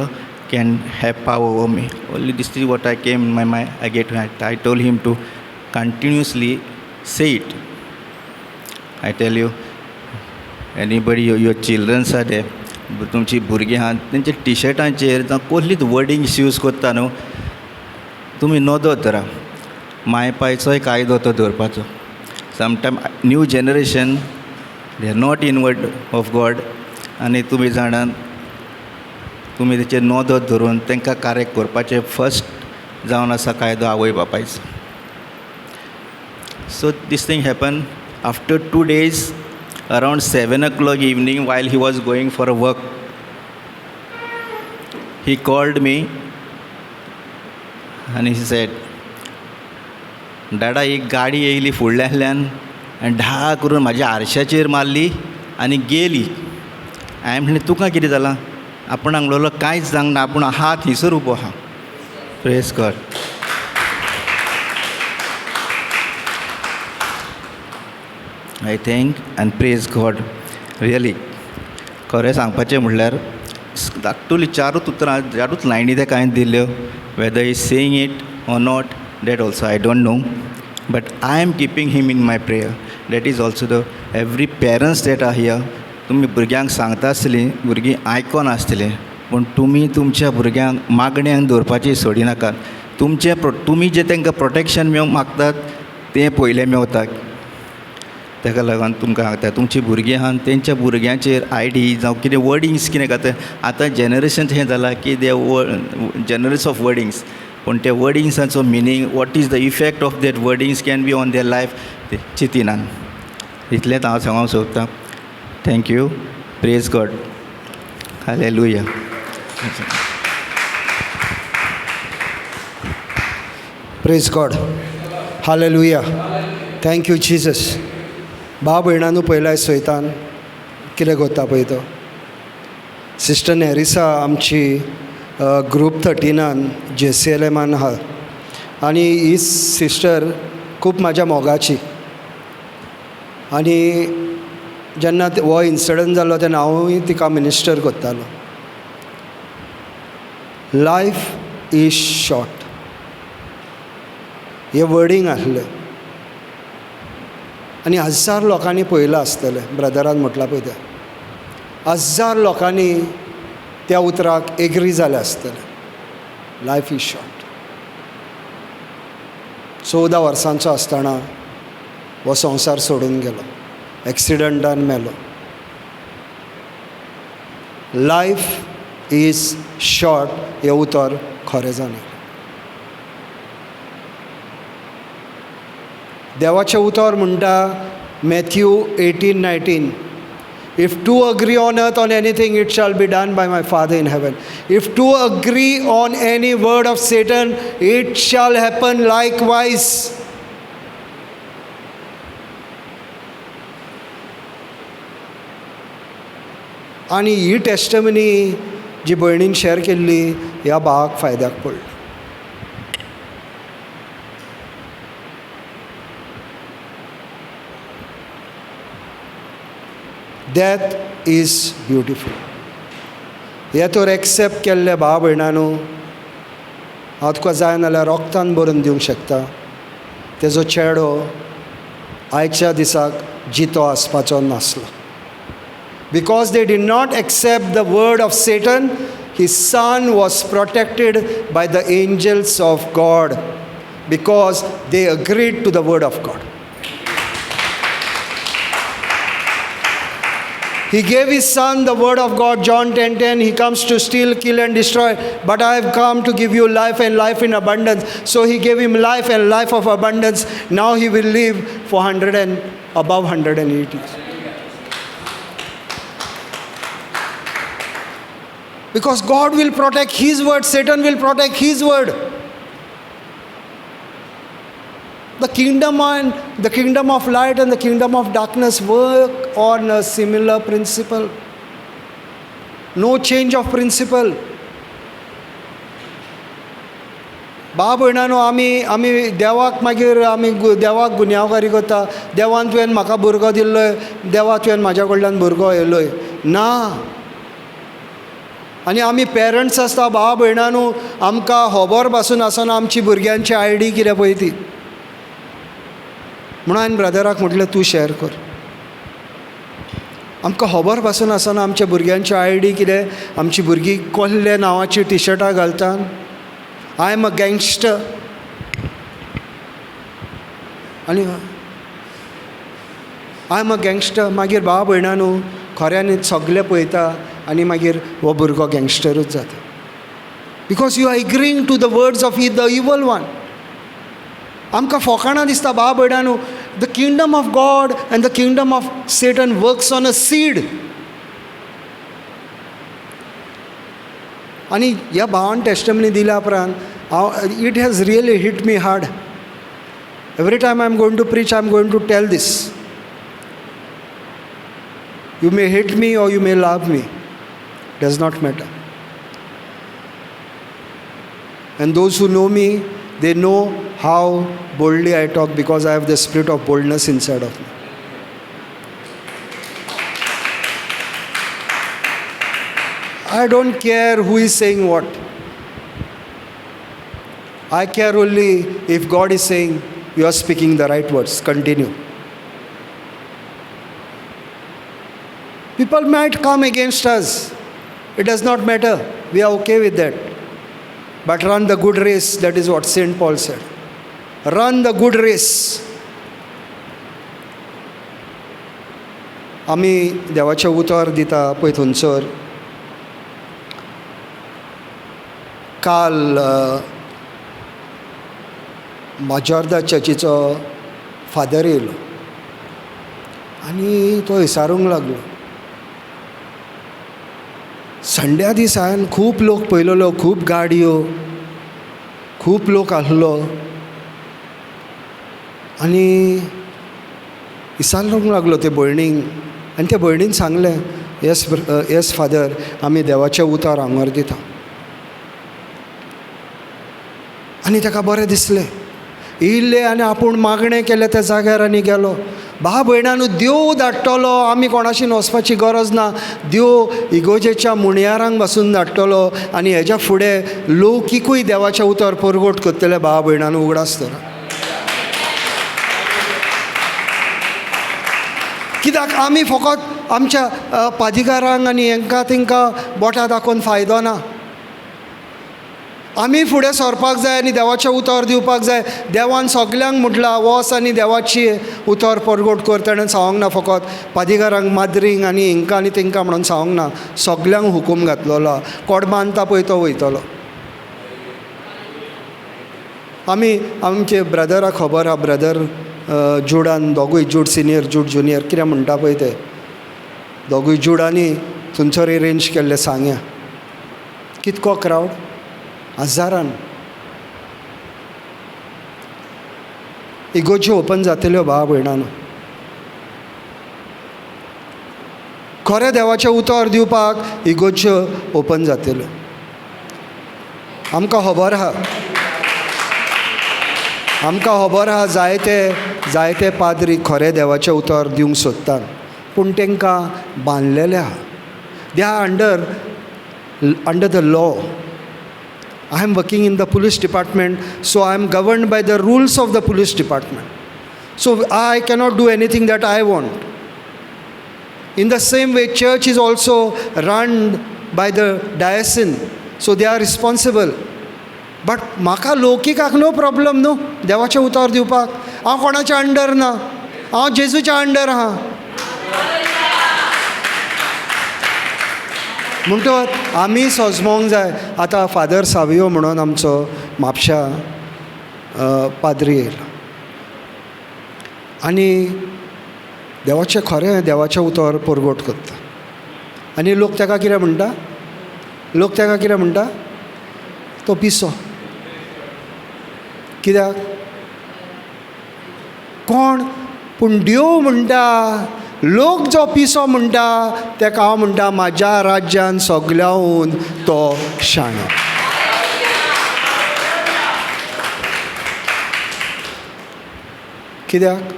can have power over me. Only this is what I came in my mind. I told him to continuously say it. I tell you, anybody, your children are there, तुमची भुरगीं आहा तेंच्या टिशर्टांचेर जावं कसलीच wordings use करता न्हू, तुमी नदर धरा. माय पायचोय कायदो तो दवरपाचो. Sometime new generation they are not in word of God. आनी तुमी जाणात तुमी तेचेर नदर धरून तांकां करेक्ट करपाचें फर्स्ट जावन आसा कायदो आवय बापायचो. So this thing happen after 2 days around 7 o'clock evening while he was going for a work. He called me आनी he said, Dada एक गाडी येयली फुडल्यांतल्यान आनी ढा करून म्हाज्या आरशाचेर मारली आनी गेली. हांवें म्हणलें तुका कितें जालां? आपूण सांगलेलो कांयच जावंक ना, आपूण आहा थंयसर उबो आहा. Praise God. I thank and praise God really. खरें सांगपाचें म्हणल्यार धाकटुली चारूच उतरां, चारूच लायनी ताका हांवें दिल्यो. Whether he saying it or not that also I don't know, but I am keeping him in my prayer. That is also the every parents that are here. तुमी भुरग्यांक सांगता आसतलीं, भुरगीं आयकोन आसतलीं, पूण तुमी तुमच्या भुरग्यांक मागण्यांक दवरपाची सोडिनाकात. तुमचें तुमी जें तांकां प्रोटेक्शन मेळूंक मागतात तें पयलें मेवता. ताका लागून तुमकां सांगता, तुमचीं भुरगीं आहा तेंच्या भुरग्यांचेर I D जावं कितें वर्डिंग्स कितें घातता. आतां जनरेशन हें जालां की दे जनरस ऑफ वर्डिंग्स, पूण त्या वर्डिंग्साचो meaning, what is the effect of that wordings can be on their life, ते चिंतिनात. इतलेंच हांव सांगूंक सोदतां. Thank you. Praise God. Hallelujah. Praise God. Hallelujah. Thank you Jesus. भाव भयणानू पयल्या सैतान कितें करता पळय तो. सिस्टर नेरिसा आमची ग्रूप 13 JCLM आहा आनी ही सिस्टर खूब म्हाज्या मोगाची. आनी जेन्ना हो इन्सिडंट जालो तेन्ना हांवूय तिका मिनिस्टर करतालो. Life is short हें वर्डींग आसलें आनी हजार लोकांनी पळयलां आसतलें. ब्रदरान म्हटलां पळय तें, हजार लोकांनी त्या उतराक एग्री जालें आसतलें. Life is short. 14 वर्सांचो आसतना हो संवसार सोडून गेलो, एक्सिडंटान मेलो. लायफ is short हें उतर खरें जालें. देवाचें उतर म्हणटा Matthew 18:19, if two agree on earth on anything it shall be done by my father in heaven. If two agree on any word of Satan it shall happen likewise. आनी ही testimony जी भयणीन share केल्ली ह्या भावाक फायद्याक पडली. Death is beautiful. हें तर accept केल्लें भाव भयणानू, हांव तुका जाय नाल्यार रोगतान बरोवन दिवंक शकता. तेजो चेडो आयच्या दिसाक जितो आसपाचो नासलो. Because they did not accept the word of Satan, his son was protected by the angels of God because they agreed to the word of God. He gave his son the word of God, John 10:10. He comes to steal, kill and destroy, but I have come to give you life and life in abundance. So he gave him life and life of abundance. Now he will live for 100 and above 180. Because God will protect his word, Satan will protect his word. The kingdom and the kingdom of light and the kingdom of darkness work on a similar principle. No change of principle. बाब भयणानो, आमी आमी देवाक मागीर आमी देवाक गुन्यांवकारी करता. देवान तुवें म्हाका भुरगो दिल्लोय, देवा तुवें म्हाज्या कडल्यान भुरगो येयलोय ना. आनी आमी पेरंट्स आसता भाव भयणानू, आमकां खबर पासून आसना आमची भुरग्यांची I D कितें पळय ती. म्हणून हांवें ब्रदराक म्हटलें तूं शेअर कर. आमकां खबर पासून आसना आमच्या भुरग्यांची I D कितें, आमची भुरगीं कसल्या नांवाची टिशर्टां घालतात. I am a gangster. आनी I am a gangster. मागीर भाव भयणानू, खऱ्यांनी सगळें पळयता आनी मागीर हो भुरगो गँगस्टरूच जाता. Because you are agreeing to the words of the evil one. आमकां फोकाणां दिसता भाव भयणांनो. The kingdom of God and the kingdom of Satan works on a seed. आनी ह्या भावान टेस्टमनी दिल्या उपरांत हांव, it has really hit me hard. Every time I am going to preach, I am going to tell this. You may hate me or you may love me, does not matter. And those who know me, they know how boldly I talk, because I have the spirit of boldness inside of me. I don't care who is saying what. I care only if God is saying, you are speaking the right words, continue. People might come against us. It does not matter. We are okay with that. But run the good race, that is what Saint Paul said. Run the good race. आमी देवाचें उतर दिता पळय थंयसर. काल Majorda चर्चीचो father येयलो आनी तो विचारूंक लागलो, संड्या दीस हांवें खूब लोक पळयलेलो, खूब गाडयो, खूब लोक आसलो, आनी विचारूंक लागलो ते भयणीक. आनी त्या भयणीन सांगलें, येस येस फादर, आमी देवाचें उतर हांगर दिता. आनी ताका बरें दिसलें. येयल्ले आनी आपूण मागणें केलें त्या जाग्यार आनी गेलो. भाव भयणांनो, देव धाडटलो, आमी कोणाशीन वचपाची गरज ना. देव इगोजेच्या मुणयारांक पासून धाडटलो आनी हेज्या फुडें लौकिकूय देवाचें उतर परगट करतले. भाव भयणांनो, उगडास दवरा. कित्याक आमी फकत आमच्या पादिकारांक आनी हेंकां तेंकां बोटां दाखोवन फायदो ना. आमी फुडें सरपाक जाय आनी देवाचें उतर दिवपाक जाय. देवान सगल्यांक म्हटलां, वच आनी देवाची उतर परगट कर. ताणें सांगूंक ना फकत पादिकारांक, माद्रींक आनी हिंकां आनी तेंकां म्हणून सांगूंक ना. सगल्यांक हुकूम घातलेलो. कोण बांदता पळय तो वयतलो. आमी आमचे ब्रदराक खबर आहा, ब्रदर जुडान दोगूय, जूड सिनियर जूड जुनियर कितें म्हणटा पळय ते दोगूय जुडांनी थंयसर एरेंज केल्ले सांग्या. कितको क्रावड, हजारान. इगोज्यो ओपन जातल्यो भाव भयणांनो. खरें देवाचें उतर दिवपाक इगोज्यो ओपन जातल्यो. आमकां खबर आहा, आमकां खबर आहा, जायते जायते पाद्री खरें देवाचें उतर दिवंक सोदतात, पूण तांकां बांदलेलें आहा. They are under the law. I am working in the police department, so I am governed by the rules of the police department. So I cannot do anything that I want. In the same way, church is also run by the diocesan, so they are responsible. But म्हाका लौकिकाक no problem न्हू देवाचें उतर दिवपाक. हांव कोणाच्या under ना, हांव जेजूच्या under आहा. म्हणटकच आमी सजमोंक जाय. आतां फादर सावियो म्हणून आमचो म्हापशा पाद्री येयला आनी देवाचें खरें देवाचें उतर परगट करता. आनी लोक ताका कितें म्हणटा, लोक ताका कितें म्हणटा, तो पिसो. कित्याक कोण? पूण देव म्हणटा, लोक जो पिसो म्हणटा ताका हांव म्हणटा, म्हाज्या राज्यान सगल्याहून तो शाणो. कित्याक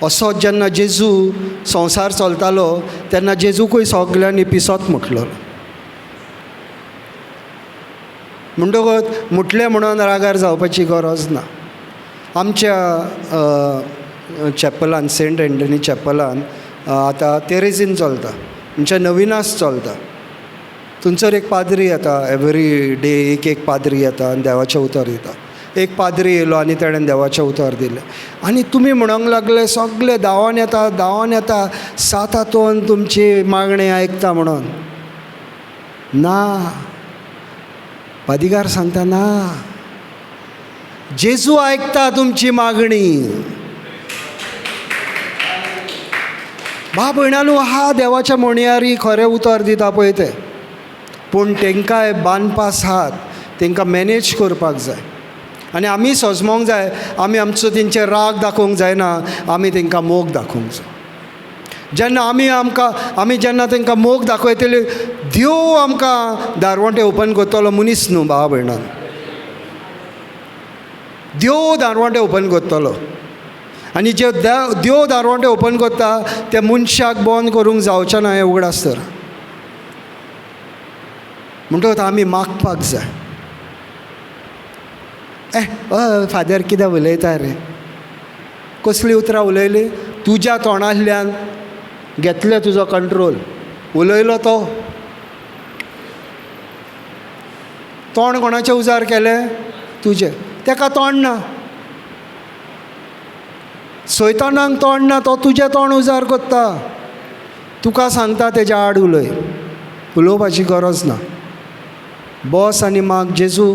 असो जेन्ना जेजू संवसार चलतालो तेन्ना जेजूकूय सगल्यांनी पिसोच म्हटलो. म्हणटकच म्हटलें म्हणून रागार जावपाची गरज ना. आमच्या चॅपलान, सेंट एंटनी चॅपलान आतां तेरेझीन चलता, आमच्या नविनास चलता. थंयसर एक पाद्री येता, एवरी डे एक एक पाद्री येता आनी देवाचें उतर दिता. एक पाद्री येयलो आनी तेणेन देवाचें उतर दिलें आनी तुमी म्हणूंक लागले सगळे धांवोन येता धांवोन येता सांत आंतोन तुमची मागणें आयकता म्हणून. ना, पादिगार सांगता ना, जेजू आयकता तुमची मागणी. भाव भयणांनो, हा देवाच्या म्हणयारी खरें उतर दिता पळय तें, पूण तांकांय बांदपास आहात, तांकां मॅनेज करपाक जाय आनी आमी सजमोंक जाय. आमी आमचो तेंचेर राग दाखोवंक जायना, आमी तांकां मोग दाखोवंक जाय. जेन्ना आमी आमकां आमी जेन्ना तांकां मोग दाखयतले, देव आमकां दारवंटे ओपन करतलो. मनीस न्हू भाव भयणान, देव दारवंटे ओपन करतलो. आनी जे देव दारवंटे ओपन करता ते मनशाक बंद करूंक जावचें ना, हें उगडास तर. म्हणटकच आमी मागपाक जाय. फादर कितें उलयता रे, कसलीं उतरां उलयलीं, तुज्या तोंडांतल्यान घेतलें तुजो कंट्रोल, उलयलो तो. तोंड कोणाचें उजार केलें? तुजें. तेका तोंड ना, सैतानाक तोंड ना, तो तुजें तोंड उजार करता, तुका सांगता तेज्या आड उलय. उलोवपाची गरज ना. बस आनी माग, जेजू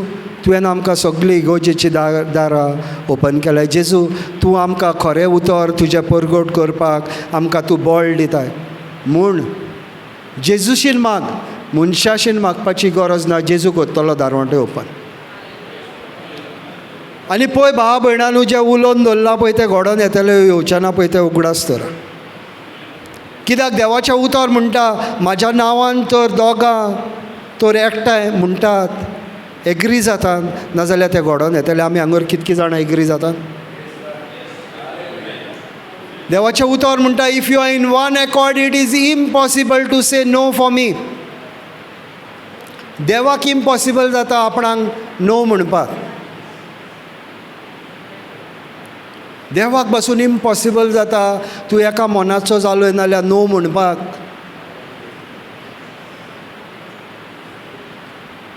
तुवें आमकां सगळीं इगोर्जेची दारां ओपन केल्या. जेजू तूं आमकां खरें उतर तुजें परगट करपाक आमकां तूं बळ दिताय म्हूण जेजूशीन माग, मनशाशीन मागपाची गरज ना. जेजू करतलो दारवंटे ओपन. आनी पळय भाव भयणांनो, जें उलोवन दवरलां पळय तें घडोवन येतलें, येवचें ना पळय तें उगडास तर. कित्याक देवाचें उतर म्हणटा, म्हाज्या नांवान तर दोगां तर एकठांय म्हणटात, एग्री जातात, नाजाल्यार तें घडोवन येतलें. आमी हांगर कितकी जाणां एग्री जातात? देवाचें उतर म्हणटा, if you are in one accord it is impossible to say no for me. देवाक इम्पॉसिबल जाता आपणाक नो म्हणपाक. देवाक बसून इम्पॉसिबल जाता तूं एका मनाचो जालो नाल्यार नो म्हणपाक.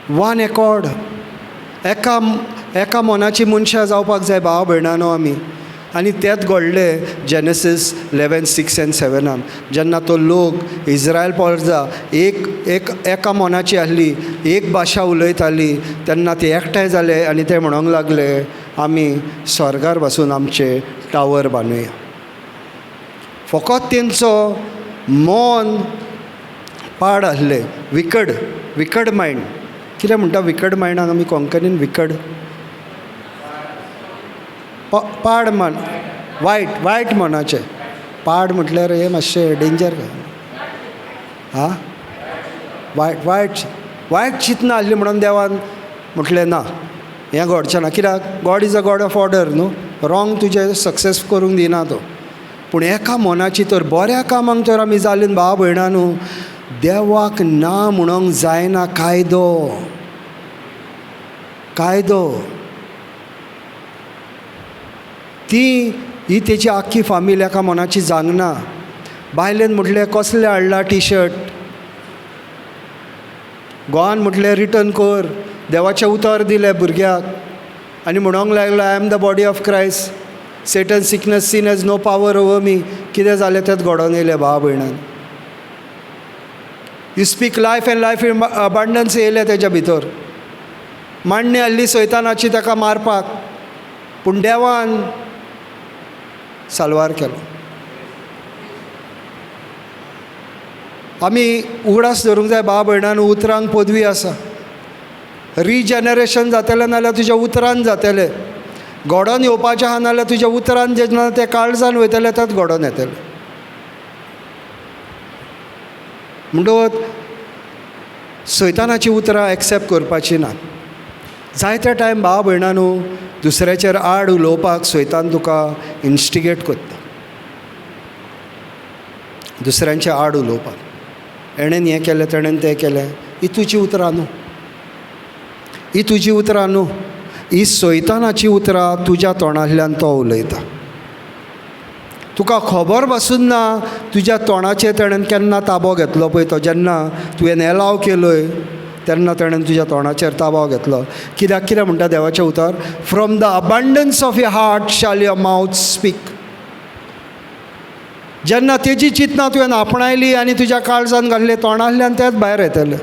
वन एकॉर्ड, एका एका मनाची मनशां जावपाक जाय भाव भयणांनो आमी. आनी तेंच घडलें जेनेसीस 11:6 and 7 जेन्ना तो लोक इज्रायल पोरजा एक एक एका मनाची आसली, एक भाशा उलयताली, तेन्ना ते एकठांय जाले आनी ते म्हणूंक लागले आमी स्वर्गार बसून आमचे टावर बांदुया. फकत तेंचो मन पाड आसलें, विकड विकड मायंड. कितें म्हणटा विकड मायंडाक आमी कोंकणीन? विकड पाड मन, वायट वायट मनाचें. पाड म्हटल्यार हें मातशें डेंजर. हा, वायट वायट वायट चिंतना आसली म्हणून देवान म्हटलें ना, हें घडचें ना. कित्याक God is a God of order न्हू, रॉंग तुजें सक्सेस करूंक दिना तो. पूण एका मनाची तर बऱ्या कामांक तर आमी जालीं भाव भयणां न्हू, देवाक ना म्हणूंक जायना. कायदो कायदो ती ही तेची आख्खी फामील एका मनाची जांगना. बायलेन म्हटलें कसलें हाडला टी शर्ट, गोवान म्हटलें रिटर्न कर. देवाचें उतर दिलें भुरग्याक आनी म्हणूंक लागलो I am the body of Christ, Satan sickness sin has no power over me. कितें जालें तेंच घडोवन येयलें भाव भयणान. You speak life and life in abundance येयलें तेज्या भितर. मांडणी आसली सैतानाची ताका मारपाक, पूण देवान साल्वार केलो. आमी उगडास धरूंक जाय भाव भयणान, उतरांक पदवी आसा. रिजनरेशन जातलें नाल्यार तुज्या उतरान जातलें, घडोवन येवपाचें आहा नाल्यार तुज्या उतरान जेन्ना तें काळजान वयतलें तेंच घडोवन येतलें. म्हणटकच सैतानाची उतरां एक्सेप्ट करपाची ना. जायते टायम भाव भयणां न्हू दुसऱ्याचेर आड उलोवपाक सैतान तुका इन्स्टिगेट करता, दुसऱ्यांचे आड उलोवपाक. एणेन हें केलें तेणेन तें केलें, ही तुजी उतरां न्हू, ही तुजी उतरां न्हू, ही सैतानाची उतरां तुज्या तोंडांतल्यान तो उलयता. तुका खबर बसून ना तुज्या तोंडाचेर तेणेन केन्ना ताबो घेतलो पळय तो, जेन्ना तुवें एलाव केलोय तेन्ना ताणें तुज्या तोंडाचेर ताबाव घेतलो. कित्याक कितें म्हणटा देवाचें उतर? From the abundance of your heart shall your mouth speak. जेन्ना तेजी चिंतना तुवें आपणायली आनी तुज्या काळजान घाल्लें, तोंडांतल्यान तेंच भायर येतलें.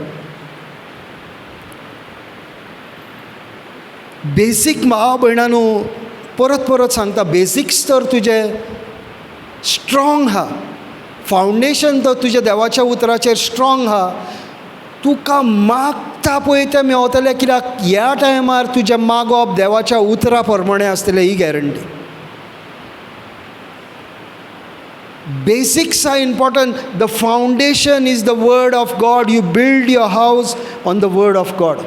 बेसीक भाव भयणानू परत परत सांगता, बेसिक्स तर तुजें स्ट्रोंग आहा, फावंडेशन तर तुज्या देवाच्या उतराचेर स्ट्रोंग आहा. तुका मागता पळय तें मेवतलें, कित्याक ह्या टायमार तुजें मागप देवाच्या उतरा प्रमाणें आसतलें, ही guarantee. Basics are important. The foundation is the word of God. You build your house on the word of God.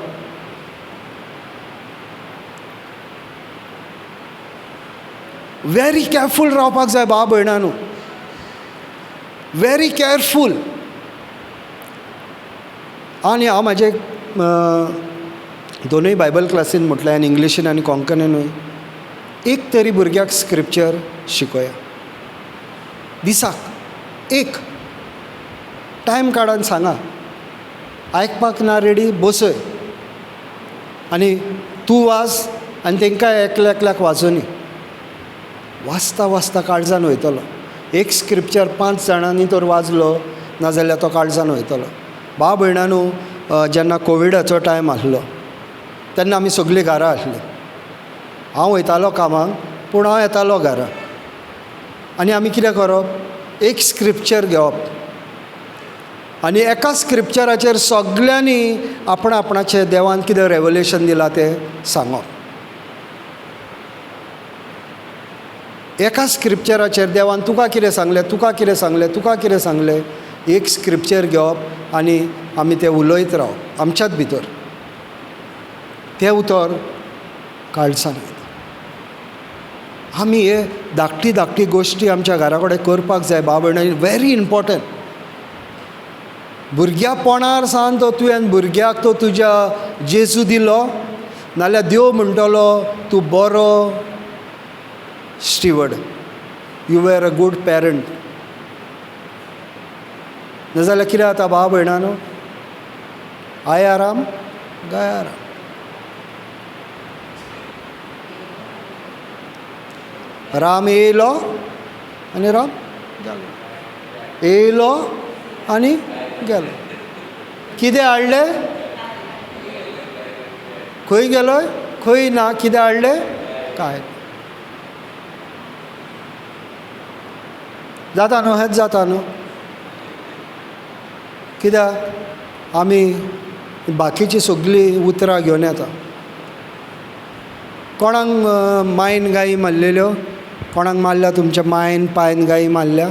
Very careful रावपाक जाय भाव भयणानू, व्हेरी केअरफूल. आनी हांव म्हाजे दोनूय बायबल क्लासीन म्हटलें, आनी इंग्लिशीन आनी कोंकणीनूय, एक तरी भुरग्याक स्क्रिप्चर शिकोया दिसाक एक टायम काडान सांगा. आयकपाक ना रेडी बसय आनी तूं वाच आनी तांकां एकल्या एकल्याक वाचोनी. वाचता वाचता काळजान वयतलो. एक स्क्रिप्चर 5 जाणांनी तर वाजलो नाजाल्यार तो काळजान वयतलो. भाव भयणानू, जेन्ना कोविडाचो टायम आसलो तेन्ना आमी सगळीं घरा आसलीं. हांव वयतालो कामाक, पूण हांव येतालो घरा. आनी आमी कितें करप, एक स्क्रिप्चर घेवप आनी एका स्क्रिप्चराचेर सगल्यांनी आपणा आपणाचें देवान कितें रेवलेशन दिलां तें सांगप. एका स्क्रिप्चराचेर देवान तुका कितें सांगलें, तुका कितें सांगलें, तुका कितें सांगलें, एक स्क्रिप्चर घेवप आनी आमी तें उलयत रावप आमच्याच भितर. तें उतर काळजान वयता. आमी हे धाकटी धाकटी गोश्टी आमच्या घरा कडेन करपाक जाय भाव भयणांनी, व्हेरी इम्पोर्टंट. भुरग्यापणार सावन तो तुवें भुरग्याक तो तुज्या जेजू दिलो नाल्यार देव म्हणटलो तूं बरो steward, you were a good parent. नाजाल्यार कितें जाता भाव भयणानो, आया राम गया राम. राम येयलो आनी राम गेलो, येयलो आनी गेलो. कितें हाडलें, खंय गेलो, खंय ना, कितें हाडलें कांय जाता न्हू, हेंच जाता न्हू. कित्याक आमी बाकीची सगळीं उतरां घेवन येता. कोणाक मायन गायी मारलेल्यो, कोणाक मारल्या तुमच्या मायन पायन गायी मारल्या,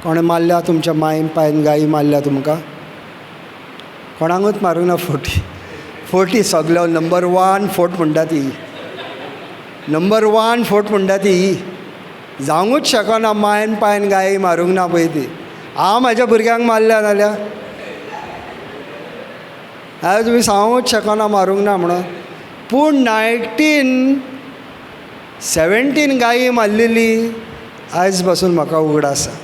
कोणें मारल्या तुमच्या मायन पायन गायी मारल्या तुमकां? कोणाकूच मारूंक ना. फोटी फोटी सगळ्यो नंबर 1 फोट म्हणटा ती, नंबर 1 फोट म्हणटा ती. जावंकूच शकना मायन पायन गायी मारूंक ना पळय ती. हांव म्हाज्या भुरग्यांक मारल्या जाल्यार हांवें तुमी सांगूच शकना मारूंक ना म्हणून. पूण 1917 गायी मारलेली आयज पासून म्हाका उगडास आसा,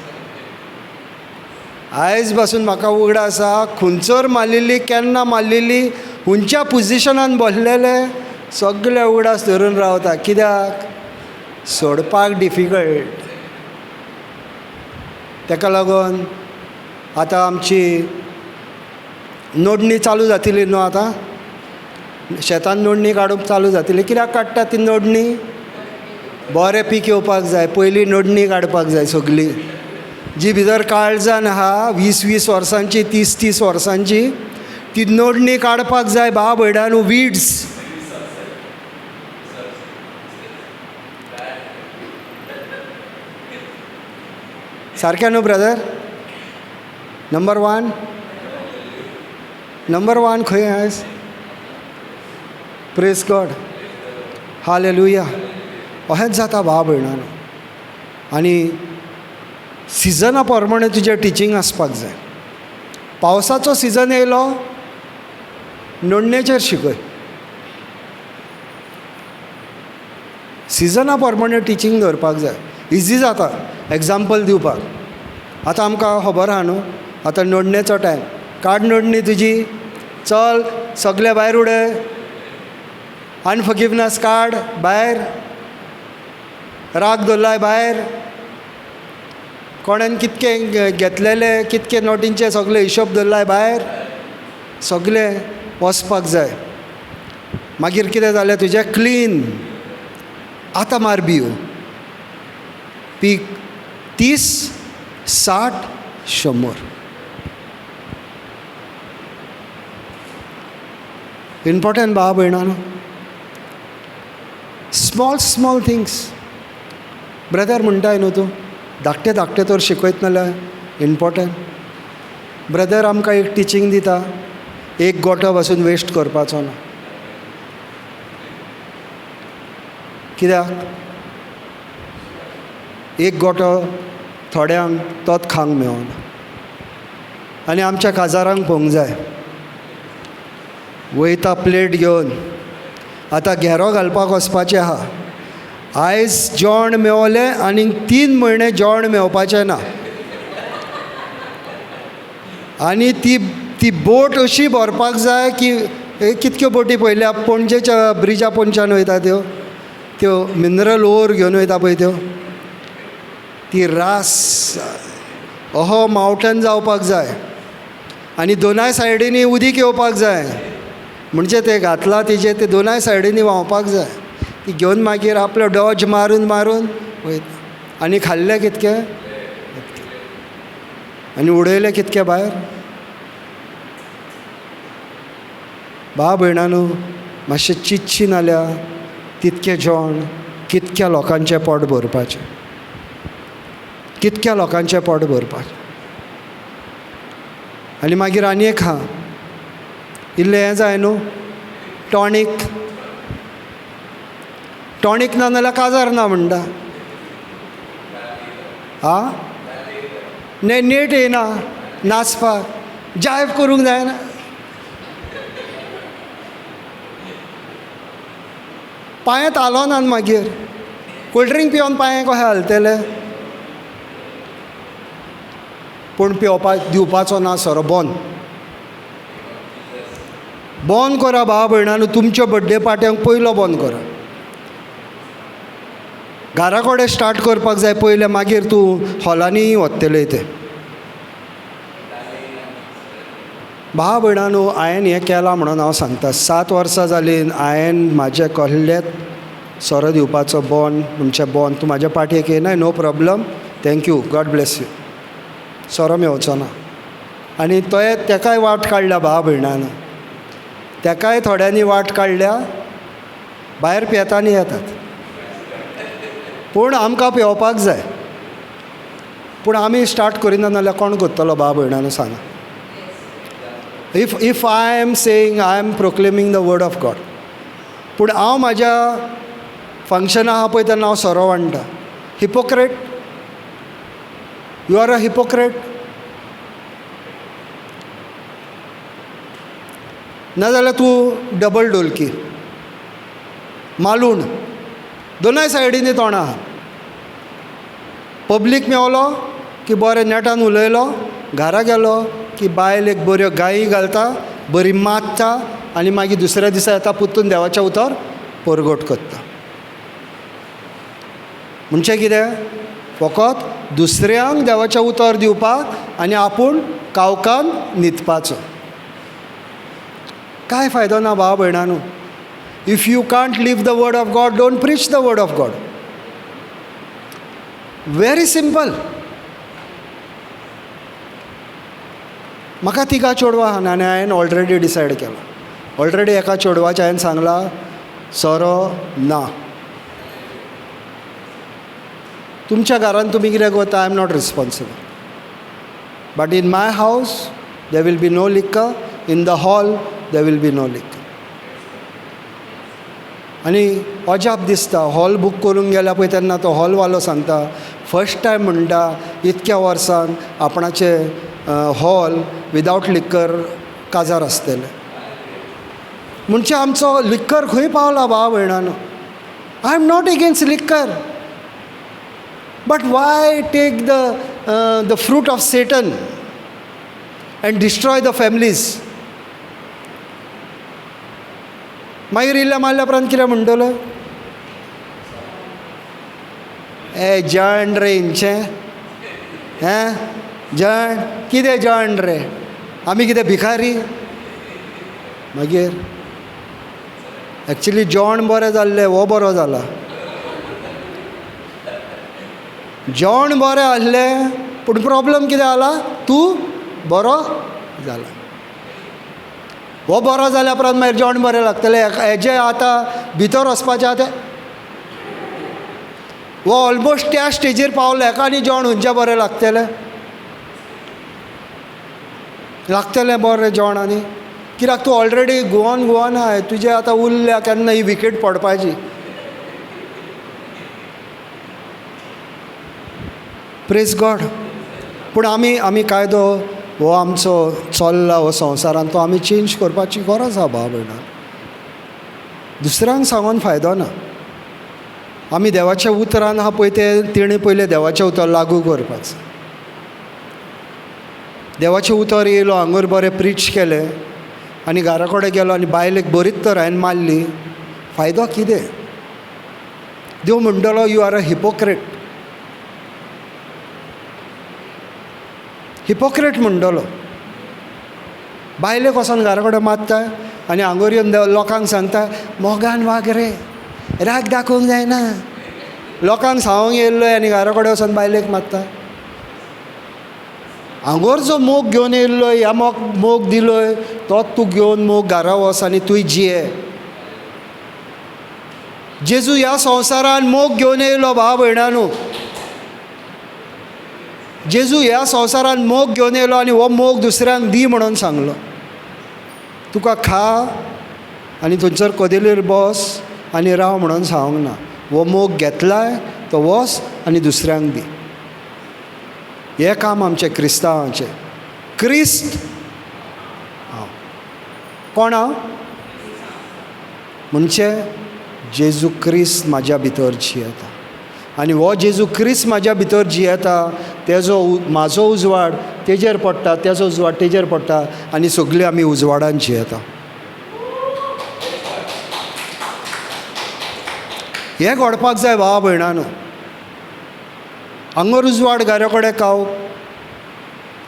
आयज पासून म्हाका उगडास आसा. खुंचर मारलेली, केन्ना मारलेली, खंयच्या पोजिशनान बसलेले, सगळे उगडास धरून रावता. कित्याक सोडपाक डिफिकल्ट. ताका लागून आतां आमची नोडणी चालू जातली न्हू, आतां शेतान नोडणी काडूंक चालू जातली. कित्याक काडटा ती नोडणी? बरें पीक येवपाक जाय, पयलीं नोडणी काडपाक जाय सगळी जी भितर काळजान आहा 20-20 वर्सांची, 30-30 वर्सांची, ती नोडणी काडपाक जाय भाव भयणानू. वीड्स सारकें न्हू ब्रदर? नंबर 1, नंबर 1 खंय आयज? Praise God, hallelujah. अशेंच जाता भाव भयणानो. आनी सिजना प्रमाणे तुजें टिचींग आसपाक जाय. पावसाचो सिजन येयलो, नोडणेचेर शिकय. सिजना प्रमाणे टिचींग दवरपाक जाय. इजी जाता एग्जाम्पल दिवपाक. आतां आमकां खबर आहा न्हू, आतां नोडणेचो टायम, काड नडणी तुजी, चल सगळे भायर उडय, अनफॉरगिवनस काड भायर, राग दवरलाय भायर, कोणेन कितके घेतलेले कितके नोटींचे सगळे हिशोब दवरलाय भायर, सगळे वचपाक जाय. मागीर कितें जालें तुजें क्लीन. आतां मार बियो, पीक 30, 60, 100. इम्पॉर्टंट भाव भयणानो, स्मॉल स्मॉल थिंग्स. ब्रदर म्हणटाय न्हू तूं धाकटे धाकटे तर शिकयत नाल्यार इम्पॉर्टंट. ब्रदर आमकां एक टिचींग दिता, एक गोटो पासून वेस्ट करपाचो ना. कित्याक एक गोटो थोड्यांक तोच खावंक मेळना. आनी आमच्या काजारांक पळोवंक जाय, वयता प्लेट घेवन, आतां घेरो घालपाक वचपाचें आहा, आयज जेवण मेवलें आनी 3 म्हयने जेवण मेवपाचें ना. आनी ती ती बोट अशी भरपाक जाय की कितक्यो बोटी पळयल्या पणजेच्या ब्रिजा पोंच्यान वयता त्यो, त्यो मिनरल ओर घेवन वयता पळय त्यो, ती रास अहो मावटन जावपाक जाय आनी दोनाय सायडींनी उदीक येवपाक जाय, म्हणजे ते घातलां तिजे ते दोनाय सायडींनी व्हांवपाक जाय. ती घेवन मागीर आपलो डॉज मारून मारून वयता. आनी खाल्लें कितकें आनी उडयलें कितकें भायर. भाव भयणानू मातशें चिंतशी नाल्यार तितकें जेवण कितक्या लोकांचें पोट भरपाचें, कितक्या लोकांचें पोट भरपाचें. आनी मागीर आनी एक आहा, इल्लें हें जाय न्हू टॉनीक, टॉनीक ना जाल्यार काजार ना म्हणटा. आं नेट येयना नाचपाक, जायव करूंक जायना. पांयेंत हालो ना मागीर कोल्ड्रिंक पिवन पांयें कशें हालतले. पूण पिवपाक दिवपाचो ना सोरो, बंद बंद करा भाव भयणांनो. तुमच्यो बड्डे पार्ट्यांक पयलो बंद करा, घरा कडेन स्टार्ट करपाक जाय पयलें, मागीर तूं हॉलांनी वतलें तें. भाव भयणांनो हांवें हें केलां म्हणून हांव सांगता, 7 वर्सां जालीं हांवें म्हाजें कहलेंच सोरो दिवपाचो बंद, म्हणचे बंद. तूं म्हाज्या पार्टेक येयनाय, no problem, thank you, God bless you. सोरो मेवचो ना. आनी तो तेकाय वाट काडल्या भाव भयणांनो, तेकाय थोड्यांनी वाट काडल्या, भायर पियेता आनी येतात. पूण आमकां पिवपाक जाय, पूण आमी स्टार्ट करिना नाल्यार कोण करतलो भाव भयणांनो सांगा. If I am saying I am proclaiming the word of God, पूण हांव म्हाज्या फंक्शनां आहा पळय तेन्ना हांव सोरो वांट्टा. Hypocrite, you are a hypocrite. नाजाल्यार तूं डबल डोलकी मालूण, दोनाय सायडींनी तोंडां आहा. पब्लीक मेवलो की बरें नेटान उलयलो, घरा गेलो की बायल एक बऱ्यो गायी घालता, बरी मारता आनी मागीर दुसऱ्या दिसा येता पुत्तून देवाचें उतर परगट करता. म्हणजे कितें, फकत दुसऱ्यांक देवाचें उतर दिवपाक आनी आपूण कावकान न्हिदपाचो. कांय फायदो ना भाव भयणांनो. If you can't live the word of God, don't preach the word of God. Very simple. म्हाका तिगा चेडवां आहा आनी हांवें ऑलरेडी डिसायड केलां, ऑलरेडी एका चेडवाचें हांवें सांगलां सोरो ना. तुमच्या घरान तुमी कितें करता, I am not responsible, but in my house there will be no liquor, in the hall there will be no liquor. आनी अजाप दिसता, हॉल बूक करूंक गेल्या पळय तेन्ना तो हॉलवालो सांगता, फर्स्ट टायम म्हणटा इतक्या वर्सान आपणाचें हॉल विदावट लिकर काजार आसतलें. म्हणजे आमचो लिकर खंय पावला भाव भयणांनो. I am not against liquor, but why take the fruit of Satan. and destroy the families. मागीर इल्ल्या मारल्या उपरांत कितें म्हणटलो? ए जण रे हिंचें, हें जण कितें जण रे, आमी कितें भिकारी? मागीर एक्चुली जेवण बरें जाल्लें, हो बरो जाला. जेवण बरें आसलें पूण प्रॉब्लम कितें जाला? तूं बरो जाला. हो बरो जाल्या उपरांत मागीर जेवण बरें लागतलें. हेजें आतां भितर वचपाचें आतां हो ऑलमोस्ट त्या स्टेजीर पावलो, हेका आनी जेवण खंयचें बरें लागतलें? लागतलें बरें जेवण आनी कित्याक तूं ऑलरेडी घुंवन घुंवन आहाय, तुजें आतां उरल्या केन्ना ही विकेट पडपाची. Praise God. पूण आमी आमी कायदो हो आमचो चल्ला हो संवसारान, तो आमी चेंज करपाची गरज आसा भाव भयणां. दुसऱ्यांक सांगून फायदो ना. आमी देवाच्या उतरान आहा पळय तें तेणें पयलें देवाचें उतर लागू करपाचें. देवाचें उतर येयलो हांगर बरें प्रिच केलें आनी घरा कडेन गेलो आनी बायलेक बरीच तर हांवें मारली, फायदो कितें? देव म्हणटलो you are a hypocrite. Hypocrite म्हणटलो. बायलेक वचोन घरा कडेन मारता आनी हांगर येवन लोकांक सांगता मोगान वाग रे, राग दाखोवंक जायना. लोकांक सांगूंक येयल्लो आनी घरा कडेन वचोन बायलेक मारता. हांगर जो मोग घेवन येयल्लो, ह्या मोग मोग दिलोय तोच तूं घेवन मोग घरा वच आनी तूं जिये. जेजू ह्या संवसारान मोग घेवन येयलो भाव भयणानू. जेजू ह्या संवसारान मोग घेवन येयलो आनी हो मोग दुसऱ्यांक दी म्हणून सांगलो. तुका खा आनी थंयसर कदेलीर बस आनी राव म्हणून सांगूंक ना. हो मोग घेतलाय तो वच आनी दुसऱ्यांक दी. हें काम आमचें क्रिस्तांवाचें. क्रिस्त हांव कोण हांव म्हणजे जेजू क्रिस्त म्हाज्या भितर जियेता आनी हो जेजू क्रिस्त म्हाज्या भितर जियेता, तेजो म्हाजो उजवाड तेजेर पडटा, तेजो उजवाड तेजेर पडटा आनी सगळीं आमी उजवाडान जियेता. हें घडपाक जाय भावा भयणानो. हांगर उजवाड घरा कडेन काव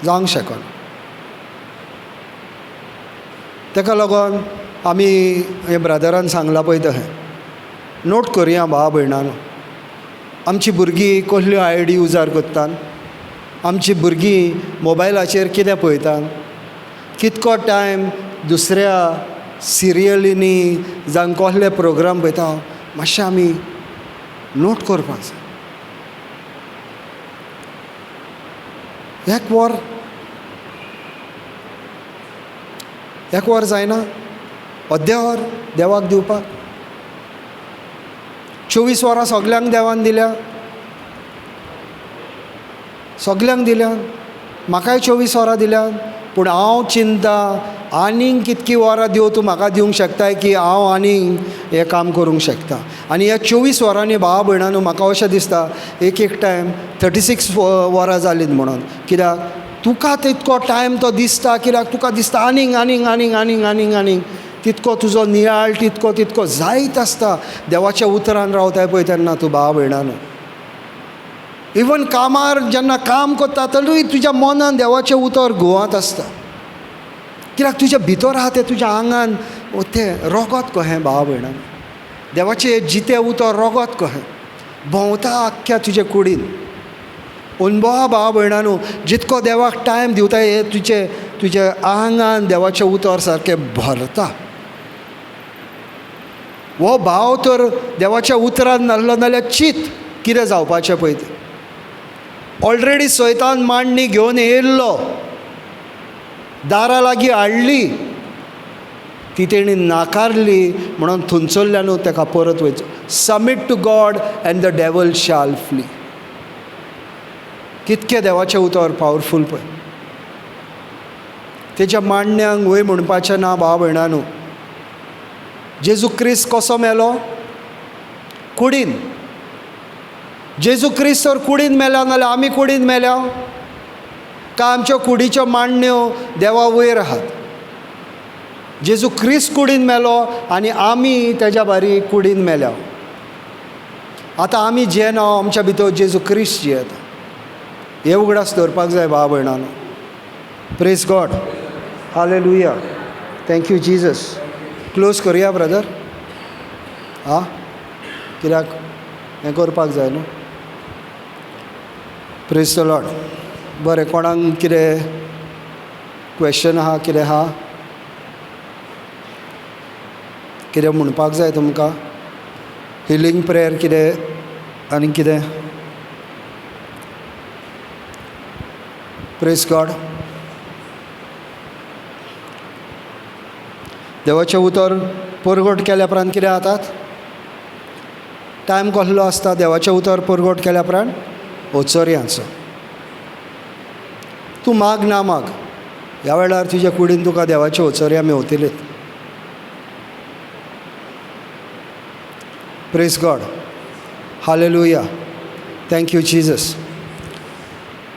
जावंक शकना. ताका लागून आमी हे ब्रदरान सांगलां पळय तशें नोट करुया भावा भयणानो. आमची भुरगीं कसल्यो आयडी उजार करतात, आमची भुरगीं मोबायलाचेर कितें पळयतात, कितको टायम दुसऱ्या सिरियलींनी जावं कसले प्रोग्राम पळयता, मातशें आमी नोट करपाक जाय. एक वर एक वर जायना, अर्दें वर देवाक दिवपाक. 24 वरां सगल्यांक देवान दिल्या, सगल्यांक दिल्या, म्हाकाय 24 वरां दिल्या. पूण हांव चिंता आनीक कितकी वरां दिव तूं म्हाका दिवंक शकताय की हांव आनीक हें काम करूंक शकता. आनी ह्या 24 वरांनी भावा भयणांनो म्हाका अशें दिसता एक एक टायम 36 वरां जालीं म्हणून. कित्याक तुका तितको टायम तो दिसता, कित्याक तुका दिसता आनीक आनीक आनीक आनीक आनीक आनीक तितको तुजो नियाळ तितको तितको जायत आसता. देवाच्या उतरान रावताय पळय तेन्ना तूं भावा भयणांनो. इवन कामार जेन्ना काम करता तरूय तुज्या मनान देवाचें उतर घुंवत आसता, कित्याक तुज्या भितर आहा तें तुज्या आंगान तें रोगत कहें भावा भयणांनो. देवाचें जितें उतर रोगत कहें भोंवता आख्ख्या तुजे कुडीन. अनुभवा भावा भयणांनो, जितको देवाक टायम दिवता हे तुजे तुज्या आंगान देवाचें उतर सारकें भरता. हो भाव तर देवाच्या उतरान नासलो नाल्यार चीत कितें जावपाचें पळय तें. ऑलरेडी सैतान मांडणी घेवन येयल्लो, दारा लागीं हाडली, ती तेणी नाकारली म्हणून थंयसरल्यानू ताका परत वयचो. Submit to God and the devil shall flee. कितकें देवाचें उतर पावरफूल पळय. तेच्या मांडण्यांक वय म्हणपाचें ना भाव भयणांनो. जेजू क्रिस्त कसो मेलो? कुडीन. जेजू क्रिस्त तर कुडीन मेल्या नाल्यार आमी कुडीन मेल्या. काय आमच्यो कुडीच्यो मांडण्यो देवा वयर आहात? जेजू क्रिस्त कुडीन मेलो आनी आमी तेज्या बारी कुडीन मेल्या. आतां आमी जियेना, आमच्या भितर जेजू क्रिस्त जियेता. हे उगडास दवरपाक जाय भाव भयणानो. Praise God, hallelujah, thank you Jesus. Close करुया ब्रदर, आं, कित्याक हें करपाक जाय न्हू. Praise the Lord. बरें, कोणाक कितें क्वेश्चन आहा, कितें आहा, कितें म्हणपाक जाय तुमकां? हिलींग प्रेयर कितें आनी कितें? Praise God. देवाचें उतर परगट केल्या उपरांत कितें जातात? टायम कसलो आसता देवाचें उतर परगट केल्या उपरांत? ओचोरयांचो. तूं माग ना माग, ह्या वेळार तुज्या कुडीन तुका देवाचे ओचोरया मेवतलीत. Praise God, hallelujah, thank you Jesus.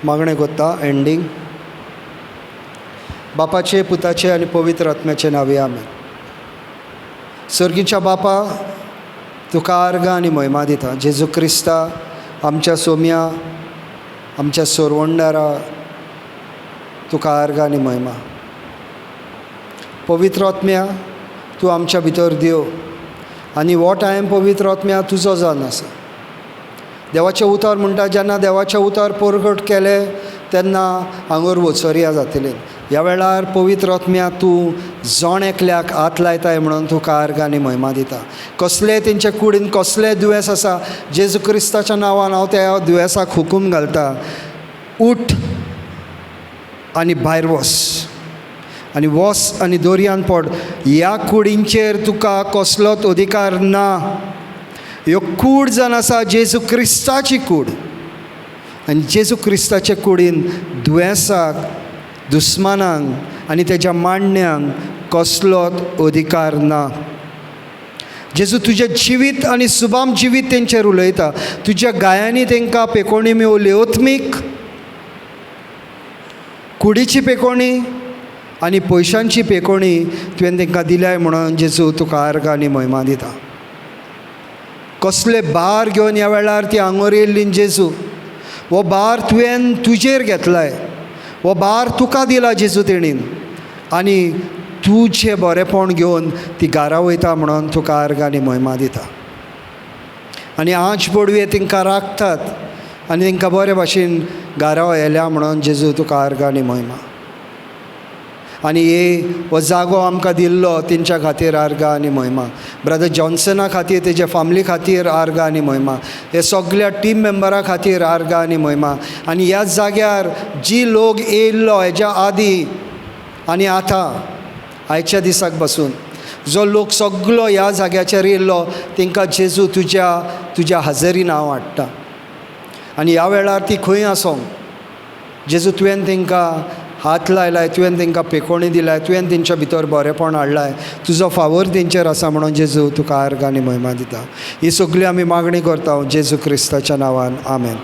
मागणें कोत्ता एंडींग. बापाचे, पुताचे आनी पवित्र आत्म्याचे नांवे आमेन. सर्गीच्या बापा, तुका आर्गां आनी म्हयमा दिता. जेजू क्रिस्ता आमच्या सोम्या, आमच्या सोरवंडारा, तुका आर्गां आनी म्हयमा. पवित्र आत्म्या, तूं आमच्या भितर देव आनी हो टायम पवित्र आत्म्या तुजो जावन आसा. देवाचें उतर म्हणटा, जेन्ना देवाचें उतर परगट केलें तेन्ना हांगर वचोरया जातली. ह्या वेळार पवित्र आत्म्या तूं जण एकल्याक हात लायताय म्हणून तुका आर्गां आनी म्हयमा दिता. कसलें तेंच्या कुडीन कसलें दुयेंस आसा, जेजू क्रिस्ताच्या नांवान हांव त्या दुयेंसाक हुकूम घालता, उठ आनी भायर वस, आनी वस आनी दोरयान पड. ह्या कुडींचेर तुका कसलोच अधिकार ना. ह्यो कूड जावन आसा जेजू क्रिस्ताची कूड, आनी जेजू क्रिस्ताचे कुडीन दुयेंसाक, दुस्मानांक आनी तेज्या मांडण्यांक कसलोच अधिकार ना. जेजू तुजें जिवीत आनी सुबाम जिवीत तेंचेर उलयता. तुज्या गायांनी तेंकां पेकोणी मेवली, ओत्मीक कुडीची पेकोणी आनी पयशांची पेकोणी तुवें तेंकां दिल्याय म्हणून जेजू तुका आर्गां आनी म्हयमा दिता. कसले भार घेवन ह्या वेळार ती आंगोर येयल्ली जेजू, हो भार तुवें तुजेर घेतलाय, हो भार तुका दिला जेजू तेणीन, आनी तुजें बरेंपण घेवन ती घरा वयता म्हणून तुका आर्गां आनी म्हयमा दिता. आनी आंच पडवे तेंकां राखतात आनी तेंकां बरे भाशेन घरा येयल्या म्हणून जेजू तुका आर्गां आनी म्हयमा. आनी हे हो जागो आमकां दिल्लो तेंच्या खातीर आर्गां आनी म्हयमा. ब्रदर जॉन्सना खातीर, तेजे फामिली खातीर आर्गां आनी म्हयमा. हे सगल्या टीम मेंबरा खातीर आर्गां आनी म्हयमा. आनी ह्या जाग्यार जी लोक येयल्लो हेज्या आदीं आनी आतां आयच्या दिसाक बसून जो लोक सगलो ह्या जाग्याचेर येयल्लो तेंकां जेजू तुज्या तुज्या हाजेरीन हांव हाडटा. आनी ह्या वेळार ती खंय आसों जेजू तुवें तेंकां हात लायलाय, तुवें तेंकां पेकोणी दिलाय, तुवें तेंच्या भितर बरेंपण हाडलाय, तुजो फावोर तेंचेर आसा म्हणून जेजू तुका आर्गां आनी म्हयमा दिता. ही सगळी आमी मागणी करता जेजू क्रिस्ताच्या नांवान, आमेन.